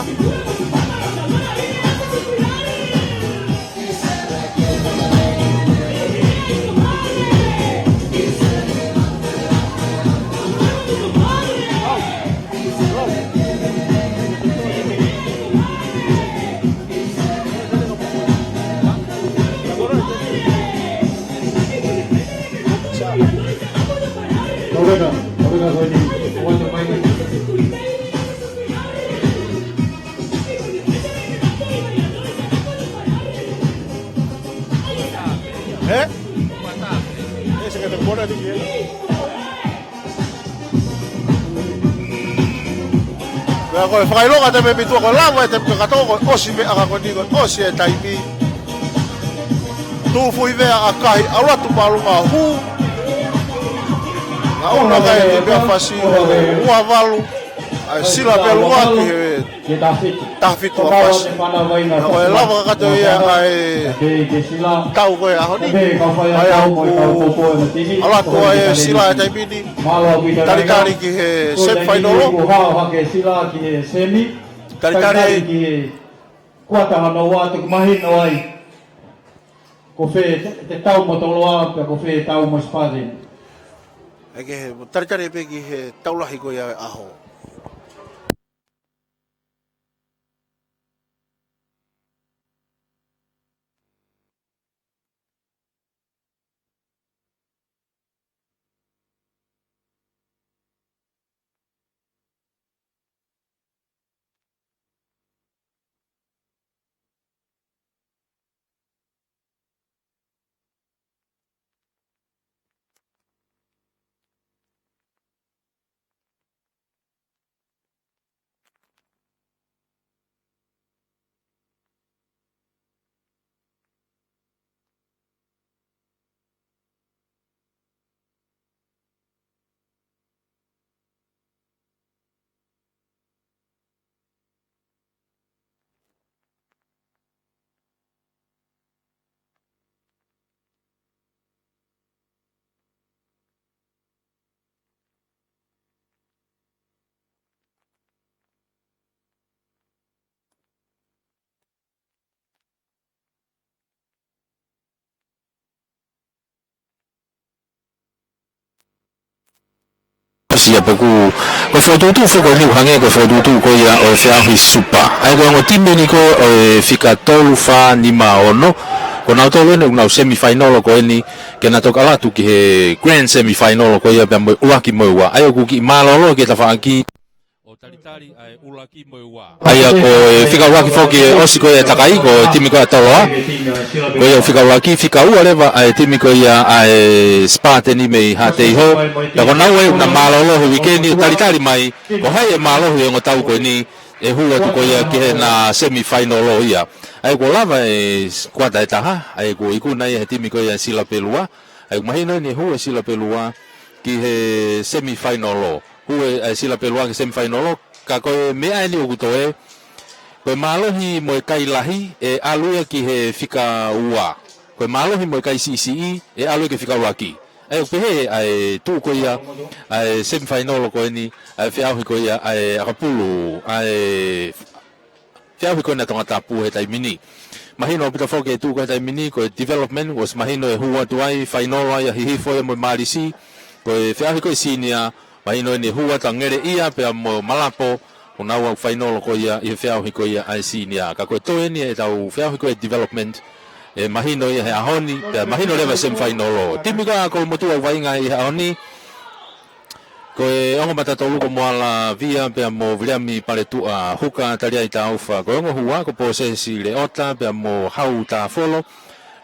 Ē? Ē, se ke te kona ni ke. Pea ko e fakaʻilonga atu mei tuʻa ko e lava e temi kakato ko e ʻosi meʻa ka ko eni ko e ʻosi e taimi. Tufuivea ʻakahi, ʻalu atu māʻolunga hū. Ngaʻunu ʻa e temi ʻa fasi ʻo ua valu. ʻA e Sila Pelua ki he taha fitu ʻa fasi. Ko e lava kakato ia ʻa e tau ko e ʻaho ni. ʻA ia ʻoku ʻalu atu ʻa e Sila he taimi ni. Talitali ki he semifinal. Talitali ki he kuata hono ua, toki mahino ai ko fē te, te tau mo Toloa, pea ko fē tau mo Spartan. ʻAi ke he, talitali pē ki he tau lahi ko ia ʻaho. ʻOku, ko e fokotuʻutuʻu foki eni ʻoku hangē ko e fokotuʻutuʻu ko ia ʻo e feʻauhi Supa. ʻA ia ko e ongo timi eni ko ē ʻo e fika tolu, fā, nima, ono, ko nautolu eni ʻoku nau semifinal ko eni ke na toki ʻalu atu ki he grand semifinal ko ia pea mo e ʻuluaki mo e ua. ʻA ia ʻoku kiʻi mālōlō ki he tafaʻaki ʻo talitali ʻa e ʻuluaki mo e ua. ʻA ia ko e fika ʻuluaki foki ʻe ʻosi ko ia e takai, ko e timi ko ia ʻa Toloa. Ko ia ʻoku fika ʻuluaki, fika ua leva ʻa e timi ko ia ʻa e Spartan mei Haʻateiho. Pea ko naua ʻoku na mālōlō he uike ni ʻo talitali mai ko hai ʻe mālohi he ongo tau ko eni ʻe hū atu ko ia ki heʻena semifinal ia. ʻA ia kuo lava e kuata ʻe taha, ʻa ia kuo ikuna ia he timi ko ia ʻa Silapelua. ʻA ia ʻoku mahino eni ʻe hū ʻa Silapelua ki he semifinal. Hū ʻa Silapelua ki he semifinal, ka ko e meʻa eni ʻoku toe, ko e mālohi mo e kai lahi ʻe ʻalu ia ki he fika ua. Ko e mālohi mo e kai siʻisiʻi ʻe ʻalu ia ki he fika ʻuluaki. ʻA ia ʻoku pehē ʻa e tuʻu ko ia ʻa e semifinal ko eni ʻa e feʻauhi ko ia ʻa e ʻakapulu, ʻa e feʻauhi ko eni ʻa Tongatapu he taimi ni. Mahino ʻaupito foki e tuʻu ko ē he taimi ni, ko e development, ʻosi mahino ʻe hū atu ai, fainolo ai ʻa Hihifo ia mo e Malisi, ko e feʻauhi ko ē senior, mahino eni ʻe hū atu ʻa Ngeleʻia pea mo Malapo, ʻoku nau ō fainolo ko ia ʻi he feʻauhi ko ia ʻa e senior. Ka ko e toe eni ʻetau feʻauhi ko ē development, ʻe mahino ia he ʻaho ni, pea mahino leva semifinal. Timi ko ia ʻa Kolomotuʻa ʻoku vaʻinga he ʻaho ni, ko e ongo mata tolu ko Moala Via pea mo Viliami Paletuʻa, Huka Taliai Taufa. Ko e ongo hua ko Pōsesi Leota pea mo Hau Tāfolo.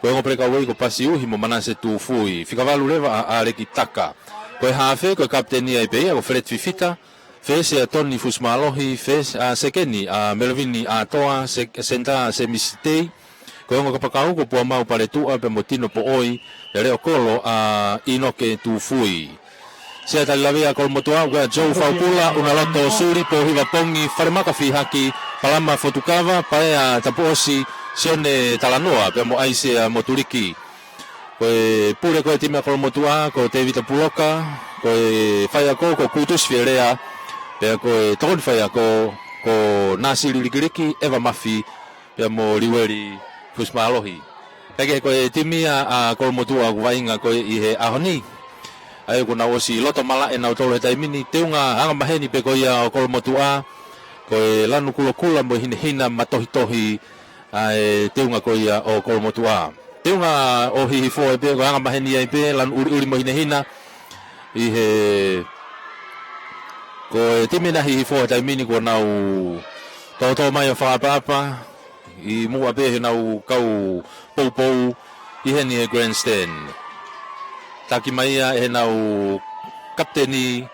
Ko e ongo pelekauʻi ko Pasi Uhi mo Manase Tufui. Fika valu leva ʻa ʻAleki Taka. Ko e hafe, ko e kapiteni ai pē ia ko Feleti Fifita. Fesi ʻa Toni Fusimālohi, fesi ʻa sekeni ʻa Melvini ʻAtoa, se-, senitā ʻa Semisi Tei. Ko e ongo kapakau ko Puamau Paletuʻa pea mo Tino Poʻoi, pea leʻo kolo ʻa ʻInoke Tufui. Sea tali lavea ʻa Kolomotuʻa, ko ia Joe Faupula, Unaloto Suli, Pōhiva Pongi, Falemaka Fihaki, Palama Fotukava, Paea Tapuʻosi, Sione Talanoa, pea mo ʻAisea Motuliki. Ko e pule ko ē timi ʻa Kolomotuʻa, ko Tevita Puloka, ko e faiako, ko Kutusi Fielea, pea ko e tokoni faiako, ko Nasili Likiliki, ʻEva Mafi, pea mo Liueli Fusimālohi. Pea ko e timi ʻa, ʻa Kolomotuʻa ʻoku vaʻinga ko ē ʻi he ʻaho ni. ʻA ia kuo nau ʻosi loto malaʻe nautolu he taimi ni, teunga angamaheni pē ko ia ʻo Kolomotuʻa, ko e lanu kulokula mo e hinehina matohitohi ʻa e teunga ko ia ʻo Kolomotuʻa. Teunga ʻo Hihifo ai pē, ko e angamaheni ai pē, lanu ʻuliʻuli mo e hinehina. ʻI he, ko e timi ʻa Hihifo he taimi ni kuo nau tōtō mai ʻo fakaʻapaʻapa ʻi muʻa pē heʻenau kau poupou ʻi heni he grandstand. Taki mai ia ʻe heʻenau kapiteni,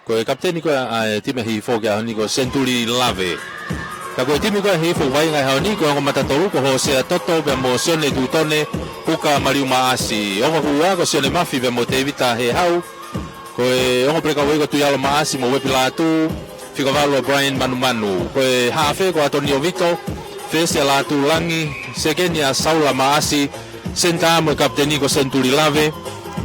ko e kapiteni ko ē ʻa e timi ʻa Hihifo ki he ʻaho ni ko Sentuli Lave. Ka ko e timi ko ē ʻa Hihifo ʻoku vaʻinga he ʻaho ni, ko e ongo mata tolu ko Hosea Toto pea mo Sione Tutone, Huka Maliu Maʻasi. Ongo hua ko Sione Mafi pea mo Tevita Hehau. Ko e ongo pelekauʻi ko Tuialo Maʻasi mo Uepi Lātū, fika valu ʻa Brian Manumanu. Ko e hafe ko ʻAtonio Vito, fesi ʻa Lātū Langi, sekeni ʻa Saula Maʻasi, senitā mo e kapiteni ko Sentuli Lave.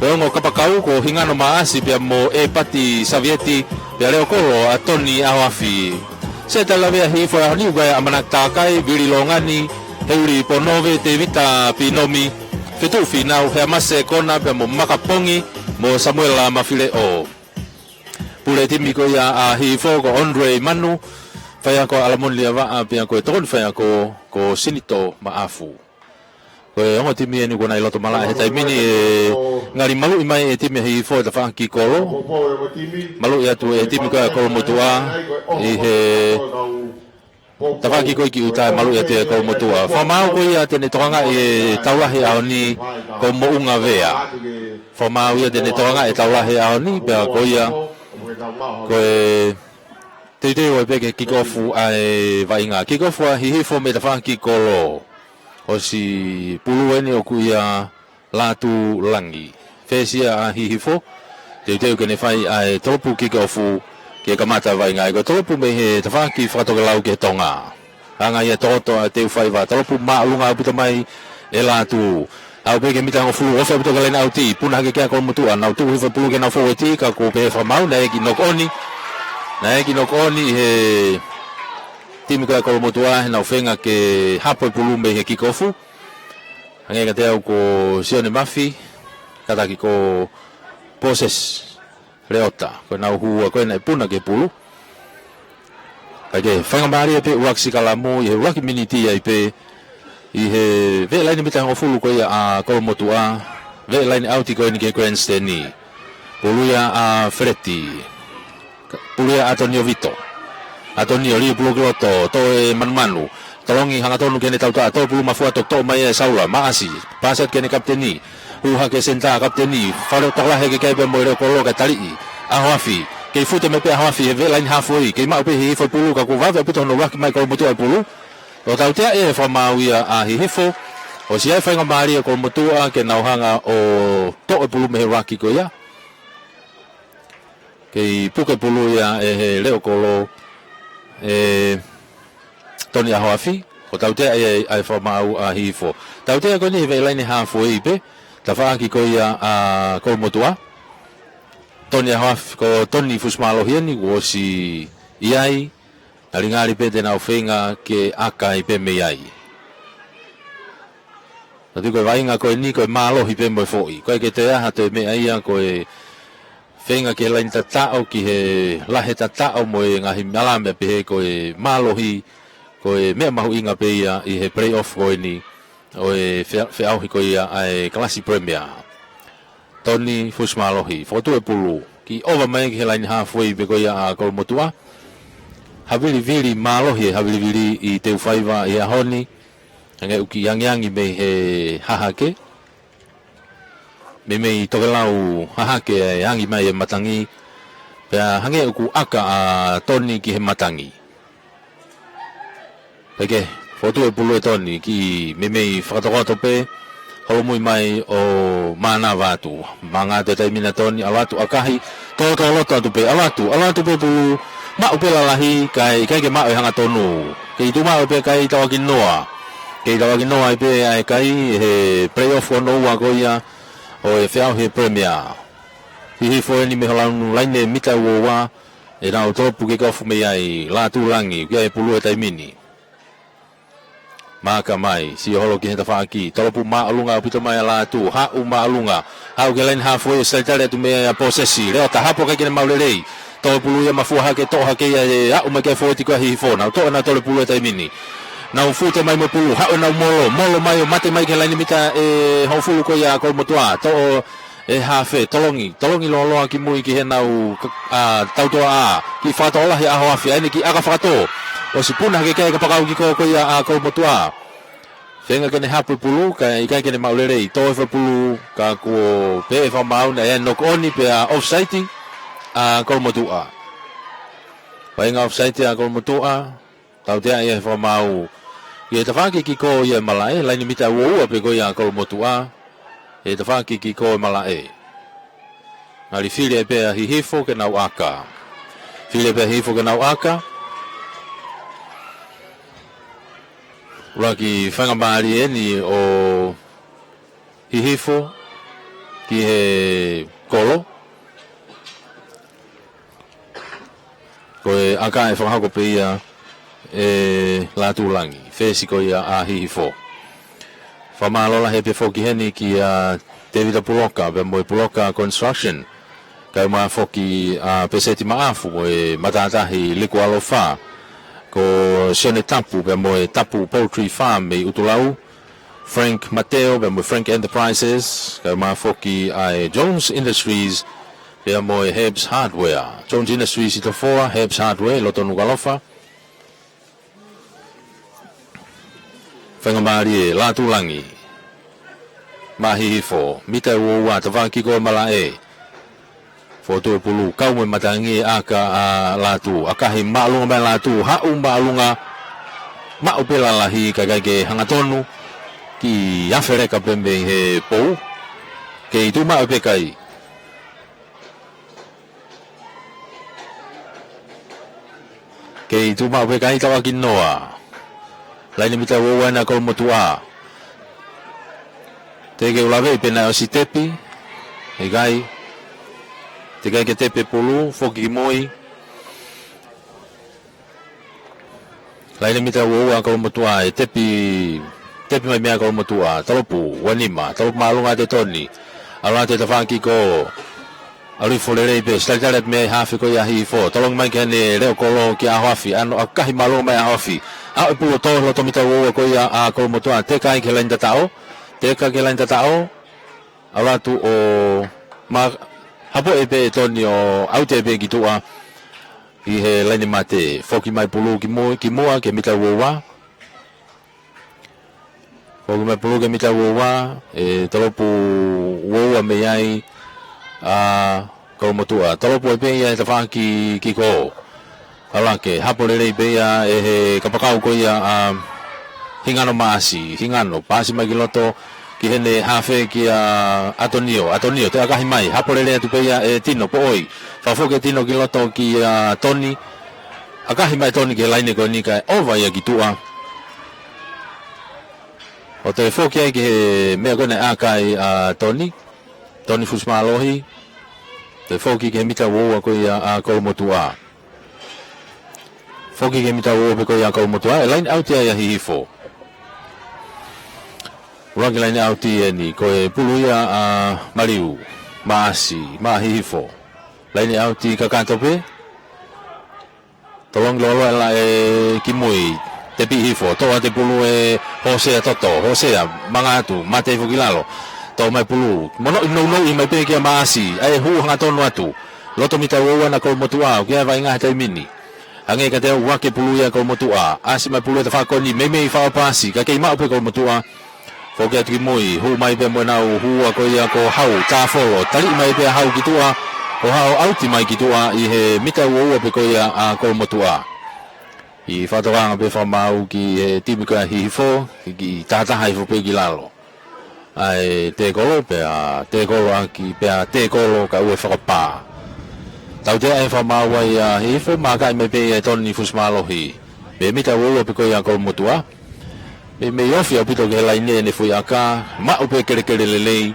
Ko e ongo kapakau ko Hingano Maʻasi pea mo ʻEpati Savieti, pea leʻo kolo ʻa Toni ʻAhoafi. Sea tali lavea ʻa Hihifo he ʻaho ni, ʻoku ʻi ai ʻa ʻAmanaki Takai, Vili Longani, Heuli Ponove, Tevita Pinomi, Fetuʻu Finau, Heamase Kona pea mo Maka Pongi, mo Samuela Mafileʻo. Pule timi ko ia ʻa Hihifo ko Andre Manu, faiako ʻa ʻAlamoni Liavaʻa pea ko e tokoni faiako ko Sinito Maʻafu. Ko e ongo timi eni kuo nau ʻi loto malaʻe he taimi ni, ʻe ngali maluʻi mai e timi ʻa Hihifo he tafaʻaki kolo. Maluʻi atu e timi ko ia ʻa Kolomotuʻa ʻi he tafaʻaki ko ē ki ʻuta, ʻe maluʻi atu ʻe Kolomotuʻa. Fakamaau ko ia te ne tokangaʻi e tau lahi ʻaho ni ko Moʻunga Vea. Fakamaau ia te ne tokangaʻi e tau lahi ʻaho ni, pea ko ia ko e teuteu ai pē ke kick off ʻa e vaʻinga. Kick off ʻa Hihifo mei he tafaʻaki kolo. ʻOsi pulu eni ʻoku ʻia Lātū Langi. Fesi ia ʻa Hihifo, teuteu ke ne fai ʻa e tolopu kick off ke kamata vaʻinga. Ko e tolopu mei he tafaʻaki fakatokelau ki he tonga. Hanga ia ʻo toto ʻa e teu faiva, tolopu māʻolunga ʻaupito mai ʻe Lātū. Aʻu pē ki he mita hongofulu, ofi ʻaupito ki he laine ʻauti, puna hake ki ai ʻa Kolomotuʻa, nau tuku hifo e pulu ke nau fōueti, ka kuo pehē fakamaau, naʻe ʻi ai e kiʻi knock on. Naʻe ʻi ai e kiʻi knock on ʻi he timi ko ia ʻa Kolomotuʻa, heʻenau feinga ke hapo e pulu mei he kick off. Hangē kiate au ko Sione Mafi, kātaki ko Pōsesi Leota, ko ʻenau hū ʻa ko ē naʻe puna ki he pulu. Kae kehe, faingamālie pē ʻuluaki sikalamu ʻi he ʻuluaki miniti ai pē ʻi he veʻe laine mita hongofulu ko ia ʻa Kolomotuʻa, veʻe laine ʻauti ko eni ki he grandstand. Pulu ia ʻa Feleti. Pulu ia ʻa ʻAtonio Vito. ʻAtonio lī pulu ki loto, toʻo e manumanu. Tolongi hangatonu ki heʻene tautoʻa, toʻo pulu mafua toʻo mai ʻe Saula, Maʻasi, pasi atu ki heʻene kapiteni. Hū hake senitā kapiteni, fale o takalahe ke kai pea mo e leʻo kolo kae taliʻi. ʻAhoafi, kei fute mai pē ʻAhoafi he veʻe laine halfway, kei maʻu pē Hihifo e pulu ka kuo vave ʻaupito hono ʻuluaki mai Kolomotuʻa e pulu. ʻO tautea e fakamaau ia ʻa Hihifo, ʻosi ʻi ai e faingamālie ʻa Kolomotuʻa ke nau hanga ʻo toʻo e pulu mei he ʻuluaki ko ia. Kei puke pulu ia ʻe he leʻo kolo ʻe Toni ʻAhoafi, ʻo tautea ia ʻa e fakamaau ʻa Hihifo. Tautea ko eni he veʻe laine halfway pē, tafaʻaki ko ia ʻa Kolomotuʻa. Toni ʻAhoafi, ko Toni Fusimālohi eni, kuo ʻosi ʻi ai, ngalingali pē te nau feinga ke ʻaka ai pē mei ai. Tatu ko e vaʻinga ko eni ko e mālohi pē mo e foʻi. Ko e ke te aha te meʻa ia ko e feinga ki he laine tataʻo, ki he lahe tataʻo mo e ngaahi mala meʻa pehē ko e mālohi, ko e meʻa mahuʻinga pē ia ʻi he playoff ko eni ʻo e fea-, feʻauhi ko ia ʻa e kalasi Premier. Toni Fusimālohi, fokotuʻu e pulu, kiʻi ova mai ki he laine halfway pē ko ia ʻa Kolomotuʻa. Havilivili mālohi e havilivili ʻi Teufaiva ʻi he ʻaho ni, hangē ʻoku kiʻi angiangi mei he hahake. Meimei tokelau hahake e angi mai e matangi, pea hangē ʻoku ʻaka ʻa Toni ki he matangi. Peke, fokotuʻu e pulu ʻe Toni, kiʻi meimei fakatokoto pē, holomui mai ʻo mānava atu. Manga atu e taimi na Toni, ʻalu atu ʻakahi, tōtōloto atu pē, ʻalu atu, ʻalu atu pē pulu, maʻu pē lalahi, kae, ʻikai ke maʻu e hangatonu. Kei tuʻu maʻu pē kai tauʻaki noa. Kei tauʻaki noa ai pē ʻa e kai he playoff hono ua ko ia ʻo e feʻauhi Premier. Hihifo eni mei he launu laine mita ua ua, ʻenau tolopu kick off mei ai, Lātūlangi, ʻoku ʻi ai e pulu he taimi ni. Maaka mai, sio holo ki he tafaʻaki, tolopu māʻolunga ʻaupito mai ʻa Lātū, haʻu māʻolunga, haʻu ki he laine halfway ʻo sitalitali atu mei ai ʻa Pōsesi, Leota hapo ʻikai ke ne maʻu lelei, toʻo e pulu ia mafua hake, toʻo hake ia ʻe aʻu mai ki he fōueti ko ia ʻa Hihifo, nau toʻo ʻenau tolu e pulu he taimi ni. Nau fute mai mo e pulu, haʻu ʻenau molo, molo mai ʻo mate mai ki he laine mita ʻe hongofulu ko ia ʻa Kolomotuʻa, toʻo ʻe Hafe, tolongi, tolongi lōloa ki mui ki heʻenau ka-, ʻa, tautoʻa, kiʻi fakatō lahi ʻa ʻAhoafi, ʻa eni kiʻi ʻaka fakatō. ʻOsi puna hake ki ai e kapakau kick ko ia ʻa Kolomotuʻa. Feinga ke ne hapo e pulu, kae ʻikai ke ne maʻu lelei, tō e fai pulu, ka kuo pehē ʻe he fakamaau naʻe knock on pea offside ʻa Kolomotuʻa. Vaʻinga offside ʻa Kolomotuʻa, tautea ia ʻe he fakamaau. ʻI he tafaʻaki kick ko ia ʻe malaʻe, laine mita ua ua pē ko ia ʻa Kolomotuʻa. ʻI he tafaʻaki kick ko ia ʻe malaʻe. Ngali fili ai pē ʻa Hihifo ke nau ʻaka. Fili ai pē ʻa Hihifo ke nau ʻaka. ʻUluaki faingamālie eni ʻo Hihifo ki he kolo. Ko e ʻaka ʻe fakahoko pē ia ʻe Lātūlangi. Fesi ko ia ʻa Hihifo. Fakamālō lahi pē foki heni kia Tevita Puloka, pea mo e Puloka Construction. Kae ʻumaʻā foki ʻa Peseti Maʻafu mo e matātahi Liku Alofa. Ko Sione Tapu, pea mo e Tapu Poultry Farm mei ʻUtulau. Frank Mateo, pea mo e Frank Enterprises, kae ʻumaʻā foki ʻa e Jones Industries, pea mo e Herbs Hardware. Jones Industries ʻi Tofoa, Herbs Hardware, loto Nukuʻalofa. Faingamālie, Lātūlangi. Maʻa Hihifo, mita ua ua, tafaʻaki kick ko ia ʻe malaʻe. Fokotuʻu e pulu, kau mo e matangi ʻaka ʻa Lātū. ʻAkahi māʻolunga mai Lātū, haʻu māʻolunga, maʻu pē lalahi, kae ʻikai ke hangatonu, kiʻi afe leka pē mei he pou. Kei tuʻu maʻu pē kai. Kei tuʻu maʻu pē kai tauʻaki noa. Laine mita ua ua ena ʻa Kolomotuʻa. Teʻeki ke u laveʻi pe naʻe ʻosi tepi. ʻIkai. Teʻeki ke tepi e pulu, foki ki mui. Laine mita ua ua ʻa Kolomotuʻa, ʻe tepi, tepi mai mei ai ʻa Kolomotuʻa, tolopu, ua nima, tolopu māʻolunga ʻa Toni. ʻAlu atu e tafaʻaki kick ko ʻAlu hifo lelei pē, ʻosi talitali atu mei ai e hafe ko ia ʻa Hihifo. Tolongi mai ki heʻene leʻo kolo kia ʻAhoafi, ʻa ʻoku ʻakahi māʻolunga mai ʻa ʻAhoafi. Aʻu e pulu ʻo tō he loto mita uaua ko ia ʻa Kolomotuʻa, teka ai ki he laine tataʻo. Teka ki he laine tataʻo. ʻAlu atu ʻo ma-, hapoʻi pē ʻe Toni ʻo ʻauti pē ki tuʻa ʻi he laine mate. Foki mai pulu ki mu-, ki muʻa ki he mita uaua. Foki mai pulu ki he mita uaua, ʻe tolopu uaua mei ai ʻa Kolomotuʻa. Tolopu ai pē ia ʻe he tafaʻaki kiko. ʻAlu hake, hapo lelei pē ia ʻe he kapakau ko ia ʻa Hingano Maʻasi. Hingano, paasi mai ki loto ki heʻene hafe kia ʻAtonio. ʻAtonio, toe ʻakahi mai, hapo lelei atu pē ia ʻe Tino, poʻoi. Fakafoki ʻe Tino ki loto kia Toni. ʻAkahi mai Toni ki he laine ko eni kae ʻova ia ki tuʻa. ʻO toe foki ai ki he meʻa ko ē naʻe ʻaka ai ʻa Toni. Toni Fusimālohi. Toe foki ki he mita uaua ko ia ʻa Kolomotuʻa. Foki ki he mita uaua pē ko ia ʻa Kolomotuʻa. ʻE laine ʻauti ai ʻa Hihifo. ʻUluaki laine ʻauti eni, ko e pulu ia ʻa Maliu, Maʻasi, maʻa Hihifo. Laine ʻauti kakato pē. Tolongi lōloa e laʻe kimui, tepi hifo, toʻo atu e pulu ʻe Hosea Toto, Hosea, manga atu, mate hifo ki lalo, toʻo mai pulu, monoʻi nounou mai pē kia Maʻasi, ʻa e hū hangatonu atu, loto mita uaua ʻa Kolomotuʻa, ʻoku ʻi ai e vaʻinga he taimi ni. Hangē kiate au ʻoku ake pulu ia ʻa Kolomotuʻa, ʻasi mai pulu ʻe he tafaʻaki ko eni, meimei faʻo paasi, ka kei maʻu pē Kolomotuʻa, foki atu ki mui, hū mai pē mo ʻenau hū ko ia ko Hau, Tāfolo, taliʻi mai pē ʻa Hau ki tuʻa, ko Hau ʻauti mai ki tuʻa ʻi he mita uaua pē ko ia ʻa Kolomotuʻa. ʻI he fakatokanga pē fakamaau ki he timi ko ia ʻa Hihifo, ki tahataha hifo pē ki lalo. ʻA e tēkolo pea tēkolo ʻaki pea tēkolo kae ʻoua ʻe fakapā. Tautea e fakamaau ai ʻa Hihifo, mākaʻi mai pē ia ʻe Toni Fusimālohi. Mei he mita uaua pē ko ia ʻa Kolomotuʻa. Meimei ofi ʻaupito ki he laine ʻene foʻi ʻaka, maʻu pē kelekele lelei.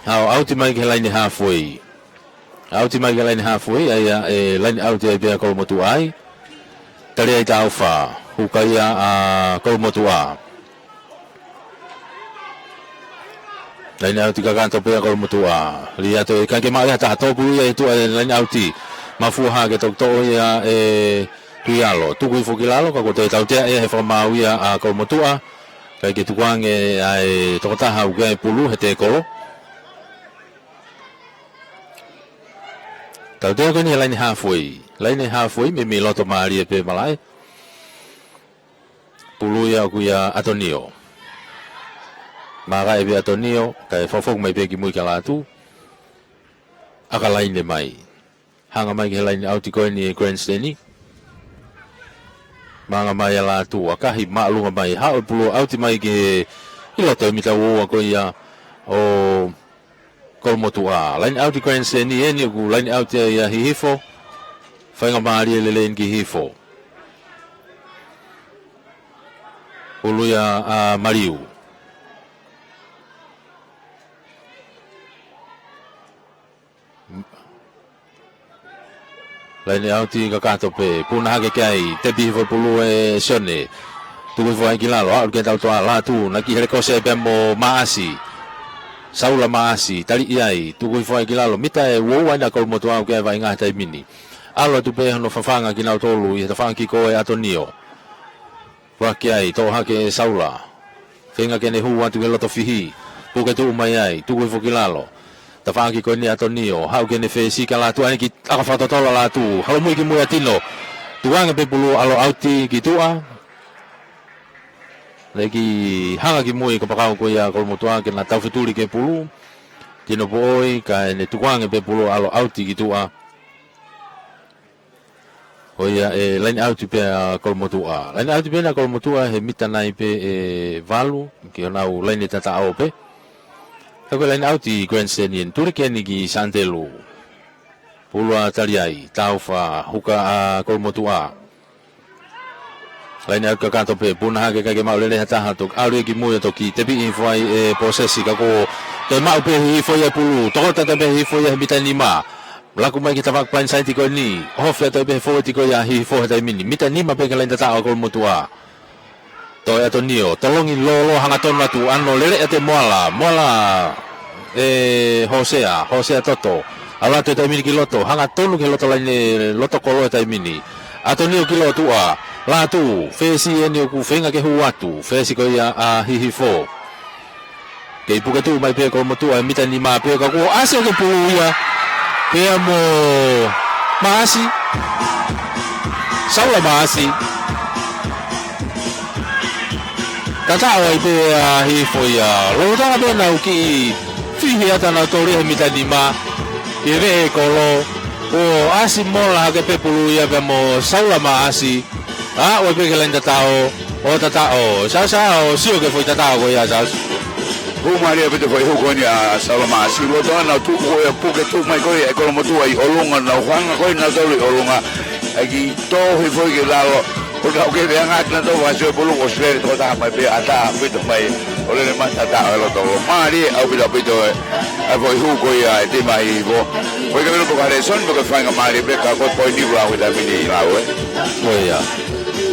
Hau ʻauti mai ki he laine halfway. ʻAuti mai ki he laine halfway, ʻa ia ʻe laine ʻauti ai pē ʻa Kolomotuʻa ai. Tali ai Taufa, huka ia ʻa Kolomotuʻa. Laine ʻauti kakato pē ʻa Kolomotuʻa. Lī atu ʻe ʻikai ke maʻu ʻe ha taha, tō pulu ia ʻi tuʻa e laine ʻauti. Mafua hake, toki toʻo ia ʻe Tuialo. Tuku hifo ki lalo, ka kuo toe tautea ia he fakamaau ia ʻa Kolomotuʻa. ʻIkai ke tukuange ʻa e tokotaha ʻoku ʻi ai e pulu he tēkolo. Tautea ko eni he laine halfway. Laine halfway, meimei loto mālie pē malaʻe. Pulu ia ʻoku ʻia ʻAtonio. Mākaʻi pē ʻe ʻAtonio, kae fakafoki mai pē ki mui kia Lātū. ʻAka laine mai. Hanga mai ki he laine ʻauti ko eni ʻa e Grandstand. Mānga mai ʻa Lātū, ʻakahi māʻolunga mai. Haʻu e pulu ʻauti mai ki he ʻi loto e mita uaua ko ia ʻo Kolomotuʻa. Laine ʻauti Grandstand eni ʻoku laine ʻauti ai ʻa Hihifo. Faingamālie lelei eni ki Hihifo. Pulu ia ʻa Maliu. Laine ʻauti kakato pē, puna hake ki ai, tepi hifo pulu ʻe Sione. Tuku hifo ai ki lalo, ʻalu ki he tautoa Lātū, naʻe kiʻi helekosi ai pē mo Maʻasi. Saula Maʻasi, taliʻi ai, tuku hifo ai ki lalo, mita ʻe uaua ʻa Kolomotuʻa ʻoku ʻi ai e vaʻinga he taimi ni. ʻAlu atu pē hono fafanga kinautolu ʻi he tafaʻaki ko ē ʻa ʻAtonio. Vaki ai, toʻo hake ʻe Saula. Feinga ke ne hū atu ki he loto fihi. Puke tuʻu mai ai, tuku hifo ki lalo. Tafaʻaki ko eni ʻa ʻAtonio, haʻu ke ne fesi kia Lātū, ʻai ke ʻaka fakatotolo ʻa Lātū. Halomui ki mui ʻa Tino. Tukuange pē pulu, ʻalu ʻauti ki tuʻa. Naʻe kiʻi hanga ki mui kapakau ko ia ʻa Kolomotuʻa ke na taufetuli ki he pulu. Tino poʻoi, kae ne tukuange pē pulu, ʻalu ʻauti ki tuʻa. Ko ia ʻe laine ʻauti pē ʻa Kolomotuʻa. Laine ʻauti pē ʻa Kolomotuʻa he mita nai pē ʻe valu, ki honau laine tataʻo pē. Ka ko e laine ʻauti Grandstand eni, tuli ki eni ki Santelu. Pulu ʻa Taliai, Taufa, huka ʻa Kolomotuʻa. Laine ʻauti kakato pē, puna hake ʻikai ke maʻu lelei ha taha, toki ʻalu ia ki mui ʻo toki tepiʻi hifo ai ʻe Posesi ka ko e toe maʻu pē ʻe Hihifo ia e pulu, tokota pē ʻe Hihifo ia he mita nima. Laku mai ki he tafaʻaki blindside ko eni, ʻohofi atu pē he fōueti ko ia ʻa Hihifo he taimi ni. Mita nima pē ki he laine tataʻo ʻa Kolomotuʻa. Toe ʻAtonio, tolongi lōloa hangatonu atu, ʻano lele ʻa e Moala, Moala ʻe Hosea, Hosea Toto. ʻAlu atu he taimi ni ki loto, hangatonu ki he loto laine, loto kolo he taimi ni. ʻAtonio ki loto ʻa Lātū, fesi eni ʻoku feinga ke hū atu, fesi ko ia ʻa Hihifo. Kei puke tuʻu mai pē Kolomotuʻa he mita nima pē ka kuo ʻasi ʻo ke pulu ia. Pea mo Maasi. Saula Maasi. Tataʻo ai pē ʻa Hihifo ia. Lolotonga pē ʻenau kiʻi fihi atu ʻanautolu ia he mita nima. ʻI he veʻe kolo. ʻO ʻasi mola hake pē pulu ia pea mo Saula Maasi. ʻA, ʻoku ʻi ai pē ke laine tataʻo, ʻo tataʻo, Sasa, ʻo sio ki he foʻi tataʻo ko ia, Sasa. Hū mālie ʻaupito e foʻi hū ko eni ʻa Saula Maasi, lolotonga ʻenau tuʻu ko ia puke tuʻu mai ko ia ʻe Kolomotuʻa ʻi ʻolunga, nau hanga ko ia ʻanautolu ʻi ʻolunga, ʻa e kiʻi tō he foʻi ki lalo, ʻo nau kei veanga ʻanautolu ʻo sio pulu ʻo sio lele tokotaha mai pē ʻatā ʻaupito mai, ʻo lele mai tataʻo he loto. Mālie ʻaupito ʻaupito e, ʻa e foʻi hū ko ia ʻa e timi ʻa Hihifo. Ko e kavelo ko ka lēsoni, ko e faingamālie pē ka ko e poini ʻoku lau he taimi ni lau, ē. Ko ia.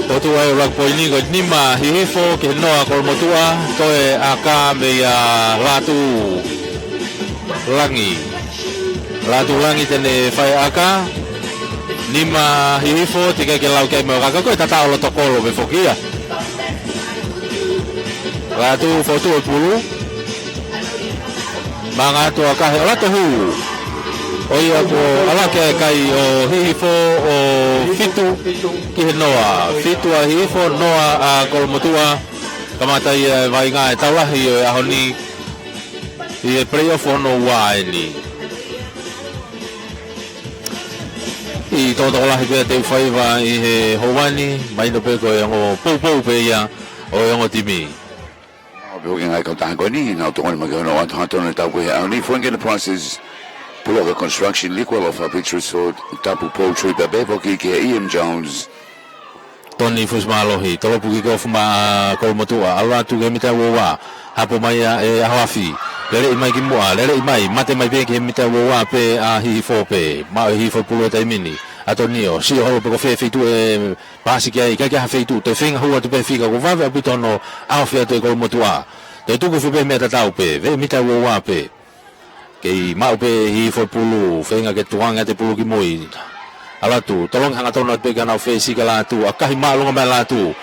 Ko e tuʻu ai ʻuluaki poini ko e nima Hihifo ki he noa Kolomotuʻa, toe ʻaka meia Lātū Langi. Lātū Langi te ne fai ʻaka. Nima Hihifo, teʻeki ai ke lau ki ai mo e ʻaka, ka ko e tataʻo loto kolo pē foki ia. Lātū fotu e pulu. Manga atu ʻa kahe ʻo Lātū hū. ʻO ia ko e ʻalake ʻa e kai ʻo Hihifo ʻo fitu ki he noa. Fitu ʻa Hihifo, noa ʻa Kolomotuʻa. Kamata ia e vaʻinga e tau lahi ʻo e ʻaho ni. ʻI he play-off hono ua eni. ʻI tokotokolahi pē ʻa Teufaiva ʻi he houa ni, mahino pē ko e ongo poupou pē ia ʻo e ongo timi. Pea ko e ngaahi kautaha ko eni, nau tokoni mai ki hono ʻoatu hangatonu e tau ko ia ʻa e ʻaho ni, Frank and Prices, Puloka Construction, Liquor Lofa, Beach Resort, Tapu Poultry, pea pehē foki ki he E M Jones. Toni Fusimālohi, tolopu kick-off maʻa Kolomotuʻa, ʻalu atu ki he mita ua ua, hapo mai ia ʻe ʻAhoafi, leleʻi mai ki muʻa, leleʻi mai, mate mai pē ki he mita ua ua pē ʻa Hihifo pē, maʻu ʻe Hihifo e pulu he taimi ni, ʻAtonio, sio holo pe ko fē feituʻu e paasi ki ai, ʻikai ke ʻi ai ha feituʻu, toe feinga hū atu pē fika, kuo vave ʻaupito hono ʻaofi atu ʻe Kolomotuʻa. Toe tuku foki pē meʻa tatau pē, veʻe mita ua ua pē. Kei maʻu pē Hihifo e pulu, feinga ke tukuange atu e pulu ki mui. ʻAlu atu, tolongi hangatonu atu pē ki honau fesi kia Lātū, ʻakahi māʻolunga mai ʻa Lātū.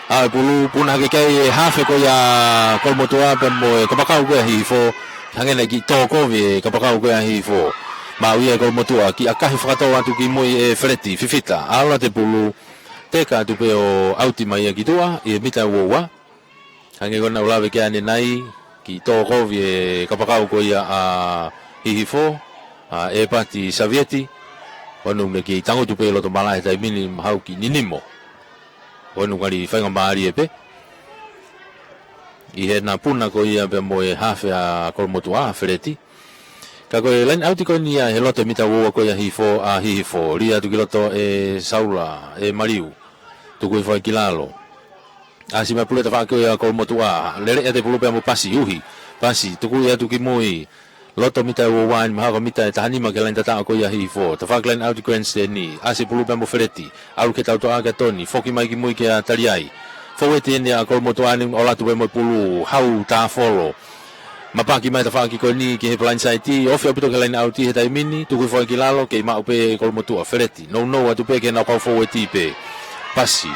ʻAʻu e pulu, puna hake ki ai e hafe ko ia Kolomotuʻa pea mo e kapakau ko ia Hihifo. Hangē naʻe kiʻi tō kovi e kapakau ko ia Hihifo. Maʻu ia ʻe Kolomotuʻa, kiʻi ʻakahi fakatō atu ki mui ʻe Feleti, fifita, ʻalu atu e pulu. Teka atu pē ʻo ʻauti mai ia ki tuʻa, ʻi he mita ua ua. Hangē ko ʻenau lave ki ai ʻanenai, kiʻi tō kovi e kapakau ko ia ʻa Hihifo, ʻa ʻEpati Savieti, ʻo ne kiʻi tangutu pē ʻi loto malaʻe he taimi ni mahalo kiʻi ninimo. ʻO ne ngali faingamālie pē. ʻI heʻena puna ko ia pea mo e hafe ʻa Kolomotuʻa, Feleti. Ka ko e line out ko eni ia he loto mita ua ua ko ia Hihifo, ʻa Hihifo. Lī atu ki loto ʻe Saula, ʻe Maliu. Tuku hifo ai ki lalo. ʻAsi mai pulu he tafaʻaki ko ia Kolomotuʻa. Lele ʻa e pulu pea mo pasi, uhi. Pasi, tuku atu ki mui. Loto mita ua ua eni mahalo ko e mita ʻe taha nima ki he laine tataʻo ko ia Hihifo. Tafaʻaki line out Grandstand. ʻAsi pulu pea mo Feleti. ʻAlu ki he tautoʻa kia Toni. Foki mai ki mui kia Taliai. Foueti eni ʻa Kolomotuʻa ni ʻo ʻalu atu pē mo e pulu hau tāfolo. Mapaki mai tafaʻaki ko eni ki he blindside, ofi ʻaupito ki he line out he taimi ni, tuku hifo ai ki lalo, kei maʻu pē Kolomotuʻa, Feleti. Nounou atu pē ki heʻenau kau foueti pē. Pasi.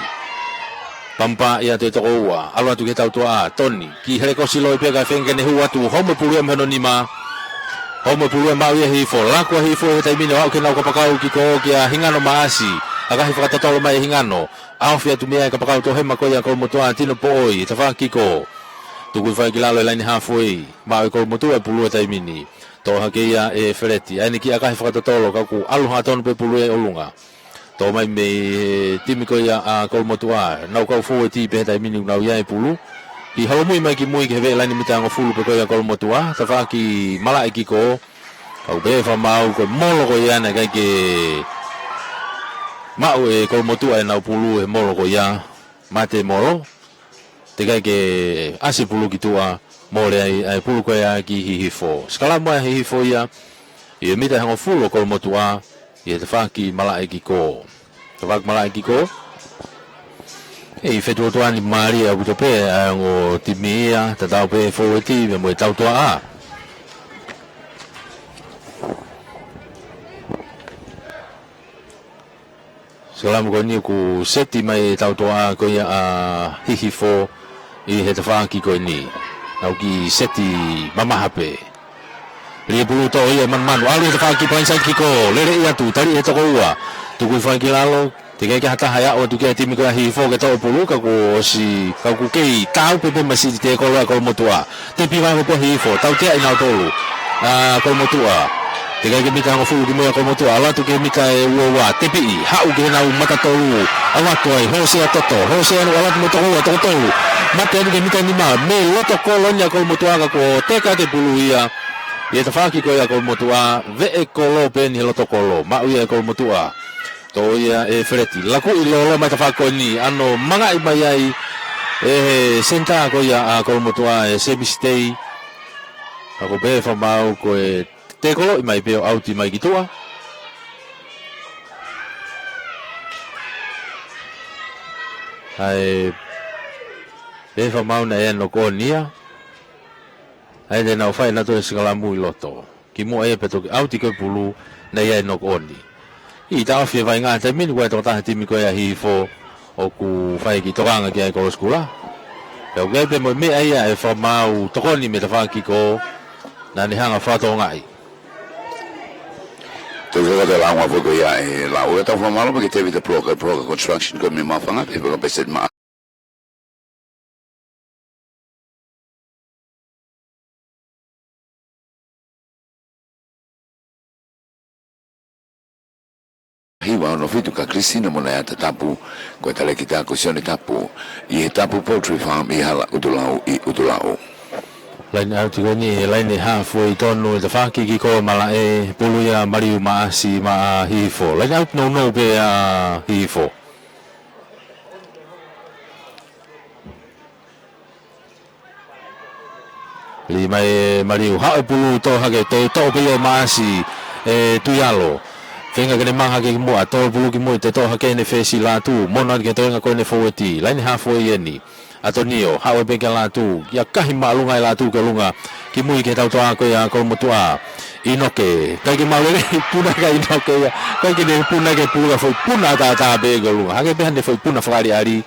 Pampa ia te toko ua, ʻalu atu ki he tautoʻa, Toni. Kiʻi helekosi loi pē kae feinga ke ne hū atu, homo pulu ia mei hono nima. Homo pulu ia maʻu ia Hihifo, laku ʻa Hihifo he taimi ni ʻo aʻu ki heʻenau kapakau kick-off kia Hingano Maasi. ʻAkahi fakatotolo mai ʻe Hingano. ʻAofi atu mei ai e kapakau tohema ko ia Kolomotuʻa, Tino Poʻoi, tafaʻaki kick-off. Tuku hifo ai ki lalo he laine halfway. Maʻu ʻe Kolomotuʻa e pulu he taimi ni. Tō hake ia ʻe Feleti. ʻA eni kiʻi ʻakahi fakatotolo ka kuo ʻalu hangatonu pē pulu ia ʻi ʻolunga. Tō mai mei he timi ko ia ʻa Kolomotuʻa. Nau kau foueti pē he taimi ni ʻoku nau ʻi ai e pulu. Kiʻi holomui mai ki mui ki he veʻe laine mita hongofulu pē ko ia Kolomotuʻa. Tafaʻaki malaʻe kick-off. Kau pē fakamaau ko e molo ko ia naʻe ʻikai ke maʻu ʻe Kolomotuʻa ʻenau pulu he molo ko ia. Mate molo. Teʻeki ai ke ʻasi pulu ki tuʻa, mole ai ʻa e pulu ko ia ki Hihifo. Sikalamu ʻa Hihifo ia, ʻi he mita hongofulu ʻo Kolomotuʻa, ʻi he tafaʻaki malaʻe kick-off. Tafaʻaki malaʻe kick-off. ʻI he fetuʻutuʻuni mālie ʻaupito pē, ʻa e ongo timi ia, tatau pē foueti, pea mo e tautoʻa. Sikalamu ko eni ʻoku seti mai e tautoʻa ko ia ʻa Hihifo ʻi he tafaʻaki ko eni. Nau kiʻi seti mamaha pē. Lī e pulu toʻo ia ʻe Manumanu. ʻAlu he tafaʻaki blindside kick, lele ia atu, tali ʻe he toko ua. Tuku hifo ai ki lalo, teʻeki ke ʻi ai ha taha ʻe aʻu atu ki he timi ko ia ʻa Hihifo ke toʻo e pulu, ka kuo ʻosi, ka kuo kei tāupeʻe pē mai e seti, tekolo ʻa Kolomotuʻa. Tepi vave pē ʻa Hihifo, tautea ʻi nautolu ʻa Kolomotuʻa. Teʻeki ke mita hongofulu ki mui ʻa Kolomotuʻa, ʻalu atu ki he mita ʻe uaua, tepiʻi, haʻu ki heʻenau mata tolu, ʻalu atu ai, Hosea Toto, Hosea ʻalu atu mo e toko ua, toko tolu. Mate atu ki he mita nima, mei loto kolo eni ʻa Kolomotuʻa ka kuo teka atu e pulu ia ʻi he tafaʻaki ko ia ʻa Kolomotuʻa, veʻe kolo pē eni he loto kolo, maʻu ia ʻe Kolomotuʻa. Toʻo ia ʻe Feleti. Lakuʻi lōloa mai tafaʻaki ko eni, ʻano mangaʻi mai ai ʻe he senitā ko ia ʻa Kolomotuʻa ʻe Semisi Tei. Ka ko e pehē fakamaau ko e tekoloʻi mai pē ʻo ʻauti mai ki tuʻa. ʻA e pehē fakamaau naʻe ʻi ai e knock on ia. ʻA ia te nau fai ʻenautolu e sikalamu ʻi loto. Kimuʻa ia pea toki ʻauti ko e pulu naʻe ʻi ai e knock on. ʻI he taʻofi e vaʻinga he taimi ni ko e tokotaha timi ko ia ʻa Hihifo ʻoku fai e kiʻi tokanga ki ai e kolo sikuʻa. Pea ʻoku ʻi ai pē mo e meʻa ia ʻe fakamaau tokoni mei tafaʻaki ko ē naʻa ne hanga fakatokangaʻi. Tau fakaʻatā e lāunga foki ia ʻe Laʻu, ʻe tau fakamālō pē ki Tevita Puloka, Puloka Construction ko e mei Maʻufanga, pea fakapeseti maʻa hiva ono fitu ka Christina Monaiata Tapu, ko e talēkita ko Sione Tapu, ʻi he Tapu Poultry Farm ʻi Hala ʻUtulao ʻi ʻUtulao. Laine ʻauti ko eni, laine hāfue ʻi tonu e tafaʻaki kick off malaʻe, pulu ia ʻa Maliu Maʻasi maʻa Hihifo. Laine ʻauti nounou pē ʻa Hihifo. Lī mai ʻe Maliu, haʻu e pulu toʻo hake, toe toʻo pē ia ʻe Maʻasi, ʻe Tuialo. Feinga ke ne manga hake ki muʻa, toʻo e pulu ki mui, toe toʻo hake ʻe he fesi ʻa Lātū, mono atu ki he toenga ko eni e fōueti, laine hāfue eni. ʻAtonio, haʻu ai pē kia Lātū, ʻakahi māʻolunga ʻe Lātū ki ʻolunga, ki mui ki he tautoʻa ko ia ʻa Kolomotuʻa. ʻInoke, ʻikai ke maʻu lelei, puna ʻe Inoke ia, ʻikai ke ne puna ki he pulu ka foʻi puna ʻataʻatā pē ki ʻolunga. Hangē pē haʻane foʻi puna fakaʻaliʻali,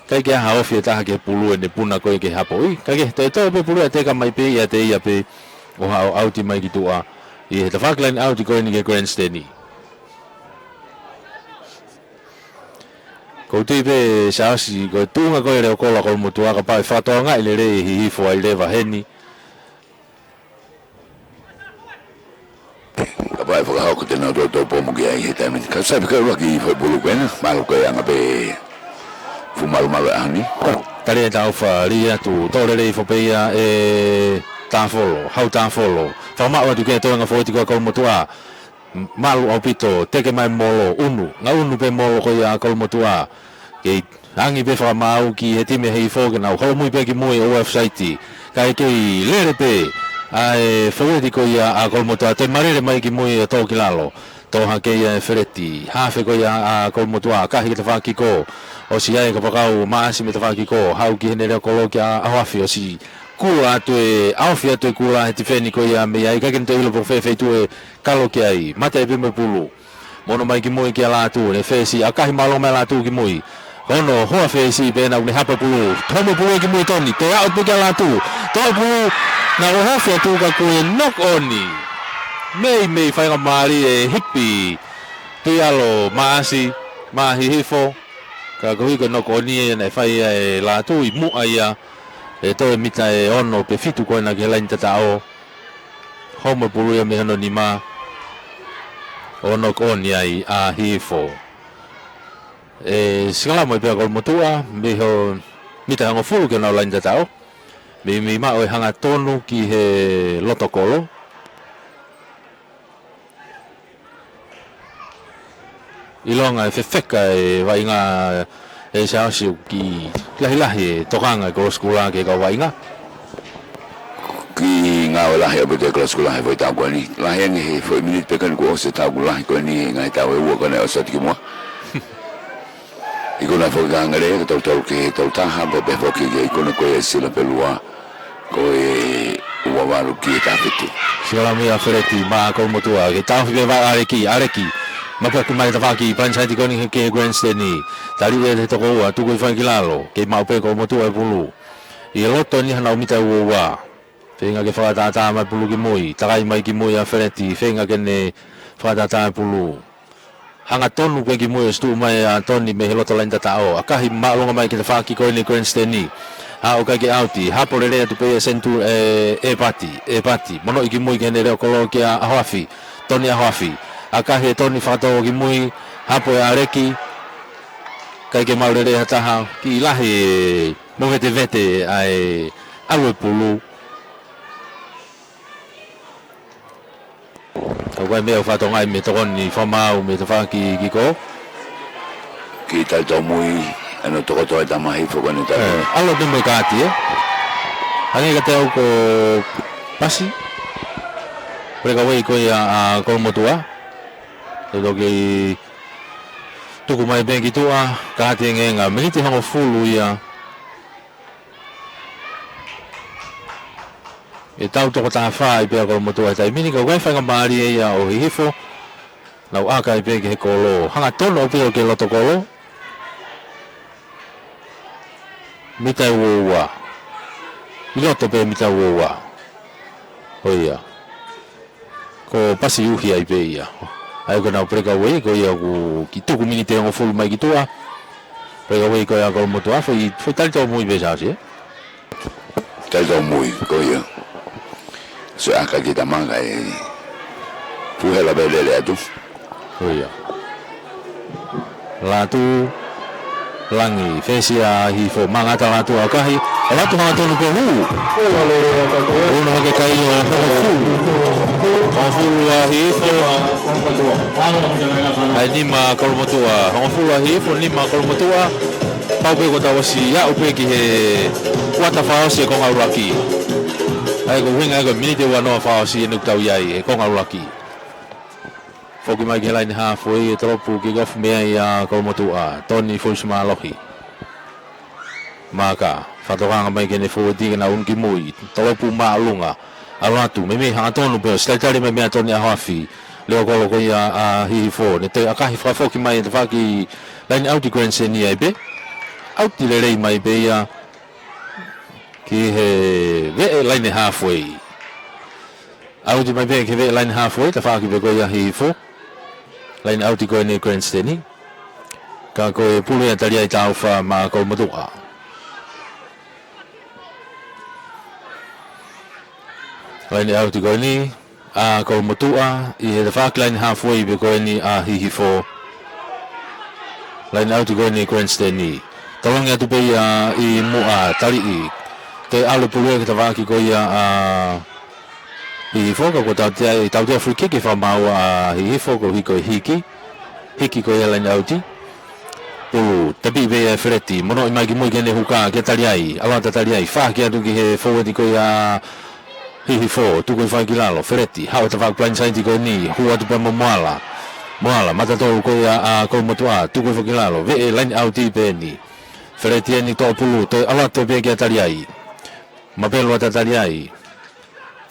ʻikai ke ʻi ai ha ofi ʻe taha ki he pulu ʻene puna ko ē ki he hapo. ʻIkai ke, toe toʻo pē pulu ia, teka mai pē ia ʻiate ia pē ʻo haʻu ʻo ʻauti mai ki tuʻa. ʻI he tafaʻaki laine ʻauti ko eni ki he grandstand. ʻOku ou tui pē Siaosi ko e tuʻunga ko ē ʻa e leʻo kolo ʻa Kolomotuʻa kapau ʻe fakatokangaʻi lelei ʻe Hihifo ai leva heni. Kapau ʻe fakahoko te nau toutou pomu ki ai he taimi ni. Ka sai pē ka ʻuluaki foʻi pulu ko ena, mālō ko e anga pē fuʻu malumalu ʻa e ʻaho ni. Tali e taʻofi lī atu, toʻo lelei foki pē ia ʻe Tāfolo, Hau Tāfolo. Fakamaʻu atu ki he toenga fōueti ko ia ʻa Kolomotuʻa. Malu ʻaupito, teke mai molo, ʻunu, ngaʻunu pē molo ko ia ʻa Kolomotuʻa. Kei angi pē fakamaau ki he timi ʻa Hihifo ke nau holomui pē ki mui ʻo offside. Kae kei lele pē ʻa e fōueti ko ia ʻa Kolomotuʻa, toe malele mai ki mui ʻo toʻo ki lalo. Toʻo hake ia ʻe Feleti, hafe ko ia ʻa Kolomotuʻa, ʻakahi ki he tafaʻaki kick off. ʻOsi ʻi ai e kapakau ʻa Maʻasi mei he tafaʻaki kick off, haʻu ki heʻene leʻo kolo kia ʻAhoafi, ʻosi kula atu e, ʻaofi atu e kula he tifeni ko ia mei ai, ʻikai ke ne toe ʻilo pe ko fē feituʻu ʻe kalo ki ai, mate pē mo e pulu. Mono mai ki mui kia Lātū, ne fesi, ʻakahi māʻolunga mai ʻa Lātū ki mui. Hono hoa fesi pē naʻa ne hapa e pulu. Homo e pulu ki mui Toni, toe aʻu pē kia Lātū. Toe pulu, naʻe ʻohofi atu ka ko e knock on. Meimei faingamālie e hipi Tuialo Maʻasi, maʻa Hihifo. Ka koeʻuhi ko e knock on ia naʻe fai ai ʻe Lātū ʻi muʻa ia. ʻE toe mita ʻe ono pe fitu ko ena ki he laine tataʻo. Homo e pulu ia mei hono nima. ʻO knock on ai ʻa Hihifo. ʻE sikalamu ai pē ʻa Kolomotuʻa, mei he mita ʻe hongofulu ki honau laine tataʻo. Meimei maʻu e hangatonu ki he loto kolo. ʻIlonga e fefeka e vaʻinga ʻe Siaosi ʻoku kiʻi lahilahi e tokanga e kolo sikuʻa ki he kau vaʻinga. Kiʻi ngāue lahi ʻaupito e kolo sikuʻa he foʻi taʻu ko eni. Lahi ange he foʻi miniti pē ko eni kuo ʻosi e taʻu ko ē lahi ko eni he ngaahi taʻu ʻe ua ko ena ʻosi atu ki muʻa. Ikuna foki ʻa Ngale, ko e tolu tolu ki he tolu taha, pea pehē foki ki he ikuna ko ia ʻa Sila Pelua, ko e ua valu ki he taha fitu. Sikalamu ia ʻa Feleti maʻa Kolomotuʻa, ke taʻofi pē ʻe Aleki, Aleki. Mapuaki mai tafaʻaki, painseti ko eni ki he grandstand. Tali ʻe he toko ua, tuku ʻi fai ki lalo, kei maʻu pē Kolomotuʻa e pulu. ʻI he loto eni haʻanau mita ua ua. Feinga ke fakatātā mai pulu ki mui, takai mai ki mui ʻa Feleti, feinga ke ne fakatātā e pulu. Hangatonu pē ki mui ʻo tuʻu mai ʻa Toni mei he loto laine tataʻo. ʻAkahi māʻolunga mai ki he tafaʻaki ko eni grandstand. Haʻu ʻikai ke ʻauti, hapo lelei atu pē ia Sentu ʻe, ʻe Pati, ʻe Pati. Monoʻi ki mui ki heʻene leʻo kolo kia ʻAhoafi, Toni ʻAhoafi. ʻAkahi ʻe Toni fakatō ki mui, hapo ʻe ʻAleki. ʻIkai ke maʻu lelei ha taha, kiʻi lahi e movetevete ʻa e ʻalu e pulu. Ka ʻoku ʻi ai meʻa ʻoku fatongia mei he tokoni fakamaau mei he tafaʻaki kiko. Kiʻi tali tōmui, ʻa ʻene tokoto e tama hifo ko eni tali. ʻAlu atu mo e kaati, ē. Hangē kiate au ko pasi. Breakaway ko ia ʻa Kolomotuʻa. ʻE toki tuku mai pē ki tuʻa, kaati engenga. Miniti hongofulu ia. ʻE tau toko taha fā ai pē ʻa Kolomotuʻa he taimi ni, ka ʻoku ʻi ai faingamālie ia ʻo Hihifo. Nau ʻaka ai pē ki he kolo. Hangatonu ʻaupito ki he loto kolo. Mita ua ua. ʻI loto pē mita ua ua. ʻO ia. Ko pasi uhi ai pē ia. ʻA ia ko ʻenau breakaway, ko ia ʻoku kiʻi tuku miniti hongofulu mai ki tuʻa. Breakaway ko ia ʻa Kolomotuʻa, foʻi, foʻi tali tōmui pē Siaosi, ē? Tali tōmui, ko ia. Sio ʻaka ki he tama kae puhela pē lele atu. Ko ia. Latu, langi, fesi ʻa Hihifo, mangata Latu ʻakahi, ʻa Latu hangatonu pē hū. Hū ʻo hake kai ʻo hongofulu. Hongofulu ʻa Hihifo. ʻAi nima Kolomotuʻa, hongofulu ʻa Hihifo, nima Kolomotuʻa. Pau pē kuo tau ʻosi aʻu pē ki he kuata fakaʻosi e konga ʻuluaki. ʻAi ko e ʻuhinga ʻa e ko e miniti ua noa fakaʻosi eni ʻoku tau ʻi ai he konga ʻuluaki. Foki mai ki he laine halfway, ʻe tolopu kick off mei ai ʻa Kolomotuʻa, Toni Foisi Mālohi. Maka, fakatokanga mai ki heʻene fōueti ke na unu ki mui, tolopu māʻolunga, ʻalu atu, meimei hangatonu pē ʻo ʻosi talitali mai meia Toni ʻAhoafi, leʻo kolo ko ia ʻa Hihifo, ne toe ʻakahi fakafoki mai e tafaʻaki laine ʻauti grandstand ai pē, ʻauti lelei mai pē ia, ki he veʻe laine halfway. ʻAuti mai pē ki he veʻe laine halfway, tafaʻaki pē ko ia Hihifo. Laine ʻauti ko eni grandstand. Ka ko e pulu ia tali ai taufa maʻa Kolomotuʻa. Laine ʻauti ko eni, ʻa Kolomotuʻa, ʻi he tafaʻaki laine halfway pē ko eni ʻa Hihifo. Laine ʻauti ko eni grandstand. Tolongi atu pē ia ʻi muʻa, taliʻi. Toe ʻalu e pulu ia ki he tafaʻaki ko ia ʻa Hihifo, ka kuo tautea, tautea free kick ʻe he fakamaau ʻa Hihifo, ko e hiki, hiki. Hiki ko ia laine ʻauti. Pulu, tepi pē ia ʻe Feleti, monoʻi mai ki mui ki heʻene huka, ke tali ai, ʻalu atu tali ai, fāki atu ki he fōueti ko ia Hihifo, tuku ʻi fai ki lalo, Feleti, haʻu e tafaʻaki blindside ko eni, hū atu pē mo Moala. Moala, mata tolu ko ia ʻa Kolomotuʻa, tuku ʻi fai ki lalo, veʻe laine ʻauti pē eni. Feleti eni toʻo pulu, toe ʻalu atu pē kia tali ai. Mapelu atu tali ai.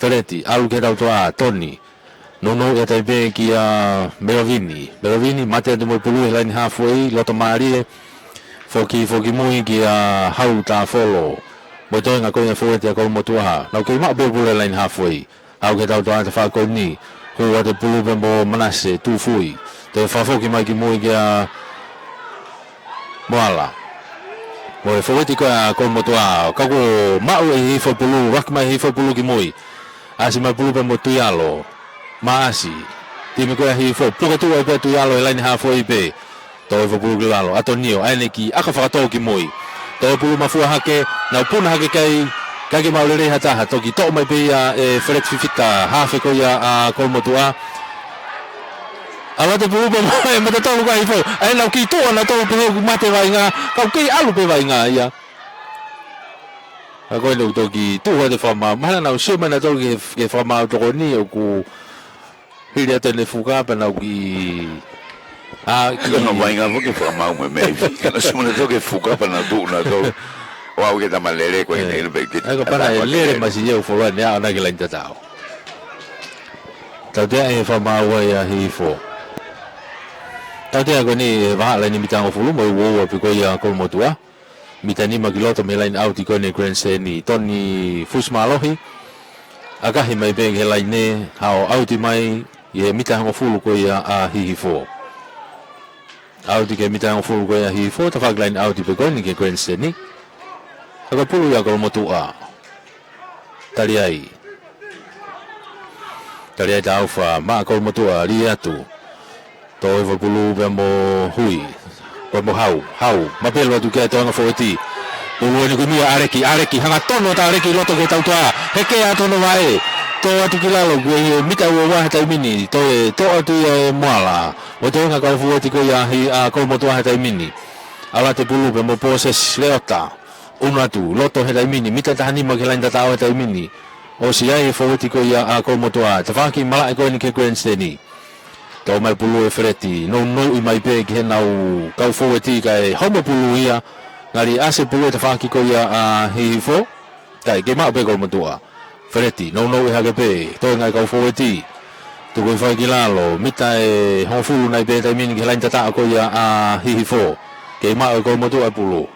Feleti, ʻalu ki he tautoʻa, Toni. Nounou ia tai pē kia Melovini. Melovini, mate atu mo e pulu he laine halfway, loto mālie. Foki, foki mui kia Hau Tafolo. Mo e toenga ko ia fōueti ʻa Kolomotuʻa. Nau kei maʻu pē pulu he laine halfway. Haʻu ki he tautoʻa tafaʻaki ko eni. Hū atu e pulu pē mo Manase, Tufui. Toe fakafoki mai ki mui kia Moala. Mo e fōueti ko ia ʻa Kolomotuʻa. Ka kuo maʻu ʻe Hihifo pulu, ʻuluaki mai Hihifo pulu ki mui. ʻAsi mai pulu pē mo Tuialo. Maʻasi. Timi ko ia Hihifo. Puke tuʻu ai pē Tuialo he laine halfway pē. Toe fo pulu ki lalo. ʻAtonio. ʻAi ʻene kiʻi ʻaka fakatō ki mui. Toe pulu mafua hake. Nau puna hake kai. ʻIkai ke maʻu lelei ha taha. Toki toʻo mai pē ia ʻe Feleti Fifita. Hafe ko ia ʻa Kolomotuʻa. ʻAlu atu e pulu pē mo e mata tolu ko ia Hihifo. ʻAi nau kiʻi tuʻu ʻa nautolu pē he ʻoku mate vaʻinga. Kau kei ʻalu pē vaʻinga ia. Ka ko eni ʻoku toki tuʻu atu e fakamaau. Mahalo naʻa nau sio mai nautolu ki he, ki he fakamaau tokoni ʻoku hili atu ʻene fuka pea nau kiʻi, ʻa, kiʻi. Ka nau vaʻinga foki e fakamaau mo e meʻa ivi. Ka nau sio mai nautolu ki he fuka pea nau tuʻu nautolu. ʻO aʻu ki he tama lele ko eni, ʻai pē ke. ʻAi ko pana e lele mai si ia ʻo folo ʻene aʻu ʻana ki he laine tataʻo. Tautea e fakamaau ia ʻa Hihifo. Tautea ko eni e vahaʻa laine mita hongofulu mo e uaua pē ko ia ʻa Kolomotuʻa. Mita nima ki loto mei he laine ʻauti ko eni ʻa e Grand Seni, Toni Fusimālohi. ʻAkahi mai pē ki he laine, hao ʻauti mai ʻi he mita hongofulu ko ia ʻa Hihifo. ʻAuti ki he mita hongofulu ko ia ʻa Hihifo, tafaʻaki laine ʻauti pē ko eni ki he Grand Seni. Ka ko e pulu ia ʻa Kolomotuʻa. Tali ai. Tali ai Taufa, maʻa Kolomotuʻa, lī atu. Tō hifo e pulu pea mo Hui. Pea mo Hau, Hau, mapelu atu ki ai, toenga fōueti. Pulu eni kuo mia ʻAleki, ʻAleki, hangatonu atu ʻa ʻAleki ʻi loto ki he tautoa. Hekea atu hono vaʻe. Tō atu ki lalo, ko e mita uaua he taimi ni. Toe, tō atu ia ʻe Moala. Mo e toenga kau fōueti ko ia ʻa Kolomotuʻa he taimi ni. ʻAlu atu e pulu pea mo Pōsesi Leota. ʻUnu atu, loto he taimi ni, mita taha nima ki he laine tataʻo he taimi ni. ʻOsi ʻi ai e fōueti ko ia ʻa Kolomotuʻa, tafaʻaki malaʻe ko eni ki he Grand Seni. Tō mai pulu ʻe Feleti, nounou mai pē ki heʻenau kau fōueti kae homo pulu ia, ngali ʻasi e pulu ʻi he tafaʻaki ko ia ʻa Hihifo, kae kei maʻu pē Kolomotuʻa. Feleti, nounou hake pē, toenga e kau fōueti. Tuku hifo ai ki lalo, mita ʻe hongofulu nai pē he taimi ni ki he laine tataʻo ko ia ʻa Hihifo. Kei maʻu ʻe Kolomotuʻa e pulu.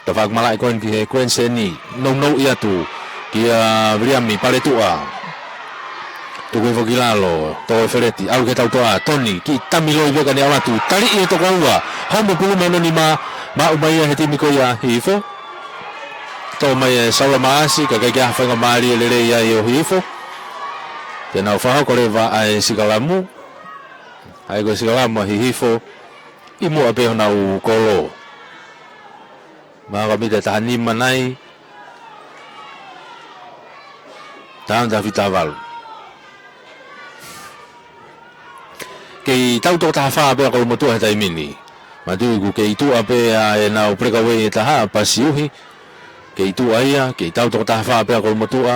Tafaʻaki malaʻe ko eni ki he Grand Seni, nounou atu kia Viliami Paletuʻa. Tuku hifo ki lalo, tō ʻe Feleti, ʻalu ki he tautoa, Toni, kiʻi tami loi veka ni ʻalu atu, taliʻi ʻe he toko ua, homo pulu mei hono nima, maʻu mai ia he timi ko ia ʻa Hihifo. Tō mai ʻe Saula Maʻasi, ka ʻikai ke ʻi ai ha faingamālie lelei ai ʻo Hihifo. Te nau fakahoko leva ʻa e sikalamu. ʻA ia ko e sikalamu ʻa Hihifo, ʻi muʻa pē honau kolo. Maka mita taha nima nai. Taha taha fitu valu. Kei tau toko taha fā pē ʻa Kolomotuʻa he taimi ni. Manatuʻi kuo kei tuʻa pē ʻa ʻenau breakaway ʻe taha, Pasiuhi. Kei tuʻa ia, kei tau toko taha fā pē ʻa Kolomotuʻa.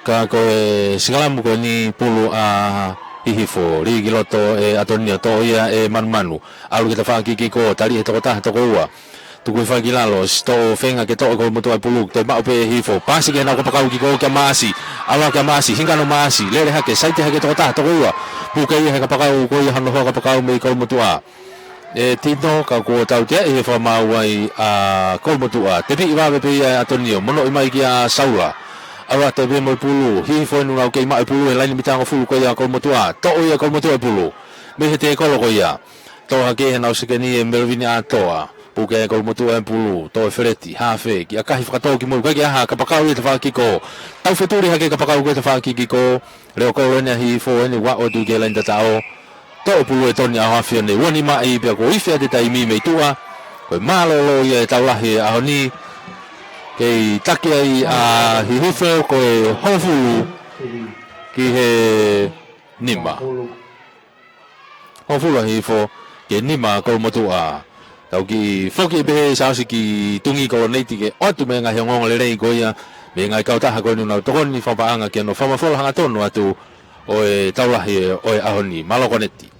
Ka ko e sikalamu ko eni pulu ʻa Hihifo, lī ki loto ʻe ʻAtonio, toʻo ia ʻe Manumanu. ʻAlu ki he tafaʻaki kiko, tali ʻe he toko taha, toko ua. Tuku hifo ai ki lalo, ʻosi toʻo feinga ke toʻo ʻe Kolomotuʻa e pulu, toe maʻu pē ʻe Hihifo. Pasi ki heʻenau kapakau kiko kia Maʻasi. ʻAlu kia Maʻasi, hingano Maʻasi, lele hake, saiti hake toko taha, toko ua. Puke ia he kapakau, ko ia hono hoa kapakau mei Kolomotuʻa. ʻE Tino, ka kuo tautea ʻi he fakamaau ʻa Kolomotuʻa. Tepiʻi vave pē ia ʻe ʻAtonio, monoʻi mai kia Saula. ʻAlu atu pē mo e pulu, Hihifo ʻoku nau kei maʻu e pulu he laine mita hongofulu ko ia ʻa Kolomotuʻa. Toʻo ia ʻe Kolomotuʻa e pulu. Mei he tēkolo ko ia. Toʻo hake heʻenau sekeni ʻe Melvin ʻAtoa. Puke ʻe Kolomotuʻa e pulu, tō ʻe Feleti, hafe, kiʻi ʻakahi fakatō ki mui, ʻikai ke ʻi ai ha kapakau ʻi he tafaʻaki kiko. Tau fetuli hake kapakau ko e tafaʻaki kiko, leo kolo eni ʻa Hihifo eni, ʻalu atu ki he laine tataʻo. Toʻo e pulu ʻe Toni ʻAhoafione, ua nima ʻi pea kuo ifi atu e taimi mei tuʻa. Ko e mālōlō ia e tau lahi e ʻaho ni. Kei taki ai ʻa Hihifo ko e hongofulu ki he nima. Hongofulu ʻa Hihifo, ki he nima ʻa Kolomotuʻa. Tau kiʻi foki pē he Siaosi ki Tungi Koloneiti ke ʻoatu mei he ngaahi ongoongo lelei ko ia, mei he ngaahi kautaha ko eni ʻoku nau tokoni fakapaʻanga ki hono fakamafola hangatonu atu ʻo e tau lahi ʻo e ʻaho ni. Mālō Koloneiti.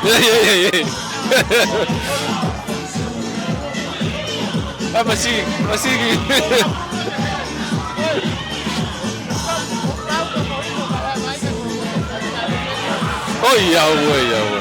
Ei, ei, ei, ei. Ah, masiki, masiki. ʻOi, ʻauē, ʻauē.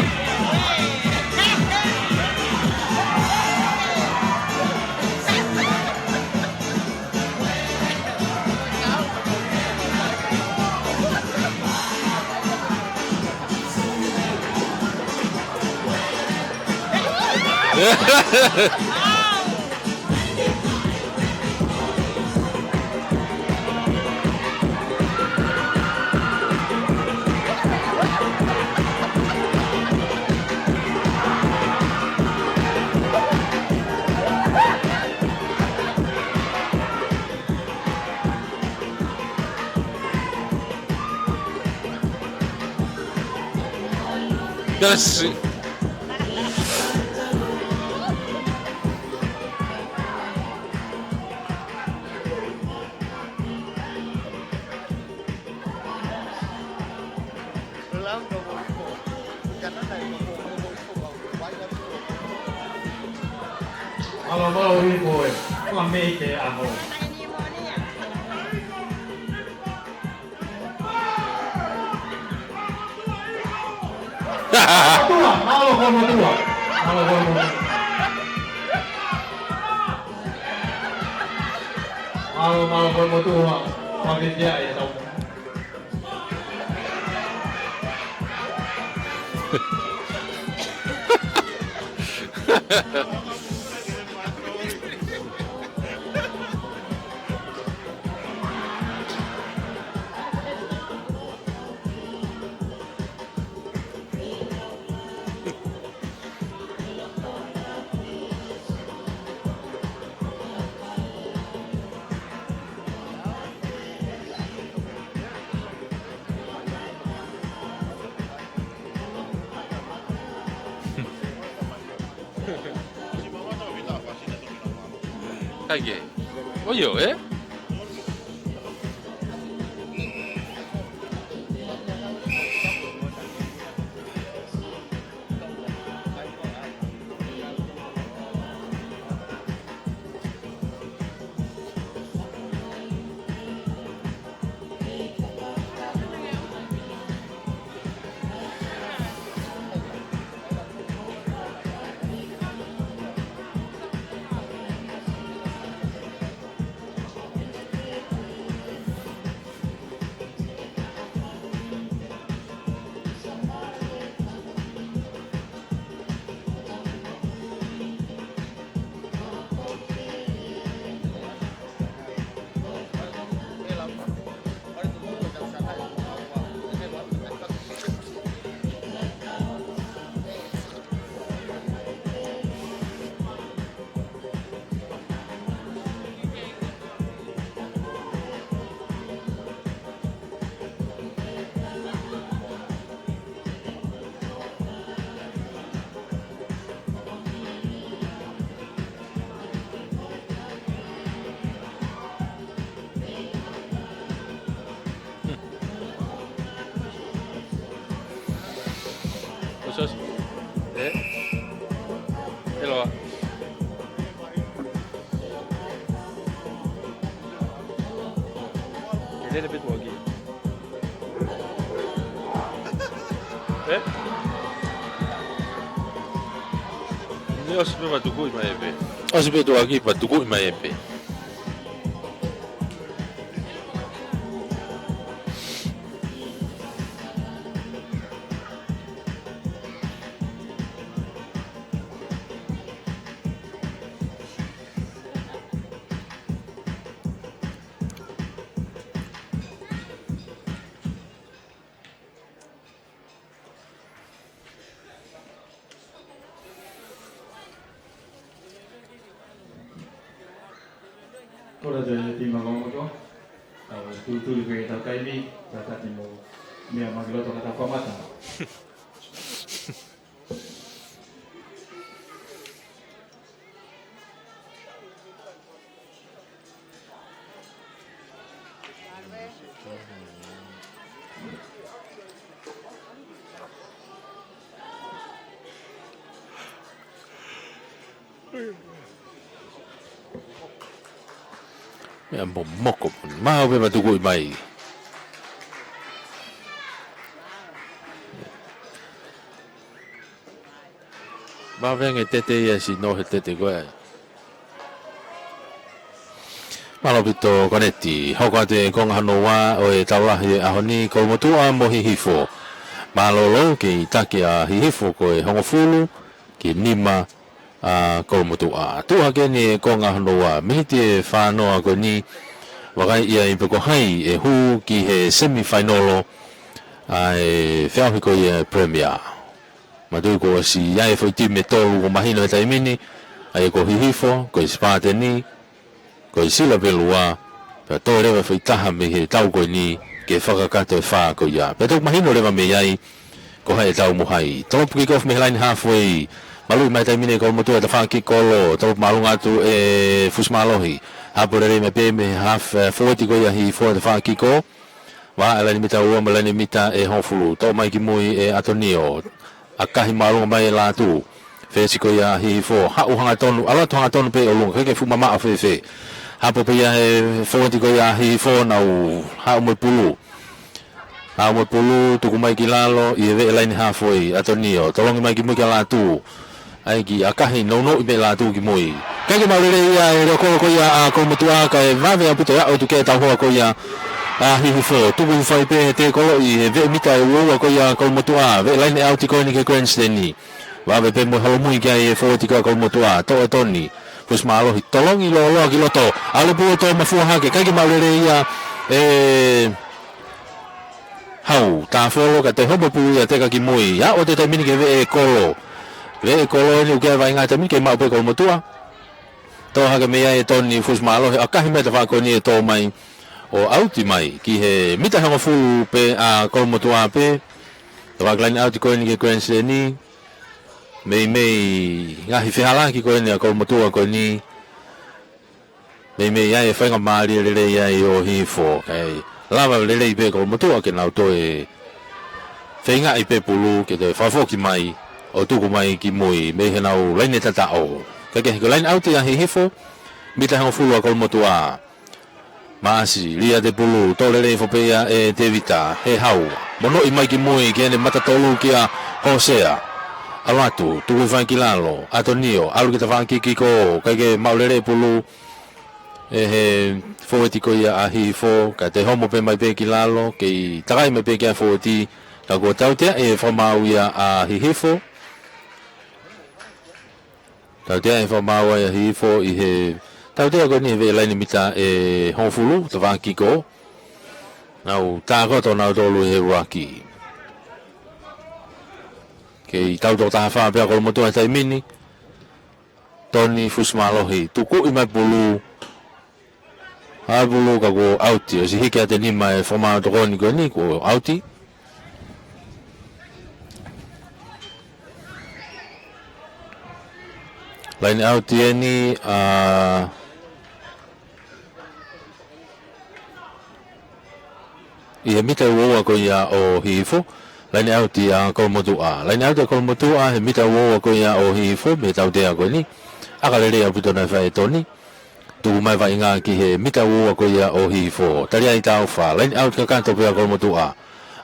That's Mālō, mālō, ui koe. Kua mei te aho. Motuʻa, mālō ko motuʻa. Mālō ko motuʻa. Mālō, mālō ko motuʻa. Kua mei te aho. Kae kehe. ʻOi, ʻio, ē? ʻOsi, ʻosi. Ē? ʻEloa. Ke lele pē tuʻaki. Ē? Ne ʻosi pē pea tukuʻi mai pē. ʻOsi pē tuʻaki pea tukuʻi mai pē. Ko e lata e timi Makomoto. Tau tūtū pē ʻetau taimi, tau tati mo meʻa mai ki loto ka tau kamata. Meʻa momoko. Maʻu pē mo e tukuʻi mai. Vave ange tete ia, sino he tete ko ē. Mālō ʻaupito Koneti, hoko atu e konga hono ua ʻo e tau lahi ʻo e ʻaho ni, Kolomotuʻa mo Hihifo. Mālōlō, kei taki ʻa Hihifo ko e hongofulu ki he nima ʻa Kolomotuʻa. Tuʻu hake eni e konga hono ua, miniti ʻe fāngofulu ko eni, vakai ai pē ko hai ʻe hū ki he semifainolo ʻa e feʻauhi ko ia e Premier. Manatuʻi kuo ʻosi ʻi ai e foʻi timi ʻe tolu kuo mahino he taimi ni, ʻa ia ko Hihifo, ko e Sipateni, ko e Sila pē lua, pea toe leva e foʻi taha mei he tau ko eni ke fakakakato e fā ko ia. Pea toki mahino leva mei ai ko hai ʻe taumuʻa ai. Tolopu kick off mei he laine halfway. Maluʻi mai he taimi ni ʻe Kolomotuʻa e tafaʻaki kolo, tolopu māʻolunga atu ʻe Fusi Mālohi. Hapo lelei mai pē mei he half, eh, forward ko ia ʻa Hihifo e tafaʻaki ko. Vahaʻa e laine mita ua mo e laine mita ʻe hongofulu. Toʻo mai ki mui ʻe ʻAtonio. ʻAkahi māʻolunga mai e latu. Fesi ko ia ʻa Hihifo. Haʻu hangatonu, ʻalu atu hangatonu pē ʻi ʻolunga. ʻIkai ke fuʻu mamaʻo fēfē. Hapo pē ia he forward ko ia ʻa Hihifo, nau haʻu mo e pulu. Haʻu mo e pulu, tuku mai ki lalo, ʻi he veʻe laine halfway, ʻAtonio. Tolongi mai ki mui ki he latu. ʻAi ki ʻAkahi, nounou pē latu ki mui. ʻIkai ke maʻu lelei ia e leʻo kolo ko ia ʻa Kolomotuʻa, kae vave ʻaupito e aʻu atu ki he tau hoa ko ia ʻa Hihifo. Tuku hifo ai pē he tēkolo ʻi he veʻe mita ʻe uaua ko ia ʻa Kolomotuʻa. Veʻe laine ʻauti ko eni ki he grandstand. Vave pē mo e holomui ki ai e forward ko ia ʻa Kolomotuʻa. Toʻo ʻe Toni. Fusi Mālohi, tolongi lōloa ki loto. ʻAlu e pulu ʻo tō mafua hake, ʻikai ke maʻu lelei ia e Hau, Tāfolo, kae toe homo e pulu ia ʻo teka ki mui. Aʻu atu he taimi ni ki he veʻe kolo. Veʻe kolo eni ʻoku ʻi ai e vaʻinga he taimi ni ke maʻu pē ʻe Kolomotuʻa. Tō hake mei ai ʻe Toni Fusi Mālohi, ʻakahi mai e tafaʻaki ko eni ʻe tō mai ʻo ʻauti mai ki he mita ʻe hongofulu pē ʻa Kolomotuʻa pē. Tafaʻaki laine ʻauti ko eni ki he grandstand. Meimei ngaahi fehālaaki ko eni ʻa Kolomotuʻa ko eni. Meimei ʻi ai e faingamālie lelei ai ʻo Hihifo. Kae lava lelei pē ʻe Kolomotuʻa ke nau toe feingaʻi pē pulu ke toe fakafoki mai ʻo tuku mai ki mui mei heʻenau laine tataʻo. Kae kehe, ko e laine ʻauti ʻa Hihifo, mita ʻe hongofulu ʻa Kolomotuʻa. Maʻasi, lī atu e pulu, toʻo lelei hifo pē ia ʻe Tēvita, he Hau. Monoʻi mai ki mui ki heʻene mata tolu kia Hōsea. ʻAlu atu, tuku hifo ai ki lalo, ʻAtonio, ʻalu ki he tafaʻaki kick off, ʻikai ke maʻu lelei e pulu ʻe he forward ko ia ʻa Hihifo, kae toe homo pē mai pē ki lalo, kei takai mai pē ki he forward, ka kuo tautea e fakamaau ia ʻa Hihifo. Tautea e fakamaau ia ʻa Hihifo ʻi he tautea ko eni he veʻe laine mita ʻe hongofulu, tafaʻaki kick off. Nau tākoto nautolu he ruaki. Kei tau toko taha fā pē ʻa Kolomotuʻa he taimi ni. Toni Fusi Mālohi, tukuʻi mai pulu. Haʻu e pulu ka kuo ʻauti, ʻosi hiki atu e nima e fakamaau tokoni ko eni kuo ʻauti. Laine ʻauti eni, ʻa, ʻi he mita ʻe uaua ko ia ʻo Hihifo. Laine ʻauti ʻa Kolomotuʻa. Laine ʻauti ʻa Kolomotuʻa he mita ʻe uaua ko ia ʻo Hihifo, mei he tautea ko eni. ʻAka lelei ʻaupito naʻe fai ʻe Toni. Tuku mai e vaʻinga ki he mita ʻe uaua ko ia ʻo Hihifo. Tali ai e taʻofa. Laine ʻauti kakato pē ʻa Kolomotuʻa.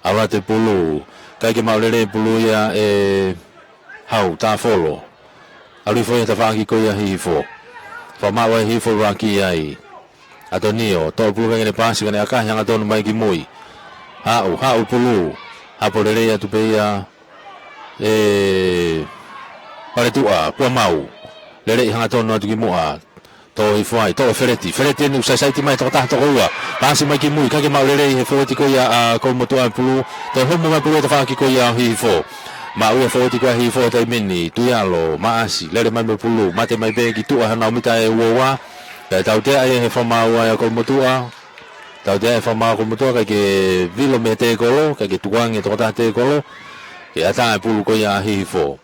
ʻAlu atu e pulu. ʻIkai ke maʻu lelei e pulu ia ʻe Hau, Tāfolo. ʻAlu hifo ia he tafaʻaki ko ia ʻa Hihifo. Fakamaau ʻa Hihifo, ruaki ai. ʻAtonio, toʻo e pulu, venge ʻene paasi, kae ne ʻakahi hangatonu mai ki mui. Haʻu, haʻu e pulu. Hapo lelei atu pē ia ʻe Paletuʻa, Puamau. Lelei hangatonu atu ki muʻa. Toʻo hifo ai, toʻo ʻe Feleti. Feleti eni ʻoku saisaiti mai he tokotaha toko ua. Paasi mai ki mui, ʻikai ke maʻu lelei he forward ko ia ʻa Kolomotuʻa e pulu. Toe homo mai e pulu he tafaʻaki ko ia ʻa Hihifo. Maʻu ia e forward ko ia ʻa Hihifo he taimi ni. Tuialo, Maʻasi, lele mai mo e pulu. Mate mai pē ki tuʻa honau mita ʻe uaua. Kae tautea ia he fakamaau ʻa Kolomotuʻa. Tautea e fakamaau ʻa Kolomotuʻa, ʻikai ke vilo mei he tēkolo, ʻikai ke tukuange e tokotaha tēkolo. Ke ʻatā e pulu ko ia ʻa Hihifo.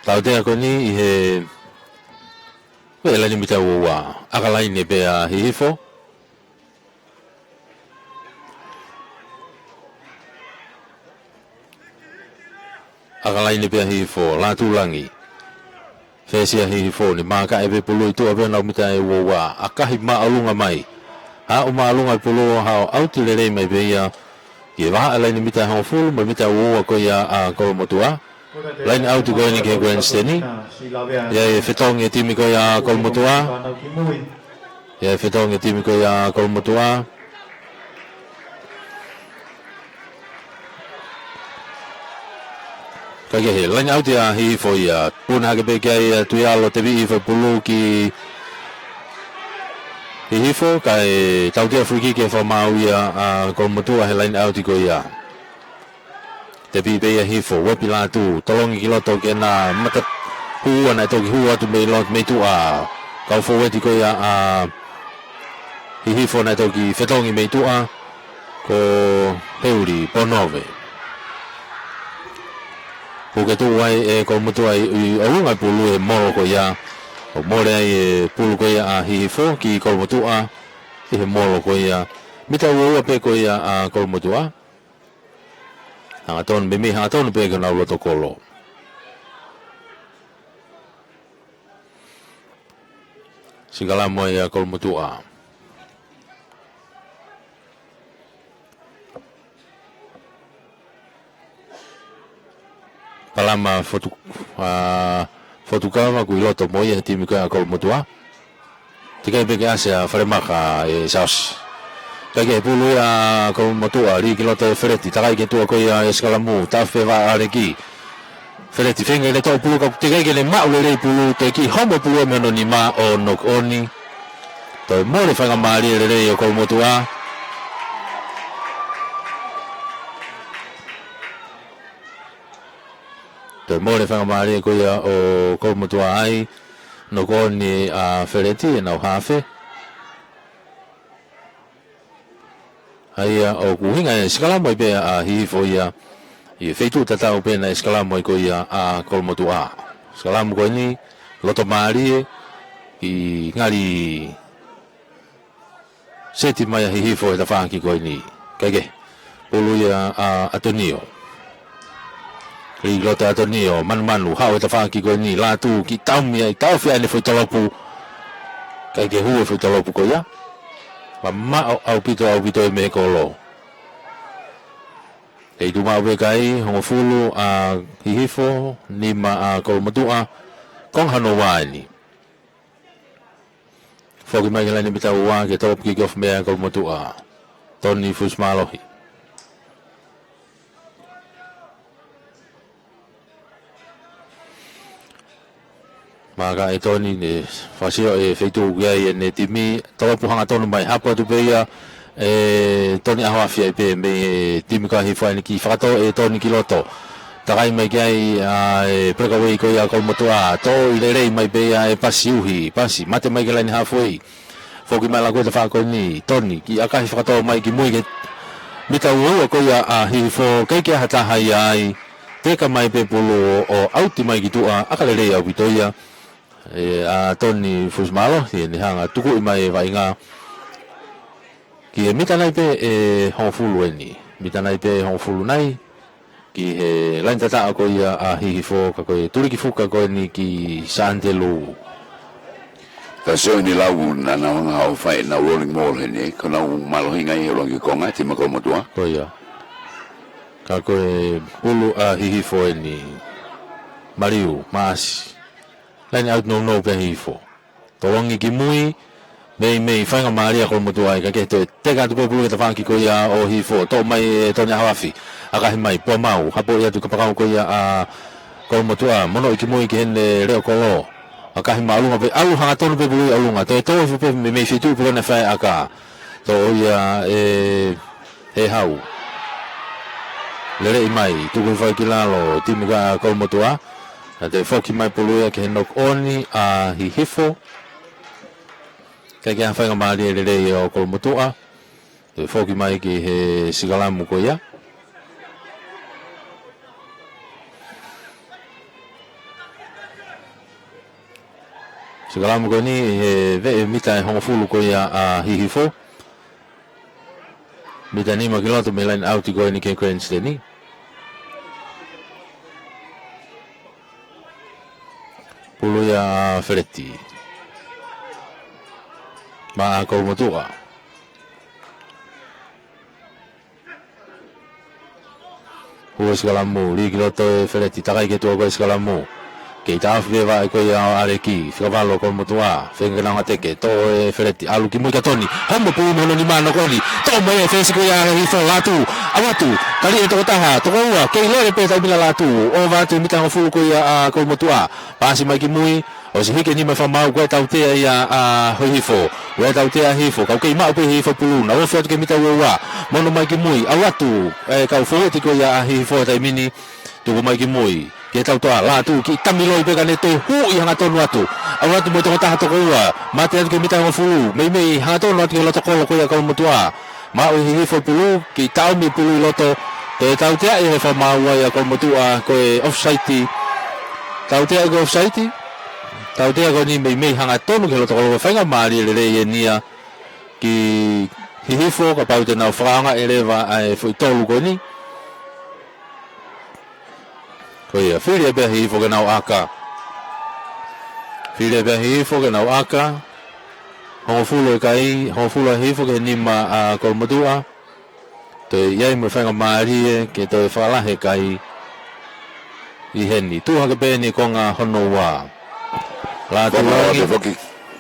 Tautea ko eni ʻi he veʻe laine mita ʻe uaua, ʻaka laine pē ʻa Hihifo. ʻAkalaine pē ʻa Hihifo, Lātūlangi. Fēsia Hihifo ni, mākaʻi pē pulu ʻi tuʻa pē ʻenau mita ʻe uaua, ʻakahi māʻolunga mai. Haʻu māʻolunga pulu, haʻu ʻauti lelei mai pē ia. ʻI he vahaʻa laine mita ʻe hongofulu, mo e mita ʻe uaua ko ia ʻa Kolomotuʻa. Laine ʻauti ko eni ki he grandstand. ʻI ai e fetongi e timi ko ia ʻa Kolomotuʻa. ʻI ai e fetongi e timi ko ia ʻa Kolomotuʻa. Kae kehe, laine ʻauti ʻa Hihifo ia. Puna hake pē ki ai ʻa Tuialo, tepiʻi hifo e pulu ki Hihifo, kae tautea free kick ke fakamaau ia ʻa Kolomotuʻa he laine ʻauti ko ia. Tepiʻi pē ia ʻe Hihifo, uepi Lātū, tolongi ki loto ke na mata hū ʻana ʻe toki hū atu mei loto mei tuʻa. Kau fōueti ko ia ʻa Hihifo naʻe toki fetongi mei tuʻa, ko Heuli Ponove. Puke tuʻu ai ʻe Kolomotuʻa ʻi, ʻi ʻolunga e pulu he molo ko ia. ʻO mole ai e pulu ko ia ʻa Hihifo ki Kolomotuʻa ʻi he molo ko ia. Mita uaua pē ko ia ʻa Kolomotuʻa. Hangatonu, meimei hangatonu pē ki honau loto kolo. Sikalamu ia ʻa Kolomotuʻa. Palama Fotu-, ʻa, Fotukava ʻoku ʻi loto mo ia he timi ko ia ʻa Kolomotuʻa. Teʻeki ai pē ke ʻasi ʻa Falemaka ʻe Saosi. Kae kehe, pulu ia ʻa Kolomotuʻa, lī ki loto ʻe Feleti, takai ki tuʻa ko ia ʻe Sikalamu, tafe vā ʻa Leki. Feleti feinga ke ne toʻo pulu ka teʻeki ai ke ne maʻu lelei pulu, teʻeki homo pulu ia mei hono nima ʻo knock on. Toe mole faingamālie lelei ʻo Kolomotuʻa. Toe mole faingamālie ko ia ʻo Kolomotuʻa ai, knock on ʻa Feleti ʻenau hafe. ʻA ia ʻoku ʻuhinga e sikalamu ai pē ʻa Hihifo ia ʻi he feituʻu tatau pē naʻe sikalamu ai ko ia ʻa Kolomotuʻa. Sikalamu ko eni, loto mālie, ʻi ngali seti mai ʻa Hihifo he tafaʻaki ko eni. Kae kehe, pulu ia ʻa ʻAtonio. Lī ki loto ʻAtonio, manumanu, haʻu he tafaʻaki ko eni, Lātū, kiʻi taumi ai, taofi ai ʻene foʻi tolopu. Kae kehe, hū e foʻi tolopu ko ia. Mamaʻo ʻaupito, ʻaupito e meʻa ko ē. Kei tuʻu maʻu pē kai, hongofulu ʻa Hihifo, nima ʻa Kolomotuʻa, konga hono ua eni. Foki mai ki he laine mita ua ke tolopu kick off mei ai ʻa Kolomotuʻa. Toni Fusimālohi. Mākaʻi ʻe Toni, ne fakasio e feituʻu ʻoku ʻi ai ʻene timi, tolopu hangatonu mai, hapo atu pē ia ʻe Toni ʻAhoafi ai pē mei he timi ko ia ʻa Hihifo eni, kiʻi fakatō ʻe Toni ki loto. Takai mai ki ai ʻa e breakaway ko ia ʻa Kolomotuʻa, tō ʻi lelei mai pē ia ʻe Pasi Uhi, Pasi, mate mai ki he laine halfway. Foki mai lā ko e tafaʻaki ko eni, Toni, kiʻi ʻakahi fakatō mai ki mui ki he mita uaua ko ia ʻa Hihifo, ʻikai ke ʻi ai ha taha ia ai, teka mai pē pulu ʻo ʻauti mai ki tuʻa, ʻaka lelei ʻaupito ia ʻe ʻa Toni Fusimālohi, ʻi heʻene hanga tukuʻi mai e vaʻinga ki he mita nai pē ʻe hongofulu eni. Mita nai pē ʻe hongofulu nai ki he laine tataʻo ko ia ʻa Hihifo, ka ko e tuliki fuka ko eni ki Santelu. Ka sio ʻi he lau naʻa nau hanga ʻo fai ʻenau rolling ball heni, ko ʻenau mālohinga ʻi he ʻuluaki konga, timi ʻa Kolomotuʻa. Ko ia. Ka ko e pulu ʻa Hihifo eni. Maliu, Maasi. Laine ʻauti nounou pē ʻa Hihifo. Tolongi ki mui, meimei faingamālie ʻa Kolomotuʻa ai, kae kehe, toe teka atu pē pulu ki he tafaʻaki ko ia ʻo Hihifo, toʻo mai ʻe Toni ʻAhoafi, ʻakahi mai, Puamau, hapo ia atu kapakau ko ia ʻa Kolomotuʻa, monoʻi ki mui ki heʻene leʻo kolo, ʻakahi māʻolunga pē, ʻalu hangatonu pē pulu ʻi ʻolunga, toe tō hifo pē meimei feituʻu pē naʻe fai ʻaki, toʻo ia ʻe Hehau. Leleʻi mai, tuku hifo ai ki lalo, timi ko ia ʻa Kolomotuʻa. Naʻe toe foki mai pulu ia ki he knock on ʻa Hihifo. ʻIkai ke ʻi ai ha faingamālie lelei ʻo Kolomotuʻa. Toe foki mai ki he sikalamu ko ia. Sikalamu ko eni he veʻe mita ʻe hongofulu ko ia ʻa Hihifo. Mita nima ki loto mei he laine ʻauti ko eni ki he grandstand. Pulu ia ʻa Feleti. Maʻa Kolomotuʻa. Hū e sikalamu, lī ki loto ʻe Feleti, takai ki tuʻa ko e sikalamu. Kei taʻofi pē vaʻe ko ia ʻo ʻAleki, fika valu ʻa Kolomotuʻa, feinga ke nau ngateke, toʻo ʻe Feleti, ʻalu ki mui kia Toni, homo pulu mo hono nima ʻo Toni, toʻo mai ʻe he fesi ko ia ʻa Hihifo, Lātū, ʻalu atu, tali ʻe he tokotaha, tokoua, kei lele pē taimi lahi Lātū, ʻova atu he mita hongofulu ko ia ʻa Kolomotuʻa, paasi mai ki mui, ʻosi hiki e nima ʻe he fakamaau, ko e tautea ia ʻa Hihifo. Ko e tautea ʻa Hihifo, kau kei maʻu pē ʻe Hihifo e pulu, nau ofi atu ki he mita uaua. Mo hono ʻomai ki mui, ʻalu atu, ʻe kau fōueti ko ia ʻa Hihifo he taimi ni, tuku mai ki mui. Ki he tautea, Lātū, kiʻi tami loi pē ka ne toe huʻi hangatonu atu. ʻAlu atu mo e tokotaha tokoua, mate atu ki he mita hongofulu, meimei hangatonu atu ki he loto kolo ko ia ʻa Kolomotuʻa. Maʻu ʻe Hihifo e pulu, kiʻi taʻomi e pulu ʻi loto, toe tauteaʻi ʻe he fakamaau ia ʻa Kolomotuʻa, ko e offside. Tauteaʻi ko e offside. Tautea ko eni meimei hangatonu ki he loto kolo, ko e faingamālie lelei eni ia ki Hihifo, kapau te nau fakaʻaongaʻi leva ʻa e foʻi tolu ko eni. Ko ia, fili pē ʻa Hihifo ke nau ʻaka. Fili pē ʻa Hihifo ke nau ʻaka. Hongofulu e kai, hongofulu ʻa Hihifo ki he nima ʻa Kolomotuʻa. Toe ʻi ai mo e faingamālie ke toe fakalahi e kai ʻi heni. Tuʻu hake pē eni konga hono ua. Lātūlangi. Foki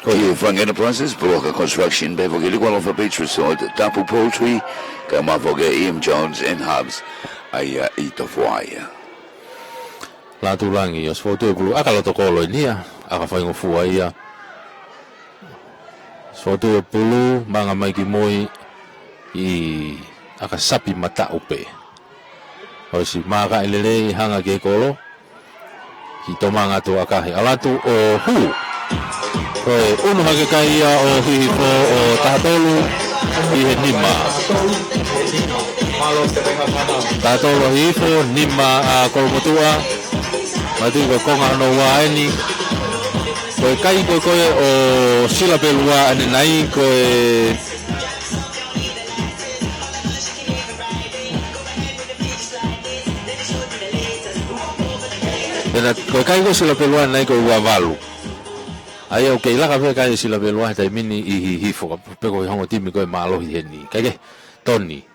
ki he Fang Enterprises, Poloka Construction, pea foki Liku Alofa Beach Resort, Tapu Poultry, kae ʻumaʻā foki ʻe M Jones and Hubs, ʻa ia ʻi Tofuaʻia. Lātūlangi, ʻosi fotu e pulu, ʻaka loto kolo eni ia, ʻaka faingofua ia. ʻOsi fotu e pulu, manga mai ki mui, ʻi ʻaka sapi mataʻu pē. ʻOsi maaka ʻi lelei hanga ki he kolo. Kiʻi tōmanga atu ʻakahi ʻalu atu ʻo hū. Ko e ʻunu hake kai ia ʻo Hihifo ʻo taha tolu ʻi he nima. Taha tolu ʻa Hihifo, nima ʻa Kolomotuʻa. Matu ko e konga hono ua eni. Ko e kai ko ē ko ē ʻo Silapelua ʻanenai ko e Pea ko e kai ko Silapelua ʻanenai ko e ua valu. ʻA ia ʻoku kei laka pē kai Silapelua he taimi ni ʻi Hihifo, ka pe ko e ongo timi ko ē mālohi heni. Kai ke, Toni.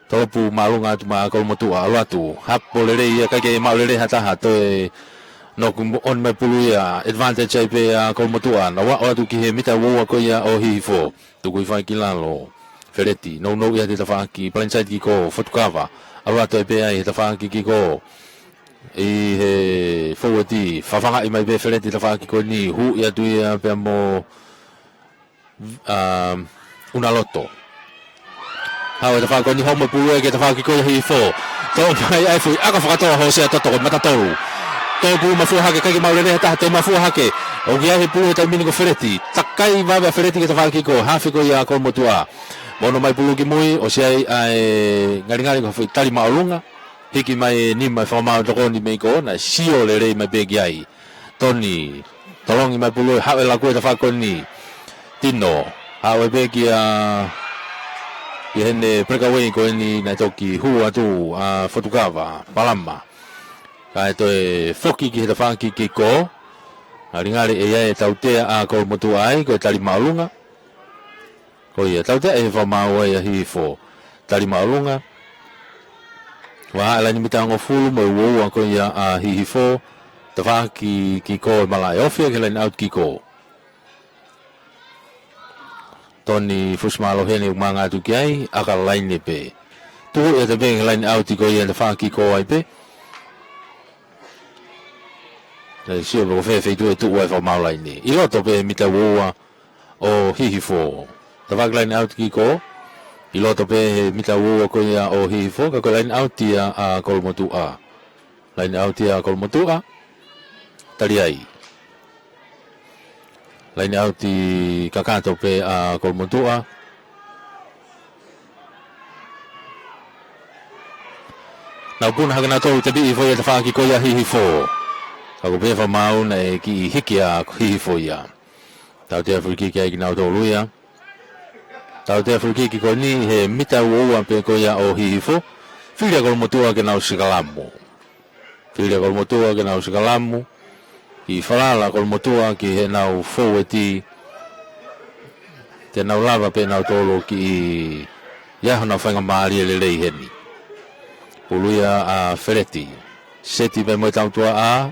Tolopu māʻolunga atu maʻa Kolomotuʻa, ʻalu atu. Hapo lelei ia, kai ke maʻu lelei ha taha, toe knock on mai pulu ia, advantage ai pē ʻa Kolomotuʻa. Nau aʻu atu ki he mita uaua ko ia ʻo Hihifo. Tuku hifo ai ki lalo. Feleti, nounou ia he tafaʻaki, blindside kick, Fotukava. ʻAlu atu ai pē ia he tafaʻaki kick. ʻI he fōueti, fafangaʻi mai pē Feleti tafaʻaki ko eni, huʻi atu ia pea mo, um, ʻUnaloto. Haʻu e tafaʻaki ko eni, homo pulu ia ki he tafaʻaki ko ia ʻa Hihifo. Toʻo mai ai foʻi ʻaka fakatoa ʻa Hosea Toto, ko e mata tolu. Toʻo pulu mafua hake, kai ke maʻu lelei ha taha, toe mafua hake. ʻOku ʻi ai he pulu he taimi ni ko Feleti. Takai vave ʻa Feleti ki he tafaʻaki ko e hafe ko ia ʻa Kolomotuʻa. Mo hono ʻomai pulu ki mui, ʻosi ʻi ai ʻa e ngalingali ko e foʻi tali māʻolunga. Hiki mai e nima ʻe he fakamaau ʻo Tokoni mei ko ē, naʻe sio lelei mai pē ki ai. Toni, tolongi mai pulu, haʻu e laku e tafaʻaki ko eni. Tino, haʻu ai pē kia, ki heʻene breakaway ko eni naʻe toki hū atu ʻa Fotukava, Palama. Kae toe foki ki he tafaʻaki kick. Ngalingali ʻe ʻi ai e tautea ʻa Kolomotuʻa ai, ko e tali māʻolunga. Ko ia, tautea ʻe he fakamaau ia ʻa Hihifo. Tali māʻolunga. Vahaʻa e laine mita hongofulu mo e uaua ko ia ʻa Hihifo. Tafaʻaki kick ʻe malaʻe, ofi ia ki he line out kick. Toni Fusimālohe eni ʻoku manga atu ki ai, ʻaka laine pē. Tuku ia ʻe he pē ki he line out ko ia tafaʻaki kick ai pē. Naʻe sio pe ko fē feituʻu ʻe tuʻu ai e fakamaau laine. ʻI loto pē mita uaua ʻo Hihifo. Tafaʻaki line out kick. ʻI loto pē he mita uaua ko ia ʻo Hihifo, ka ko e line out ia ʻa Kolomotuʻa. Line out ia ʻa Kolomotuʻa. Tali ai. Line out kakato pē ʻa Kolomotuʻa. Nau puna hake nautolu ʻo tepiʻi hifo ia e tafaʻaki ko ia ʻa Hihifo. Ka ko e pehē ʻe he fakamaau naʻe kiʻi hiki ʻa Hihifo ia. Tautea free kick ai kinautolu ia. Tautea free kick ko eni he mita uaua pē ko ia ʻo Hihifo. Fili ʻa Kolomotuʻa ke nau sikalamu. Fili ʻa Kolomotuʻa ke nau sikalamu. Kiʻi falala Kolomotuʻa ki heʻenau foueti, te nau lava pē nautolu kiʻi ʻi ai honau faingamālie lelei heni. Pulu ia ʻa Feleti. Seti pē mo e tautuaʻa.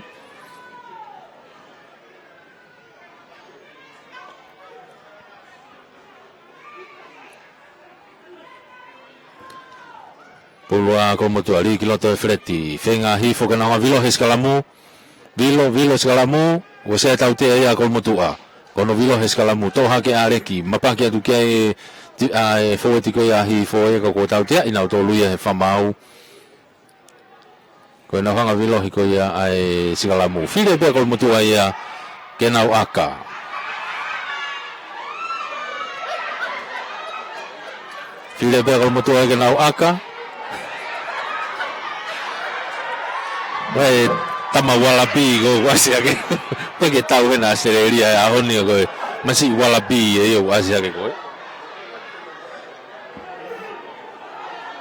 Pulu ʻa Kolomotuʻa, lī ki loto ʻe Feleti. Feinga Hihifo ke nau hanga ʻo vilo he sikalamu. Vilo, vilo sikalamu. Ua sea tautea ia Kolomotuʻa. Ko hono vilo he sikalamu. Tō hake ʻa ʻAleki. Mapaki atu ki ai e ti-, ʻa e foueti ko ia ʻa Hihifo ia ka kuo tauteaʻi nautolu ia he fakamaau. Ko ʻenau hanga ʻo vilohi ko ia ʻa e sikalamu. Fili pē Kolomotuʻa ia ke nau ʻaka. Fili pē Kolomotuʻa ia ke nau ʻaka. Ko e tama ualapi ko ʻasi hake. Pea ke tau hena ʻAositelēlia he ʻaho ni ko e masiʻi ualapi ia ʻoku ʻasi hake ko ē.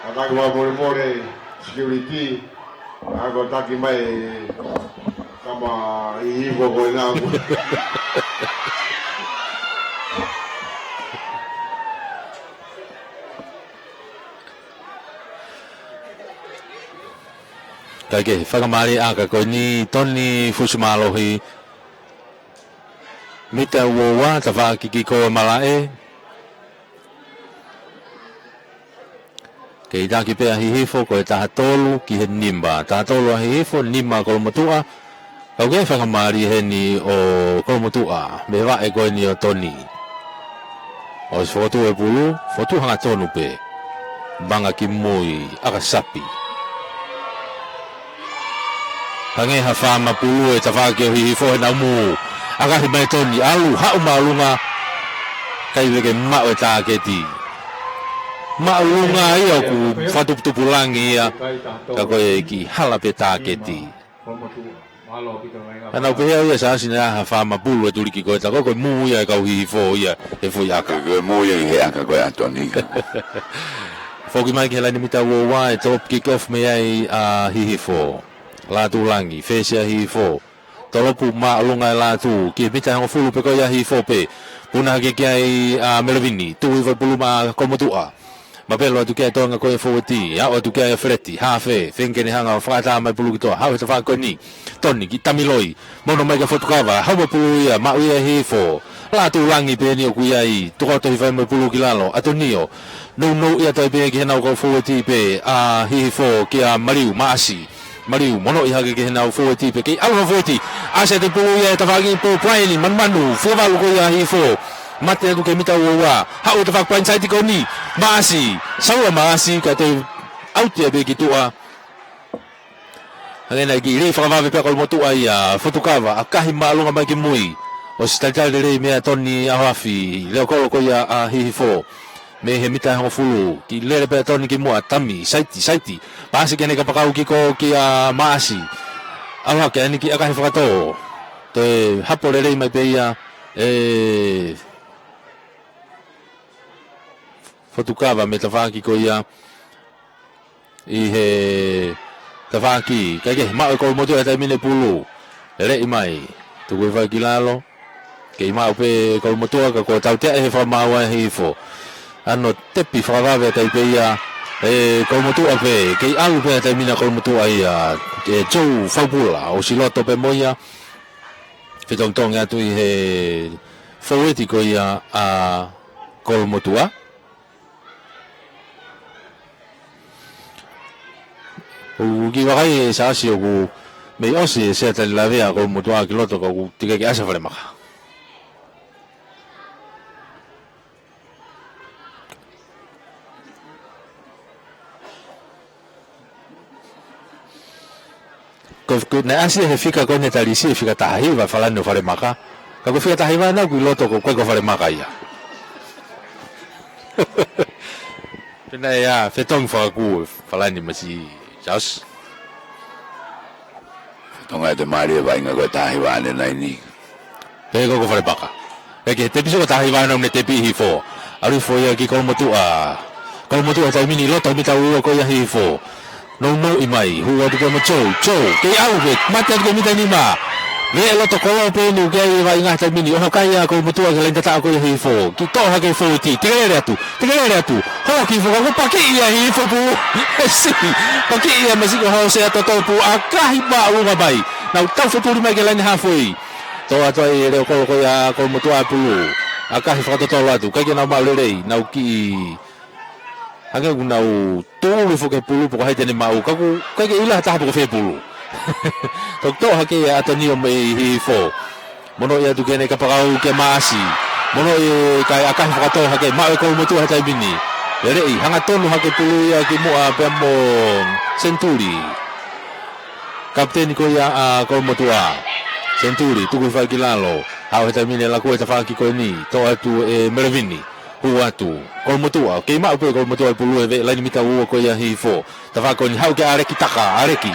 Ka taku wa mole mole security, ako taki mai kama i ivo ko e nau. Kae kehe, fakamālie ʻa e ʻaka ko eni Toni Fusimālohi. Mita ua ua, tafaʻaki ki ko e malaʻe. Kei taki pē ʻa Hihifo ko e taha tolu ki he nima. Taha tolu ʻa Hihifo, nima Kolomotuʻa. Kau ke fakamālie heni ʻo Kolomotuʻa. Mei he vaʻe ko eni ʻo Toni. ʻOsi fokotuʻu e pulu, fokotuʻu hangatonu pē. Manga ki mui, ʻaka sapi. Hangē ha fāma pulu e tafaʻaki ʻo Hihifo he naʻa mou ʻakahi mai Toni, ʻalu, haʻu māʻolunga, kae ʻikai ke maʻu e tāketi. Māʻolunga ia ʻoku fakatuputupu langi ia, ka ko e kiʻi hala pē tāketi. Ka nau pehē ia Sāsine ha fāma pulu e tuliki ko ē, tā ko e mou ia e kau Hihifo ia he foʻi ʻaka. Ko e mou ia he ʻaka ko ē ʻa Toni. Foki mai ki he laine mita ua ua e tolopu kick off mei ai ʻa Hihifo. Lātūlangi, fesi ʻa Hihifo. Tolopu māʻolunga e lātū, ki he mita hongofulu pē ko ia ʻa Hihifo pē. Puna hake ki ai ʻa Melevini, tuʻu hifo e pulu maʻa Kolomotuʻa. Mapelo atu ki ai e toenga ko e foueti, aʻu atu ki ai ʻa Feleti, hafe, feinga ke ne hanga ʻo fakaʻatā mai pulu ki tuʻa, haʻu he tafaʻaki ko eni, Toni ki Tamiloi, mono mai kia Fotukava, haʻu mo e pulu ia, maʻu ia ʻe Hihifo, Lātūlangi pē eni ʻoku ʻi ai, tokoto hifo ai mo e pulu ki lalo, ʻAtonio, nounou ia tai pē ki heʻenau kau foueti pē, ʻa Hihifo kia Maliu, Maʻasi, Maliu, monoʻi hake ki heʻenau foueti pē, kei ʻalu ha foueti, ʻasi atu e pulu ia he tafaʻaki pō Brian, manumanu, fua valu ko ia ʻa Hihifo, mate atu ki he mita ua ua, haʻu he tafaʻaki paini saiti ko eni, Maʻasi, saua Maʻasi, kae toe ʻauti ia pē ki tuʻa. Hangē naʻe kiʻi lī fakavave pē ʻa Kolomotuʻa ia, Fotukava, ʻakahi māʻolunga mai ki mui. ʻOsi talitali lelei meia Toni ʻAhoafi, leo kolo ko ia ʻa Hihifo. Mei he mita hongofulu, kiʻi lele pē ʻa Toni ki muʻa, tami, saiti, saiti. Paasi ki heʻene kapakau kiʻi ko kia Maʻasi. ʻAlu hake eni kiʻi ʻakahi fakatō. Toe hapo lelei mai pē ia, ʻe Fotukava mei he tafaʻaki ko ia ʻi he tafaʻaki. Kae kehe, maʻu ʻe Kolomotuʻa he taimi ni e pulu. Leleʻi mai. Tuku hifo ai ki lalo. Kei maʻu pē ʻe Kolomotuʻa ka kuo tauteaʻi he fakamaau ʻa Hihifo. ʻAno tepi fakavave ʻa tai pē ia ʻe Kolomotuʻa pē. Kei ʻalu pē he taimi ni ʻa Kolomotuʻa ia. ʻE Joe Faupula, ʻosi loto pē mo ia. Fetongitongi atu ʻi he foueti ko ia ʻa Kolomotuʻa. ʻOku kiʻi vakai ʻe Sāsi ʻoku mei ʻosi e sea tali lavea ʻa Kolomotuʻa ki loto ka ʻoku teʻeki ke ʻasi ha falemaka. Ko, ko, naʻe ʻasi he fika ko eni tali siʻi fika taha hiva falani ʻo falemaka. Ka ko e fika taha hiva naʻa ku ʻi loto ko, ko e ko falemaka ia. Pea naʻe ʻa, fetongi fakakū, falani masi, Charles. Fetongi ʻa e te mālie vaʻinga ko e taha hiva ʻanenai ni. Pea ko e ko falemaka. Pea ki he tepi sio ko e taha hiva naʻa ne tepi Hihifo. ʻAlu hifo ia ki Kolomotuʻa. Kolomotuʻa taimi ni loto mita ua ko ia Hihifo. Nounou ʻi mai. Hū atu kia Joe. Joe. Kei ʻalu pē. Mate atu ki he mita nima. Veʻe loto kolo pē ʻeni ʻoku ʻi ai e vaʻinga he taimi ni. ʻOho kai ʻa Kolomotuʻa ki he laini tataʻo ko ia ʻa Hihifo. Kiʻi toʻo hake fōueti. Tekelele atu. Tekelele atu. Hoki foki, ko e pakiʻi ʻa Hihifo pulu. ʻE siʻi. Pakiʻi ʻa Masiko Hosea Totopu. ʻAkahi māʻolunga mai. Nau tau fetuli mai ki he laini hafoi. Toʻo atu ai ʻe Leokolo ko ia ʻa Kolomotuʻa e pulu. ʻAkahi fakatotolo atu. ʻIkai ke nau maʻu lelei. Nau kiʻi hangē ʻoku nau tūʻulu foki he pulu pe ko hai te ne maʻu, ka ʻoku ʻikai ke ʻilo ha taha pe ko fē pulu. Toki toʻo hake ʻe ʻAtonio mei Hihifo. Monūʻia atu ki heʻene kapakau kia Maʻasi. Monūʻia kae ʻakahi fakatō hake, maʻu ʻe Kolomotuʻa he taimi ni. Lelei, hangatonu hake pulu ia ki muʻa pea mo Senituli. Kapiteni ko ia ʻa Kolomotuʻa. Senituli, tuku hifo ai ki lalo. Haʻu he taimi ni ʻe Lakue tafaʻaki ko eni. Toʻo atu ʻe Melevini. Hū atu. Kolomotuʻa. Kei maʻu pē Kolomotuʻa e pulu he veʻe laini mita ua ko ia ʻa Hihifo. Tafaʻaki ko eni haʻu kia ʻAleki Taka. ʻAleki.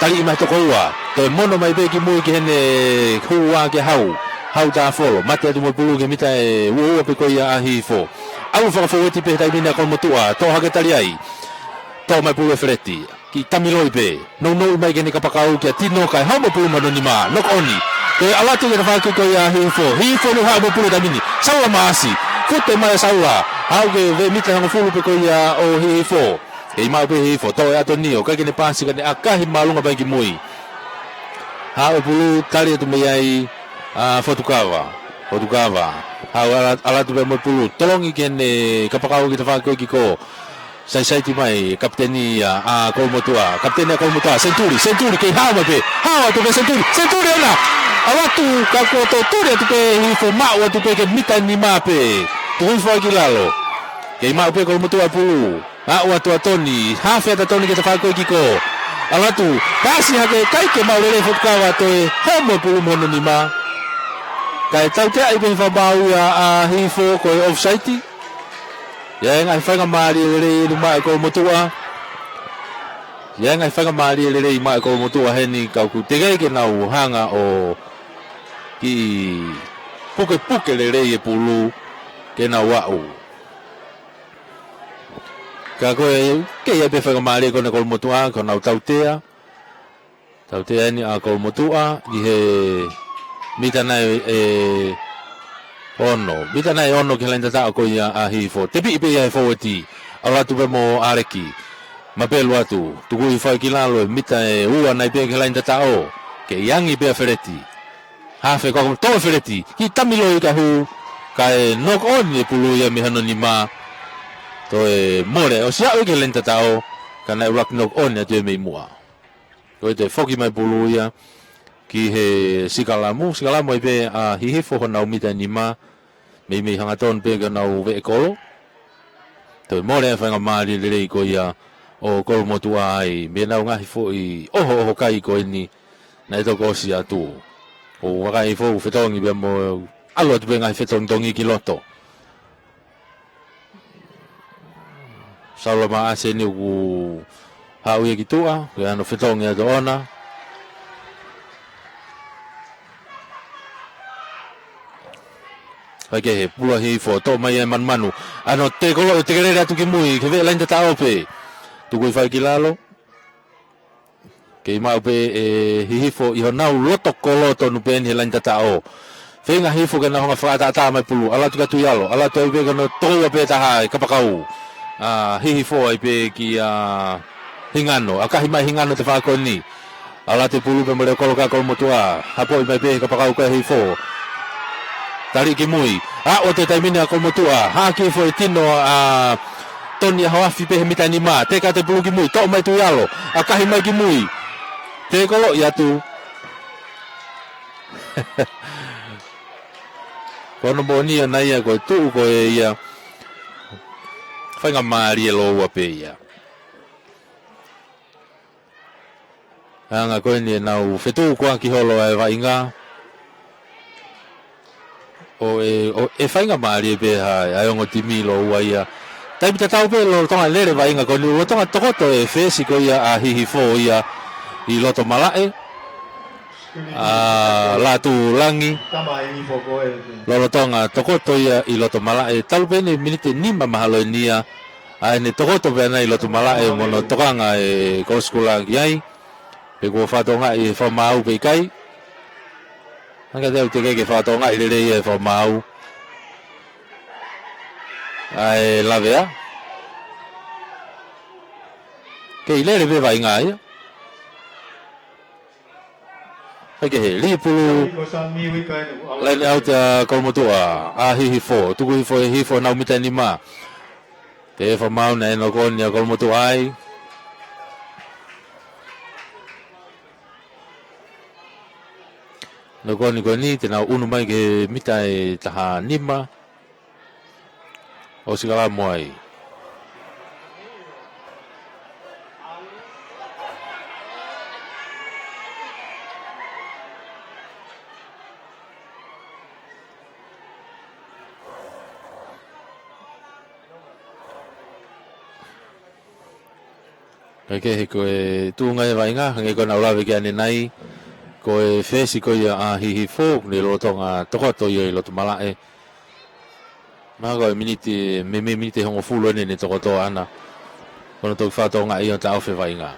Taliʻi mai toko ua. Toe mono mai pē ki mui ki heʻene hū ā kia Hau. Hau Tafolo. Mate atu mo e pulu ki he mita ʻe ua ua pē ko ia ʻa Hihifo. ʻAlu fakafōueti pē he taimi ni ʻa Kolomotuʻa. Toʻo hake tali ai. Toʻo mai pulu ʻe Feleti. Kiʻi tamiloi pē. Nounou mai ki heʻene kapakau kia Tino kae haʻu mo e pulu mei hono nima. Knock on. Ko e ʻalu atu ki he tafaʻaki ko ia ʻa Hihifo. Hihifo ne haʻu mo e pulu he taimi ni. Saula Maʻasi. Fute mai ʻa Saula. Haʻu ki he veʻe mita hongofulu pē ko ia ʻo Hihifo. Kei maʻu pē Hihifo. Toʻo ʻe ʻAtonio. ʻIkai ke ne paasi ka ne ʻakahi māʻolunga mai ki mui. Haʻu e pulu tali atu mei ai ʻa Fotukava. Fotukava. Haʻu ʻalu, ʻalu atu pē mo e pulu. Tolongi ki heʻene kapakau ki he tafaʻaki ko ia ʻo Kiko. Saisaiti mai, kapiteni ia ʻa Kolomotuʻa. Kapiteni ʻa Kolomotuʻa, Senituli, Senituli, kei hao mai pē. Hao atu pē Senituli, Senituli ʻona. ʻAlu atu, ka kuo tō tuli atu pē Hihifo, maʻu atu pē ki he mita nima pē. Tuku hifo ai ki lalo. Kei maʻu pē Kolomotuʻa e pulu. Aʻu atu ʻa Toni, hafe atu ʻa Toni ki he tafaʻaki ko ia ʻo Kiko. ʻAlu atu, paasi hake ʻikai ke maʻu lelei Fotukava, toe homo e pulu mei hono nima. Kae tauteaʻi pē he fakamaau ia ʻa Hihifo ko e offside. ʻI ai e ngaahi faingamālie lelei ʻi he maʻu ʻe Kolomotuʻa. ʻI ai e ngaahi faingamālie lelei maʻu ʻe Kolomotuʻa heni ka ʻoku teʻeki ke nau hanga ʻo kiʻi pukepuke lelei e pulu ke nau aʻu. Ka ko e, kei ʻi ai pē faingamālie ko eni ʻa Kolomotuʻa, ko ʻenau tautea. Tautea eni ʻa Kolomotuʻa, ʻi he mita nai ʻe ono. Mita nai ʻe ono ki he laini tataʻo ko ia ʻa Hihifo. Tepiʻi pē ia he fōueti. ʻAlu atu pē mo ʻAleki. Mapelu atu. Tuku hifo ai ki lalo, mita ʻe ua nai pē ki he laini tataʻo. Kei angi pē ʻa Feleti. Hafe ko ʻenau toʻo ʻe Feleti. Kiʻi tamiloi kae hū. Kae knock on e pulu ia mei hono nima. Toe mole. ʻOsi aʻu ia ki he laini tataʻo. Ka naʻe ʻuluaki knock on atu ia mei muʻa. Ko e toe foki mai pulu ia ki he sikalamu. Sikalamu ai pē ʻa Hihifo honau mita nima. Meimei hangatonu pē ki honau veʻe kolo. Toe mole e faingamālie lelei ko ia ʻo Kolomotuʻa ai. Mei heʻenau ngaahi foʻi ʻohoʻoho kai ko eni naʻe toki ʻosi atu. ʻO vakai foʻi fetongi pea mo ʻalu atu pē ngaahi fetongitongi ki loto. Saula Maʻasi eni ʻoku haʻu ia ki tuʻa, ke ʻano fetongi atu ʻona. Kae kehe, pulu ʻa Hihifo, toʻo mai e manumanu. ʻAno tekolo, tekelele atu ki mui, ki he veʻe laini tataʻo pē. Tuku hifo ai ki lalo. Kei maʻu pē ʻe Hihifo ʻi honau loto kolo tonu pē eni he laini tataʻo. Feinga Hihifo ke nau hanga fakaʻataʻatā mai pulu. ʻAlu atu kia Tuialo. ʻAlu atu ai pē ki hono tokoua pē taha e kapakau. ʻA Hihifo ai pē kia Hingano. ʻAkahi mai Hingano he tafaʻaki ko eni. ʻAlu atu e pulu pē mo Leokolo kia Kolomotuʻa. Hapoʻi mai pē he kapakau ko ia ʻa Hihifo. Tali ki mui. Aʻu atu e taimi ni ʻa Kolomotuʻa. Hā ki foʻi tino ʻa Toni ʻAhoafi pē he mita nima. Teka atu e pulu ki mui. Toʻo mai Tuialo. ʻAkahi mai ki mui. Tekoloʻi atu. Ko hono moʻoni ia naʻe ʻi ai ko e tuʻu ko ia. Faingamālie lōua pē ia. Anga ko eni ʻenau fetukuaki holo ʻa e vaʻinga. ʻO e, ʻo e faingamālie pē ʻa e, ʻa e ongo timi lōua ia. Taimi tatau pē lolotonga lele vaʻinga ko eni lolotonga tokoto e fesi ko ia ʻa Hihifo ia ʻi loto malaʻe. ʻA Lātūlangi. Lolotonga tokoto ia ʻi loto malaʻe. Talu pē eni miniti nima mahalo eni ia. ʻA ʻene tokoto pē ʻana ʻi loto malaʻe mo hono tokanga e kolo sikula ki ai. Pe kuo fakatokangaʻi e fakamaau pe ʻikai. Hanga te au teʻeki ke fakatokangaʻi lelei e fakamaau ʻa e lavea. Kei lele pē Vainga ia. Kaikehe, lī pulu, line out ʻa Kolomotuʻa, ʻa Hihifo, tuku hifo ʻe Hihifo ʻenau mita ʻe nima. Ko e fakamaau naʻe nokoni ʻa Kolomotuʻa ai. Nokoni ko eni, te nau ʻunu mai ki he mita ʻe taha nima. ʻO sikalamu ai. Kaikehe ko e tuʻunga ʻa Vainga, hangē ko ʻenau lave ki ai ʻanenai, ko e fesi ko ia ʻa Hihifo, ne lolotonga tokoto ia ʻi loto malaʻe. Mahalo ko e miniti, meimei miniti ʻe hongofulu eni ne tokoto ʻana. Ko hono toki fakatokangaʻi ʻo taʻofi ʻe Vainga.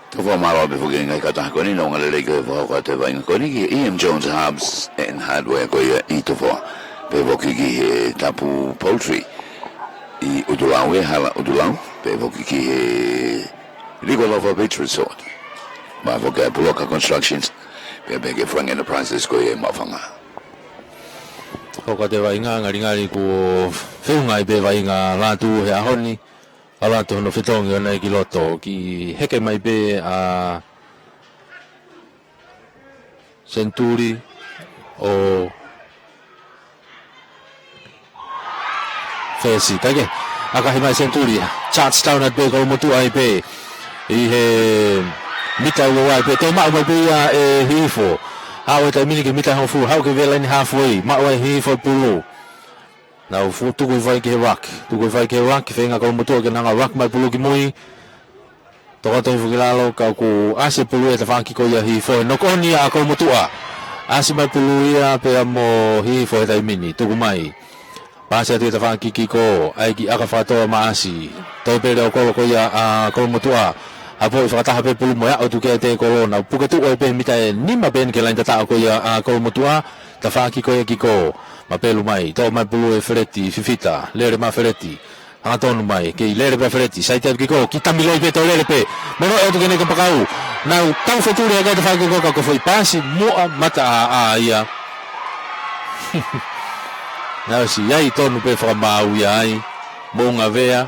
Tofoa, mālō pē foki e ngaahi kautaha ko eni, nofo lelei ko e fakahoko atu ʻe Vainga ko eni ki he E M Jones Hubs and Hardware ko ia ʻi Tofoa. Pehē foki ki he Tapu Poultry ʻi ʻUtulau, ʻi he hala ʻUtulau. Pehē foki ki he Legoland Beach Resort. Pehē foki ʻa e Puloka Constructions. Pehē pē ki he Frank Enterprises ko ia ʻi Maʻufanga. Hoko atu ʻa Vainga, ngalingali kuo feʻunga ai pē Vainga ʻa Latu he ʻaho ni. ʻA Latu hono fetongi ʻo ʻanai ki loto, kiʻi heke mai pē ʻa Century ʻo fesi. Kaikehe, ʻakahi mai Century, touchdown atu pē Kolomotuʻa ai pē. ʻI he mita ʻe ua ʻe ua pē, toe maʻu mai pē ia ʻe Hihifo. Haʻu he taimi ni ki he mita ʻe hongofulu, haʻu ki he laine halfway, maʻu ai ʻe Hihifo e pulu. Nau fu-, tuku hifo ai ki he ruck, tuku hifo ai ki he ruck, feinga Kolomotuʻa ke nau hanga ʻo ruck mai pulu ki mui. Tokoto hifo ki lalo, ka kuo ʻasi e pulu ʻi he tafaʻaki ko ia ʻa Hihifo, nokoni ʻa Kolomotuʻa. ʻAsi mai pulu ia pea mo Hihifo he taimi ni, tuku mai. Paasi atu ki he tafaʻaki kikō, ʻai ki ʻAkafatoa Maʻasi. Toe pele ʻo kolo ko ia ʻa Kolomotuʻa. Hapoʻi fakataha pē pulu mo e aʻu atu ki he kolo, nau puke tuʻu ai pē mita ʻe nima pē eni ki he laine tataʻo ko ia ʻa Kolomotuʻa. Tafaʻaki ko ia kikō. Mapelu mai, toʻo mai pulu ʻe Feleti Fifita, lele mai Feleti. Hangatonu mai, kei lele pē Feleti, saiti atu kikō, ki Tamiloi pē, toe lele pē. Mono atu ki he kapakau. Nau tau fetuli hake tafaʻaki ko ē ka ko e foʻi paasi muʻa mataʻāʻā ia. Nau ʻosi ʻi ai tonu pē fakamaau ia ai. Moʻungavea.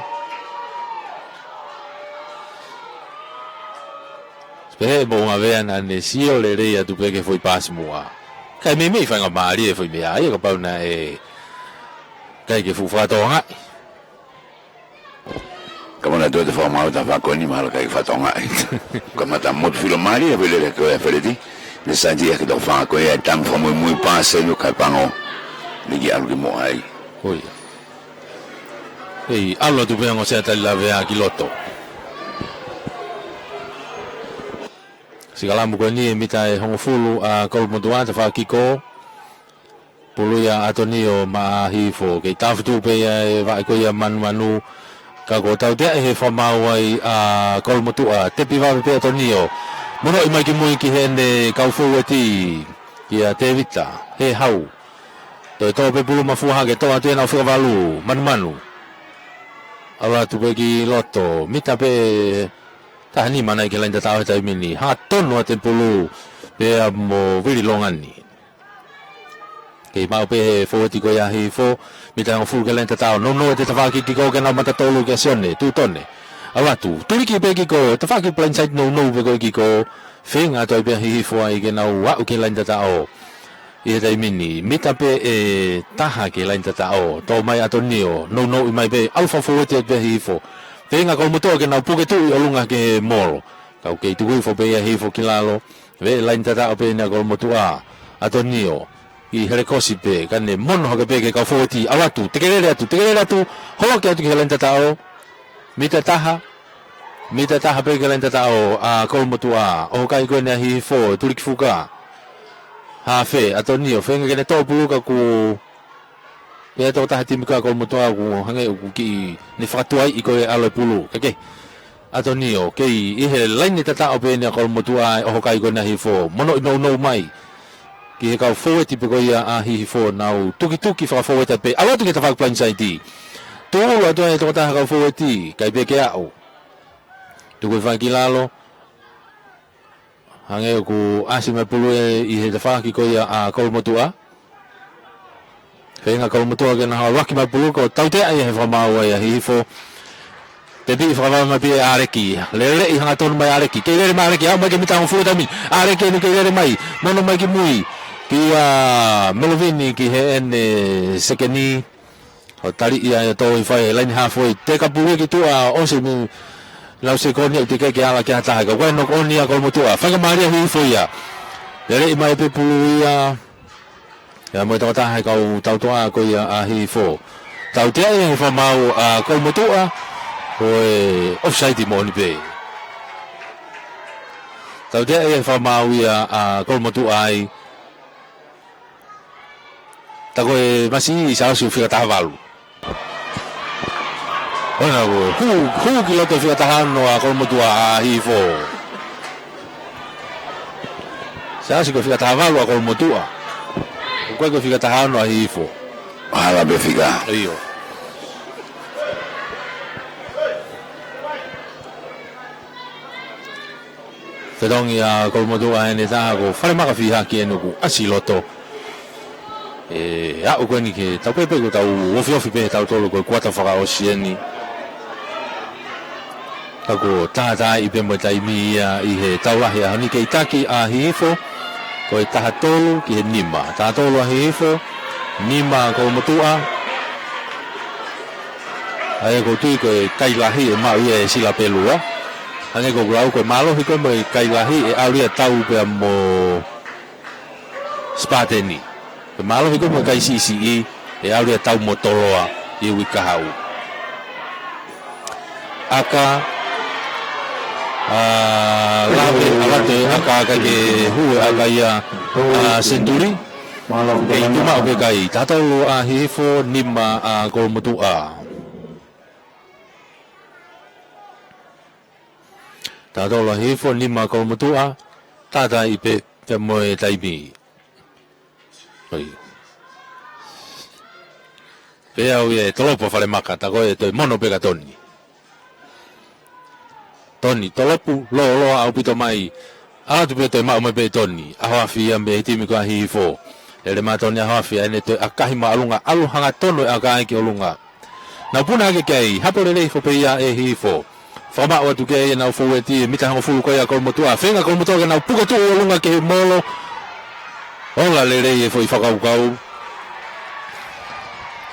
Pehē Moʻungavea naʻa ne sio lelei atu pē ki he foʻi paasi muʻa. Kae meimei faingamālie e foʻi meʻa ia kapau naʻe ʻikai ke fuʻu fakatokangaʻi. Ka mana tuʻu ʻa e fakamaau tafaʻaki ko eni mahalo ʻikai ke fakatokangaʻi. Kamata motu filo mālie e foʻi lele ko ē ʻa Feleti. Ne saiti ia ki he toko fā ko ia e tanu fakamuimui, paasi ʻe ua kae pango. Liki ʻalu ki muʻa ai. Ko ia. ʻEi, ʻalu atu pē ongo Sea Talilavea ki loto. Sikalamu ko eni e mita ʻe hongofulu ʻa Kolomotuʻa, tafaʻaki kikō. Pulu ia ʻa ʻAtonio maʻa Hihifo. Kei tafotu pē ia e vaʻe ko ia ʻa Manumanu. Ka kuo tautea ʻe he fakamaau ai ʻa Kolomotuʻa. Tepi vave pē ʻa ʻAtonio. Monoʻi mai ki mui ki heʻene kau foueti. Kia Tevita. He hau. Toe toʻo pē pulu mafua hake, toʻo atu ʻenau fika valu, Manumanu. ʻAlu atu pē ki loto, mita pē taha nima ʻanai ki he laine tataʻo he taimi ni. Hangatonu atu e pulu, pea mo Vili Longani. Kei maʻu pē he foueti ko ia ʻa Hihifo, mita ʻe hongofulu ki he laine tataʻo, nounou atu e tafaʻaki kikō ki heʻenau mata tolu kia Sione, Tutone. ʻAlu atu, tuliki pē kikō, tafaʻaki blindside nounou pē ko e kikō, feinga atu ai pē ʻa Hihifo ai ke nau aʻu ki he laine tataʻo. ʻI he taimi ni, mita pē ʻe taha ki he laine tataʻo. Toʻo mai ʻAtonio, nounou mai pē, ʻalu fakafoueti atu pē ʻa Hihifo. Feinga Kolomotuʻa ke nau puke tuʻu ʻi ʻolunga ki he molo. Ka ʻoku kei tuku hifo pē ia ʻe Hihifo ki lalo. Veʻe laine tataʻo pē eni ʻa Kolomotuʻa. ʻAtonio, ʻi he lekosi pē, ka ne mono hake pē ki he kau foueti, ʻalu atu, tekelele atu, tekelele atu, holoki atu ki he laine tataʻo. Mita ʻe taha, mita ʻe taha pē ki he laine tataʻo ʻa Kolomotuʻa, ʻoho kai ko eni ʻa Hihifo, tuliki fuka. Hafe, ʻAtonio, feinga ke ne toʻo pulu ka kuo pea tokotaha timi ko ia ʻa Kolomotuʻa kuo hangē ʻoku kiʻi ne fakatuaiʻi ko e ʻalu e pulu. Kaikehe, ʻAtonio, kei ʻi he laine tataʻo pē eni ʻa Kolomotuʻa ʻa e ʻoho kai ko ena ʻa Hihifo. Mono ʻi nounou mai ki he kau foueti pē ko ia ʻa Hihifo, nau tukituki fakafoueti pē. ʻAlu atu ki he tafaʻaki pulaini saiti. Tuʻulu atu ai e tokotaha kau foueti, ʻikai pē ke aʻu. Tuku hifo ki lalo. Hangē ʻoku ʻasi mai pulu ʻi he tafaʻaki ko ia ʻa Kolomotuʻa. Feinga Kolomotuʻa ke na haʻu ʻaki mai pulu, ko e tautea ia he fakamaau ai ʻa Hihifo. Tepi fakamaau mai pē ʻa ʻAleki. Lele ʻi hangatonu mai ʻAleki. Kei lele mai ʻAleki, aʻu mai ki he mita hongofulu taimi. ʻAleki eni kei lele mai. Mono mai ki mui. Kia Melovini ki heʻene sekeni. ʻO tali ia ʻe tō ʻi fai laini hafoi. Teka pulu ki tuʻa ʻosi mo e lau sekoni ʻoku teʻeki ke ala ki ha taha. Ka ʻoku ʻi ai e knock on ia Kolomotuʻa. Fai ka mālie ʻa Hihifo ia. Lele ʻi mai pē pulu ia. Ia mo e tokotaha e kau tautoʻa ko ia ʻa Hihifo. Tautea ia he fakamaau ʻa Kolomotuʻa. Ko e offside moʻoni pē. Tautea ia he fakamaau ia ʻa Kolomotuʻa ai. Tā ko e masiʻi Siaosi ʻo fika taha valu. ʻOna ko e hū, hū ki loto fika taha ono ʻa Kolomotuʻa ʻa Hihifo. Siaosi ko e fika taha valu ʻa Kolomotuʻa. ʻOku ʻikai ko e fika taha ono ʻa Hihifo. Hala pē fika. ʻIo. Fetongi ʻa Kolomotuʻa ʻene taha ko Falemaka Fihaki ʻene ʻoku ʻasi loto. ʻE aʻu ko eni ke tau pēpē ko tau ofiofi pē he tautolu ko e kuata fakaʻosi eni. Ka kuo tātāiʻi pē mo e taimi ia ʻi he tau lahi ʻaho ni kei taki ʻa Hihifo. Ko e taha tolu ki he nima. Taha tolu ʻa Hihifo, nima Kolomotuʻa. ʻA ia ʻoku ou tui ko e kai lahi ʻe maʻu ia ʻe Sila Pelua. Hangē ko ʻeku lau ko e mālohi ko ē mo e kai lahi ʻe ʻalu ia tau pea mo Sipateni. Ko e mālohi ko ē mo e kai siʻisiʻi ʻe ʻalu ia tau mo Toloa ʻi he uike kahaʻu. ʻAka, ʻa, lave, ʻa, lave, ʻaka, ʻaka ke hū e ʻaka ia, ʻa, Senituli. Kei tuʻu maʻu pē kai, taha tolu ʻa Hihifo, nima ʻa Kolomotuʻa. Taha tolu ʻa Hihifo, nima Kolomotuʻa, tātāiʻi pē, pea mo e taimi. ʻOi. Pea ʻoku ʻi ai e tolopu ʻa Falemaka, tā ko e toe mono pē kia Toni. Toni, tolopu, lōloa ʻaupito mai. ʻAlu atu pē toe maʻu mai pē Toni. ʻAhoafi ia mei he timi ko ia ʻa Hihifo. Lele mai Toni ʻAhoafi ʻa ʻene toe ʻakahi maʻolunga ʻalu hangatonu e ʻaka ai ki ʻolunga. Nau puna hake ki ai, hapo lelei foʻi pē ia ʻe Hihifo. Fakamaʻu atu ki ai ʻenau foueti, mita hongofulu ko ia Kolomotuʻa. Feinga Kolomotuʻa ke nau puke tuʻu ʻi ʻolunga ki he molo. Ola lelei e foʻi fakakaukau.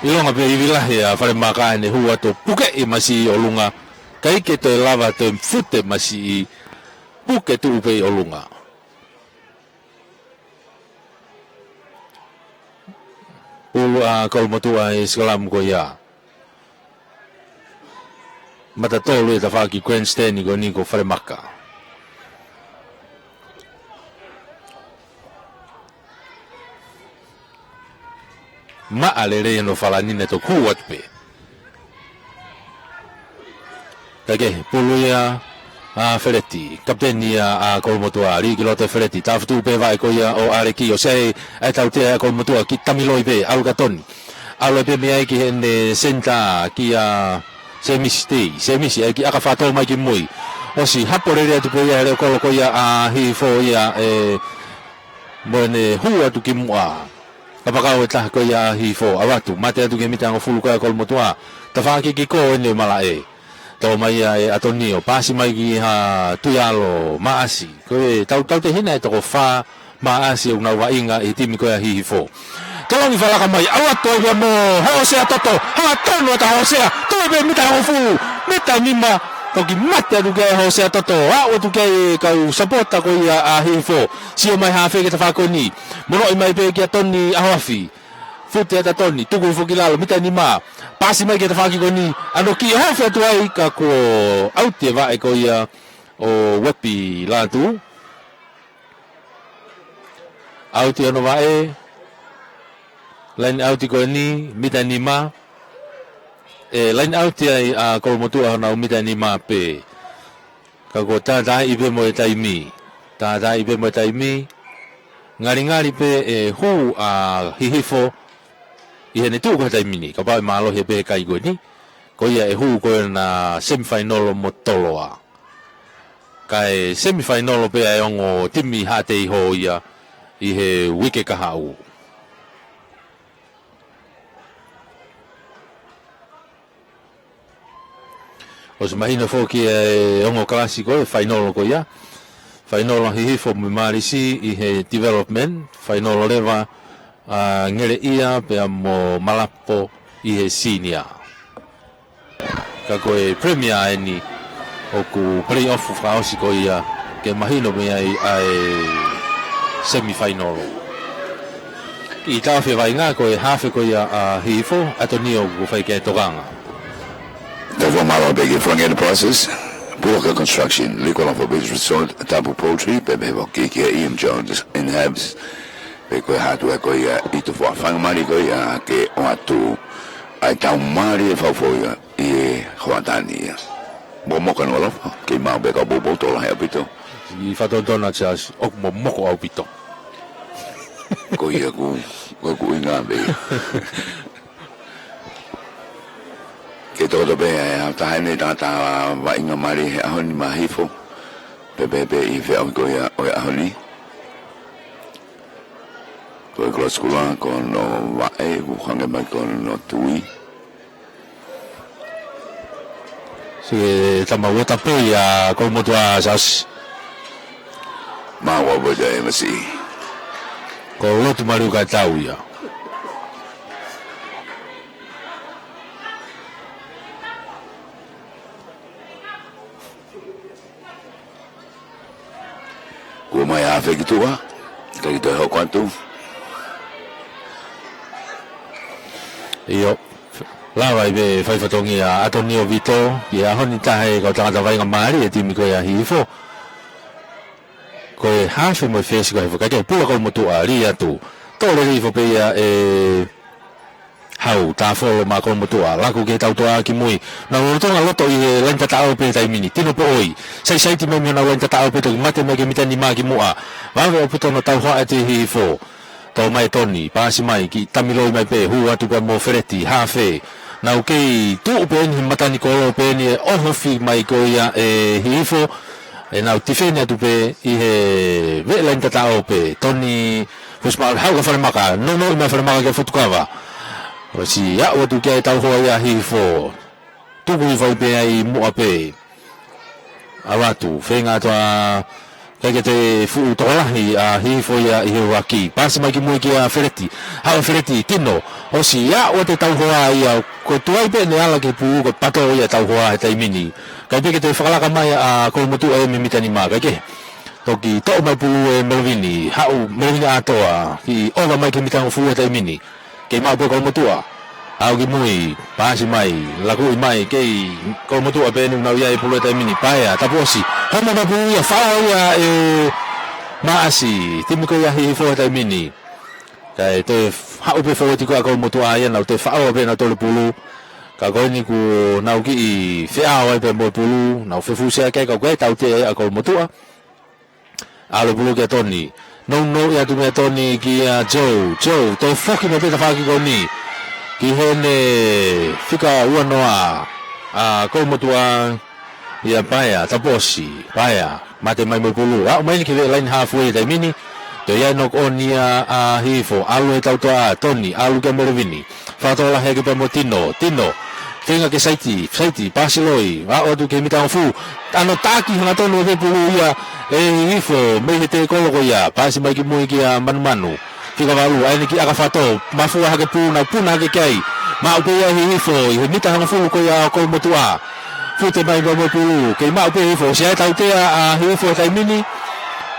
ʻIlonga pē ivi lahi ʻa Falemaka ʻene hū atu puke ʻi masiʻi ʻolunga. ʻIkai ke toe lava toe fute masiʻi puke tuʻu pē ʻi ʻolunga. Pulu ʻa Kolomotuʻa ʻi he sikalamu ko ia. Mata tolu e tafaʻaki grandstand ko eni ko Falemaka. Maʻa lelei hono falani ne toku atu pē. Kae kehe, pulu ia ʻa Feleti, kapiteni ia ʻa Kolomotuʻa, lī ki loto ʻe Feleti, tāfutu pē vaʻe ko ia ʻo ʻAleki, ʻosi ʻai ʻa e tautea ʻa Kolomotuʻa ki Tamiloi pē, ʻalu kia Toni. ʻAlu pē mei ai ki heʻene senitā, kia Semisi Tei, Semisi ʻai ki ʻaka fakatou mai ki mui. ʻOsi hapo lelei atu pē ia he leʻo kolo ko ia ʻa Hihifo ia ʻe mo ʻene hū atu ki muʻa. Kapakau e taha ko ia ʻa Hihifo, ʻalu atu, mate atu ki he mita hongofulu ko ia Kolomotuʻa. Tafaʻaki kiʻi ko eni ʻo malaʻe. Tō mai ia ʻe ʻAtonio, pasi mai ki ha Tuialo, Maʻasi. Ko e tau, tautehina e toko fā, Maʻasi ʻoku nau vaʻinga ʻi he timi ko ia ʻa Hihifo. Tolongi fakalaka mai, ʻalu atu ia mo Hōsea Toto, hangatonu atu ʻa Hōsea, toe pē mita hongofulu, mita nima, toki mate atu ki ai Hōsea Toto, aʻu atu ki ai e kau sapota ko ia ʻa Hihifo, sio mai hafe ki he tafaʻaki ko eni, monoʻi mai pē kia Toni ʻAhoafi, fute atu ʻa Toni, tuku hifo ki lalo, mita nima, pasi mai ki he tafaʻaki ko eni, ʻano kiʻi ʻohofi atu ai ka kuo ʻauti e vaʻe ko ia ʻo Uepi Lātū. ʻAuti hono vaʻe. Laine ʻauti ko eni, mita nima. ʻE laine ʻauti ai ʻa Kolomotuʻa honau mita nima pē. Ka ko e tātāʻi pē mo e taimi. Tātāʻi pē mo e taimi. Ngalingali pē ʻe hū ʻa Hihifo ʻi heʻene tuʻu ko ē he taimi ni. Kapau ʻe mālohi pē he kai ko eni, ko ia ʻe hū ko ē ʻa e semifainolo mo Toloa. Kae semifainolo pē ʻa e ongo timi Haʻateiho ia ʻi he uike kahaʻu. ʻOsi mahino foki e ongo kalasi ko ē, fainolo ko ia. Fainolo Hihifo mo Mālisi ʻi he development. Fainolo leva ʻa Ngeleʻia pea mo Malapo ʻi he senior. Ka ko e Premier eni ʻoku play off fakaʻosi ko ia ke mahino mei ai ʻa e semifainolo. ʻI taʻofi e vaʻinga ko e hafe ko ia ʻa Hihifo, ʻAtonio kuo fai ki ai e tokanga. Tau fakamālō pē ki he Frontier Process, Puloka Construction, Liquor for Business Resort, Tapu Poultry, pea pehē foki ki he E M Jones and Herbs, pea ko e hardware ko ia ʻi Tofoa, faingamālie ko ia ke ʻoatu ʻa e tau mālie fau foʻou ia ʻi he hoʻatā ni ia. Momoko ʻaupito, kei maʻu pē ka poupou tō lahi ʻaupito. ʻI fatonutonu ʻa Siasi, ʻoku momoko ʻaupito. Ko ia ʻoku, ko ʻeku ʻuhinga pē ia. Ke tokoto pē ʻa e taha eni, tangata vaʻinga mālie he ʻaho ni maʻa Hihifo. Pea pehē pē ʻi he feʻauhi ko ia ʻo e ʻaho ni. Ko e Kolosi Kula, ko hono vaʻe, ʻoku hangē mai ko hono tui. Sio ki he tama uota pē ia ʻa Kolomotuʻa, Siasi. Maua ʻaupito e masiʻi. Ko e lotu maliu kae tau ia. Kuo ʻomai ʻa e hafe ki tuʻa, ka ki toe hoko atu. ʻIo, lava ai pē fai fatongia ʻa ʻAtonio Vito, ʻi he ʻaho ni taha e kau tangata vaʻinga mālie e timi ko ia ʻa Hihifo. Ko e hafe mo e fesi ko ē he fakaʻikaiʻi, pula Kolomotuʻa, lī atu. Tō lelei foki pē ia ʻe Hau, Tāfolo maʻa Kolomotuʻa, laku ki he tautoʻa ki mui. Nau lolotonga loto ʻi he laini tataʻo pē he taimi ni. Tino Poʻoi, saisaiti mai mei honau laini tataʻo pē, toki mate mai ki he mita nima ki muʻa. Vave ʻaupito hono tauhoa ʻe Hihifo. Tō mai Toni, paasi mai ki Tamiloi mai pē, hū atu pea mo Feleti, hafe. Nau kei tuʻu pē eni he matanikolo pē eni ʻe ʻohofi mai ko ia ʻe Hihifo. ʻE nau tifeni atu pē ʻi he veʻe laini tataʻo pē. Toni Fusimaʻuli, haʻu kia Falemaka, nounou mai Falemaka kia Fotukava. ʻOsi aʻu atu ki ai e tauhoa ia ʻa Hihifo. Tuku hifo ai pē ai muʻa pē. ʻAlu atu, feinga atu ʻa, ʻikai ke toe fuʻu tokolahi ʻa Hihifo ia ʻi he ʻuluaki. Paasi mai ki mui kia Feleti. Haʻu ʻa Feleti, Tino. ʻOsi aʻu atu e tauhoa ia, ko e tuai pē ʻene ala ki he pulu, ko e pato ia e tauhoa he taimi ni. ʻIkai pē ke toe fakalaka mai ʻa Kolomotuʻa ia mei he mita nima, kae kehe. Toki toʻo mai pulu ʻe Melvini, haʻu Melvini ʻAtoa, kiʻi ova mai ki he mita hongofulu he taimi ni. Kei maʻu pē Kolomotuʻa. Haʻu ki mui, paasi mai, lakuʻi mai, kei Kolomotuʻa pē eni ʻoku nau ʻi ai e pulu he taimi ni, Paea, Tapuʻosi, homo mai pulu ia, faʻo ia ʻe Maʻasi, timi ko ia ʻa Hihifo he taimi ni. Kae toe haʻu pē fōueti ko ia ʻa Kolomotuʻa ia, nau toe faʻo pē nautolu e pulu. Ka ko eni kuo nau kiʻi feʻao ai pē mo e pulu, nau fefusiaki ai, ka ko e tautea ia ʻa Kolomotuʻa. ʻAlu e pulu kia Toni. Nounou ia atu meia Toni kia Joe. Joe, toe foki mai pē tafaʻaki ko eni. Ki heʻene fika ua noa ʻa Kolomotuʻa, ia Paea, Tapuʻosi, Paea, mate mai mo e pulu. Aʻu mai eni ki he veʻe laini hafu he taimi ni. Toe ʻi ai e knock on ia ʻa Hihifo. ʻAlu e tautoʻa, Toni, ʻalu kia Melevini. Fakatōlahi hake pea mo Tino. Tino. Feinga ke saiti, saiti, paasi loi. Aʻu atu ki he mita hongofulu. ʻAno taki hangatonu e pulu ia ʻe Hihifo mei he tēkolo ko ia. Paasi mai ki mui kia Manumanu. Fika valu, ʻa eni ki ʻAkafato. Mafua hake pulu, nau puna hake ki ai. Maʻu pē ia ʻe Hihifo ʻi he mita hongofulu ko ia ʻo Kolomotuʻa. Fute mai pea mo e pulu. Kei maʻu pē ʻe Hihifo. Siʻi tautea ʻa Hihifo he taimi ni.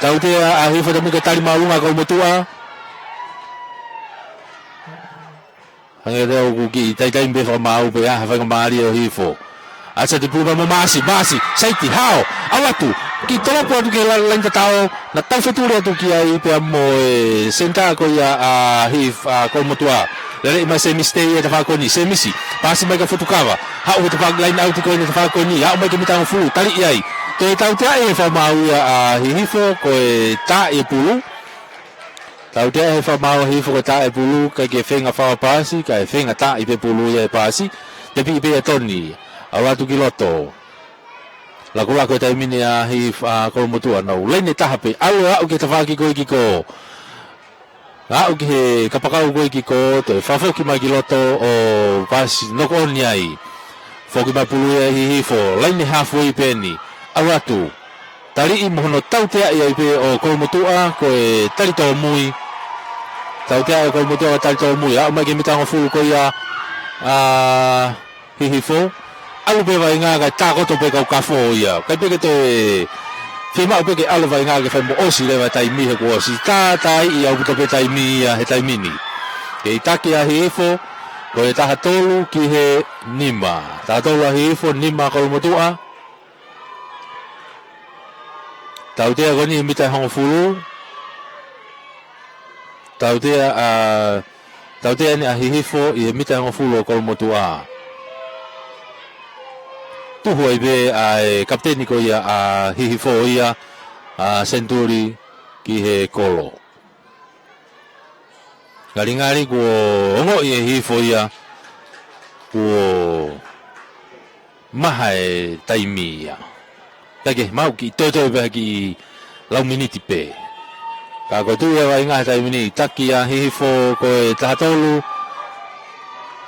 Tautea ʻa Hihifo he taimi ni ke tali māʻolunga ʻa Kolomotuʻa. Hangē ʻoku kiʻi taimi pē fakamaau pē ʻa e faingamālie ʻo Hihifo. ʻAsi atu e pulu pea mo Maʻasi, Maʻasi, saiti, hao, ʻalu atu, kiʻi tolopo atu ki he la-, laini tataʻo, naʻa tau fetuli atu ki ai pea mo e senitā ko ia ʻa Hihifo, ʻa Kolomotuʻa. Lele mai Semisi Tei he tafaʻaki ko eni, Semisi, paasi mai kia Fotukava, haʻu he tafaʻaki line out ko eni he tafaʻaki ko eni, aʻu mai ki he mita hongofulu, taliʻi ai, Toe tauteaʻi ʻe he fakamaau ia ʻa Hihifo ko e taaʻi e pulu. Tauteaʻi ʻe he fakamaau ʻa Hihifo ko e taaʻi e pulu, kae ke feinga fao paasi, kae feinga taaʻi pē pulu ia ʻe paasi. Tepi pē ia Toni. ʻAlu atu ki loto. Lakulaku e taimi ni ʻa Hihifo, ʻa Kolomotuʻa nau laine taha pē. ʻAlu ʻo aʻu ki he tafaʻaki ko ē kiko. Aʻu ki he kapakau ko ē kiko, toe fakafoki mai ki loto ʻo paasi, knock on ai. Foki mai pulu ia ʻa Hihifo, laine halfway pē eni. ʻAlu atu. Taliʻi mo hono tauteaʻi ai pē ʻo Kolomotuʻa ko e tali tōmui. Tauteaʻi ʻo Kolomotuʻa ko e tali tōmui. Aʻu mai ki he mita hongofulu ko ia ʻa Hihifo. ʻAlu pē vaʻinga kae tākoto pē kau kafo ia. Kae pē ke toe fiemaʻu pē ke ʻalu vaʻinga ke fai mo ʻosi leva taimi he kuo ʻosi. Tātaaʻi ʻaupito pē taimi ia he taimi ni. Kei taki ʻa Hihifo, ko e taha tolu ki he nima. Taha tolu ʻa Hihifo, nima Kolomotuʻa. Tautea ko eni he mita hongofulu. Tautea ʻa, tautea eni ʻa Hihifo ʻi he mita hongofulu ʻo Kolomotuʻa. Tuhu ai pē ʻa e kapiteni ko ia ʻa Hihifo ia ʻa Senituli ki he kolo. Ngalingali kuo ongoʻi ʻe Hihifo ia kuo maha e taimi ia. Kae ke maʻu kiʻi toetoe pē ha kiʻi lau miniti pē. Ka ko e tuʻu ia vaʻinga he taimi ni, taki ʻa Hihifo ko e taha tolu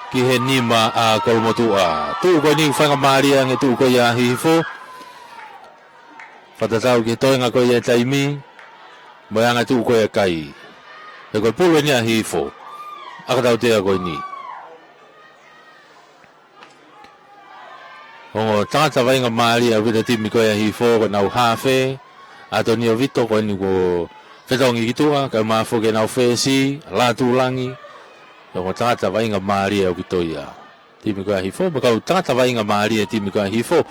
ki he nima ʻa Kolomotuʻa. Tuʻu ko eni faingamālie ange tuʻu ko ia ʻa Hihifo. Fakatatau ki he toenga ko ia e taimi, mo e anga tuʻu ko ia e kai. He ko e pulu eni ʻa Hihifo. ʻAka tautea ko eni. Ongo tangata vaʻinga mālie ʻaupito timi ko ia ʻa Hihifo, ko ʻenau hafe, ʻAtonio Vito ko eni kuo fetongi ki tuʻa, kae ʻumaʻā foki ʻenau fesi, Lātūlangi. Ongo tangata vaʻinga mālie ʻaupito ia. Timi ko ia ʻa Hihifo, mo e kau tangata vaʻinga mālie timi ko ia ʻa Hihifo.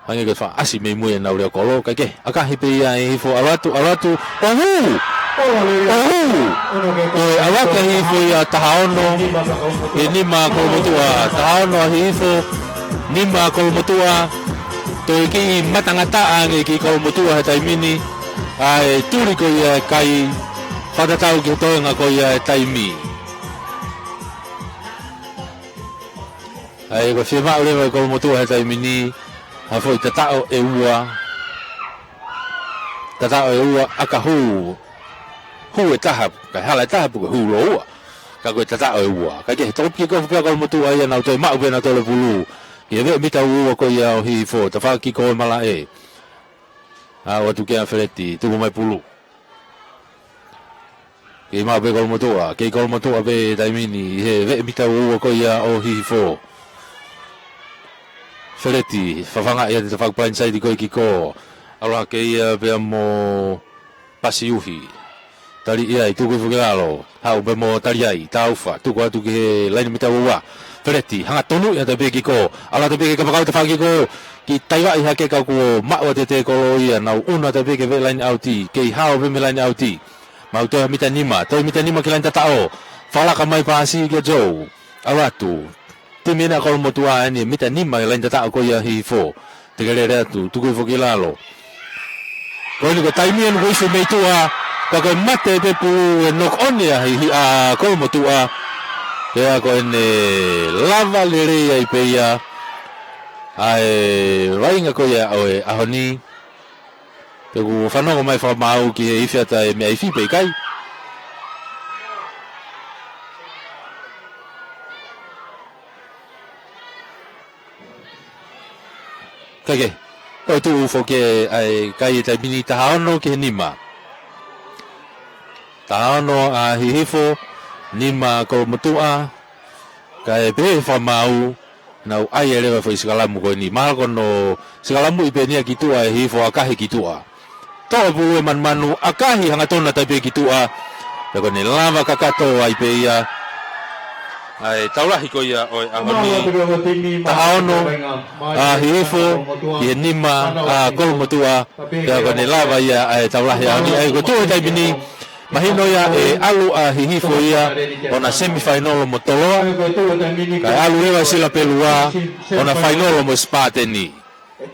Hangē ko e fakaʻasi mei mui ʻenau lea kolo, kae kehe, ʻakahi pē ia ʻe Hihifo, ʻalu atu, ʻalu atu, ʻo hū! ʻO hū! Ko e ʻalu atu ʻa Hihifo ia taha ono, ʻe nima Kolomotuʻa, taha ono ʻa Hihifo, nima Kolomotuʻa, toe kiʻi matangataʻa ange ki Kolomotuʻa he taimi ni, ʻa e tuli ko ia e kai, fakatatau ki he toenga ko ia e taimi. ʻA ia ko e fiemaʻu leva ʻe Kolomotuʻa he taimi ni, ha foʻi tataʻo ʻe ua. Tataʻo ʻe ua ʻaka hū. Hū ʻe taha, kae hala ʻe taha pe ko e hū lōua. Ka ko e tataʻo ʻe ua. Kae kehe, tokoto kikofu pē ʻa Kolomotuʻa ia nau toe maʻu pē ʻenau tole pulu. ʻI he veʻe mita ua ua ko ia ʻo Hihifo, tafaʻaki kiko ʻo e malaʻe. ʻAlu atu ki ai ʻa Feleti, tuku mai pulu. Kei maʻu pē Kolomotuʻa, kei Kolomotuʻa pē taimi ni ʻi he veʻe mita ua ua ko ia ʻo Hihifo. Feleti, fafangaʻi atu tafaʻaki blindside ko ē kiko. ʻAlu hake ia pea mo Pasiuhi. Tali ia ʻi tuku hifo ki lalo. Haʻu pē mo tali ai, Taufa, tuku atu ki he laine mita ua ua. Feleti, hanga tonuʻi atu pē kiko. ʻAlu atu pē ki he kapakau tafaʻaki kiko. Kiʻi taivaʻi hake ka kuo maʻu ʻa Tētē Kolo ia, nau ʻunu atu pē ki he veʻe laine ʻauti. Kei hao pē mei he laine ʻauti. Maʻu toe mita nima, toe mita nima ki he laine tataʻo. Fakalaka mai paasi kia Joe. ʻAlu atu. Timi ena ʻa Kolomotuʻa eni mita nima he laine tataʻo ko ia ʻa Hihifo. Tekelele atu, tuku hifo ki lalo. Ko eni ko e taimi eni kuo ʻosi mei tuʻa, ka ko e mate pē pulu ʻe knock on ia ʻa Hihi-, ʻa Kolomotuʻa. Pea ko ʻene lava lelei ai pē ia ʻa e vaʻinga ko ia ʻo e ʻaho ni. Pea ʻoku fanongo mai fakamaau ki he ifi ʻa e meʻa ifi pe ʻikai. Kae kehe, ʻoku tuʻu foki ʻa e kai he taimi ni, taha ono ki he nima. Taha ono ʻa Hihifo, nima Kolomotuʻa, kae pehē fakamaau, nau ʻai leva foʻi sikalamu ko eni. Mahalo ko hono sikalamuʻi pē eni ia ki tuʻa ʻe Hihifo, ʻakahi ki tuʻa. Toʻo pulu ʻe manumanu, ʻakahi hangatonu atu pē ki tuʻa. Pea ko ʻene lava kakato ai pē ia ʻa e tau lahi ko ia ʻo e ʻaho ni. Taha ono ʻa Hihifo, ʻi he nima ʻa Kolomotuʻa. Pea ko ʻene lava ia ʻa e tau lahi ʻaho ni. ʻA ia ko e tuʻu he taimi ni. Mahino ia ʻe ʻalu ʻa Hihifo ia ʻo na semifinal mo Toloa. Kae ʻalu leva ʻa Silapelua ʻo na final mo Sipateni.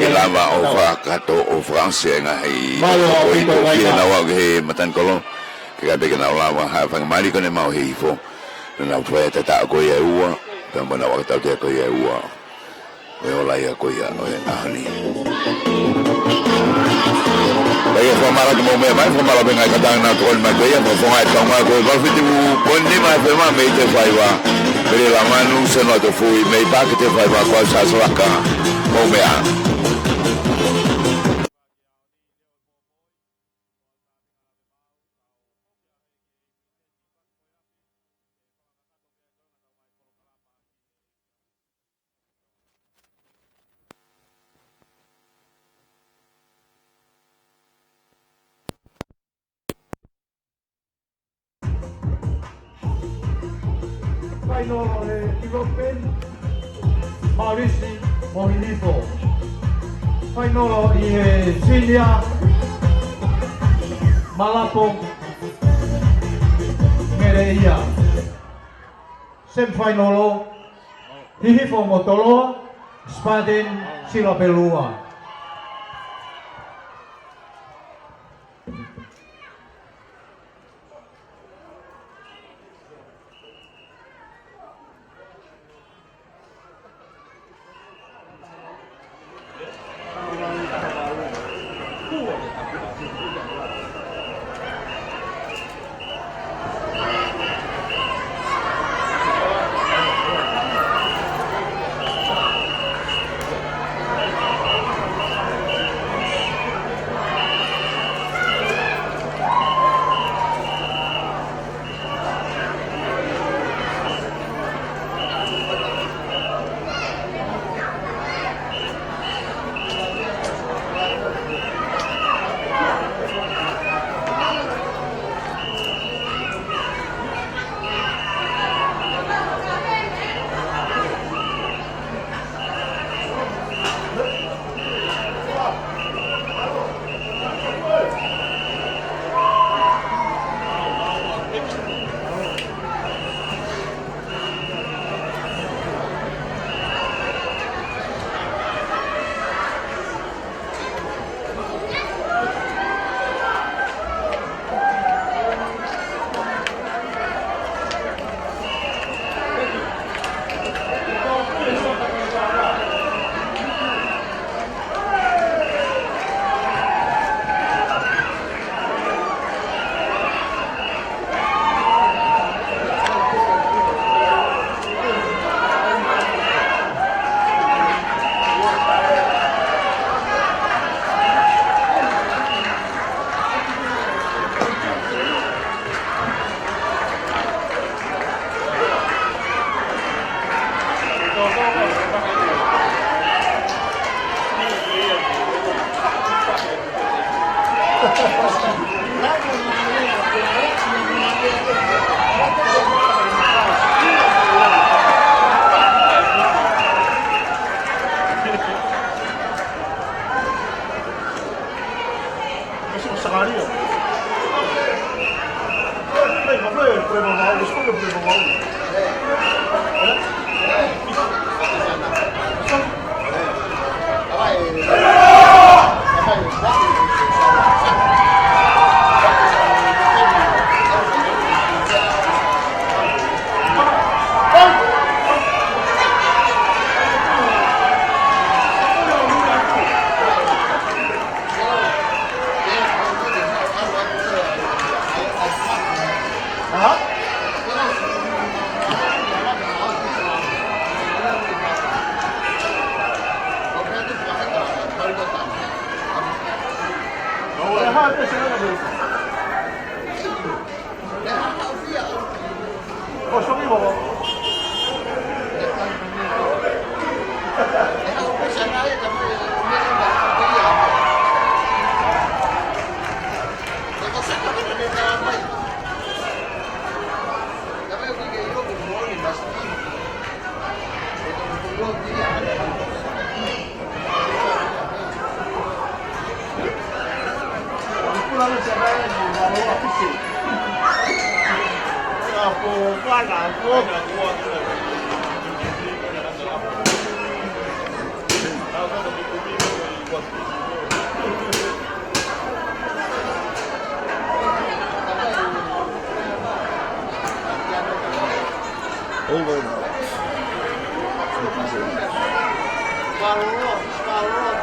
ke lava ʻo fakakakato ʻo fakaʻosi e ngaahi, mālō, ʻo ʻaupito, ʻo ʻaupito, pē nau aʻu ki he matanikolo. Ke ʻikai pē ke nau lava ha faingamālie ko ʻene maʻu e hihifo. Naʻa nau fai e tataʻo ko ia ʻe ua, pea mo e fakatautea ko ia ʻe ua. ʻE ola ia ko ia ʻo e ʻaho ni. Pea ʻi he fakamālō atu mo e meʻa mai, fakamālō pē ngaahi kātaki naʻa nau tokoni mai ko ia, mo e fofonga e kaungā ko e valu fitu poini nima F M mei Teufaiva. Mele Lamanu, Seno Atu Fui, mei Paake Teufaiva, ko au Sāsolaka, mo e meʻa. Fainolo he development, Maulisi mo Hihifo. Fainolo ʻi he senior, Malapo Ngeleia. Semifinal, Hihifo mo Toloa, Spartan, Silapelua. Over and out. Fifty days.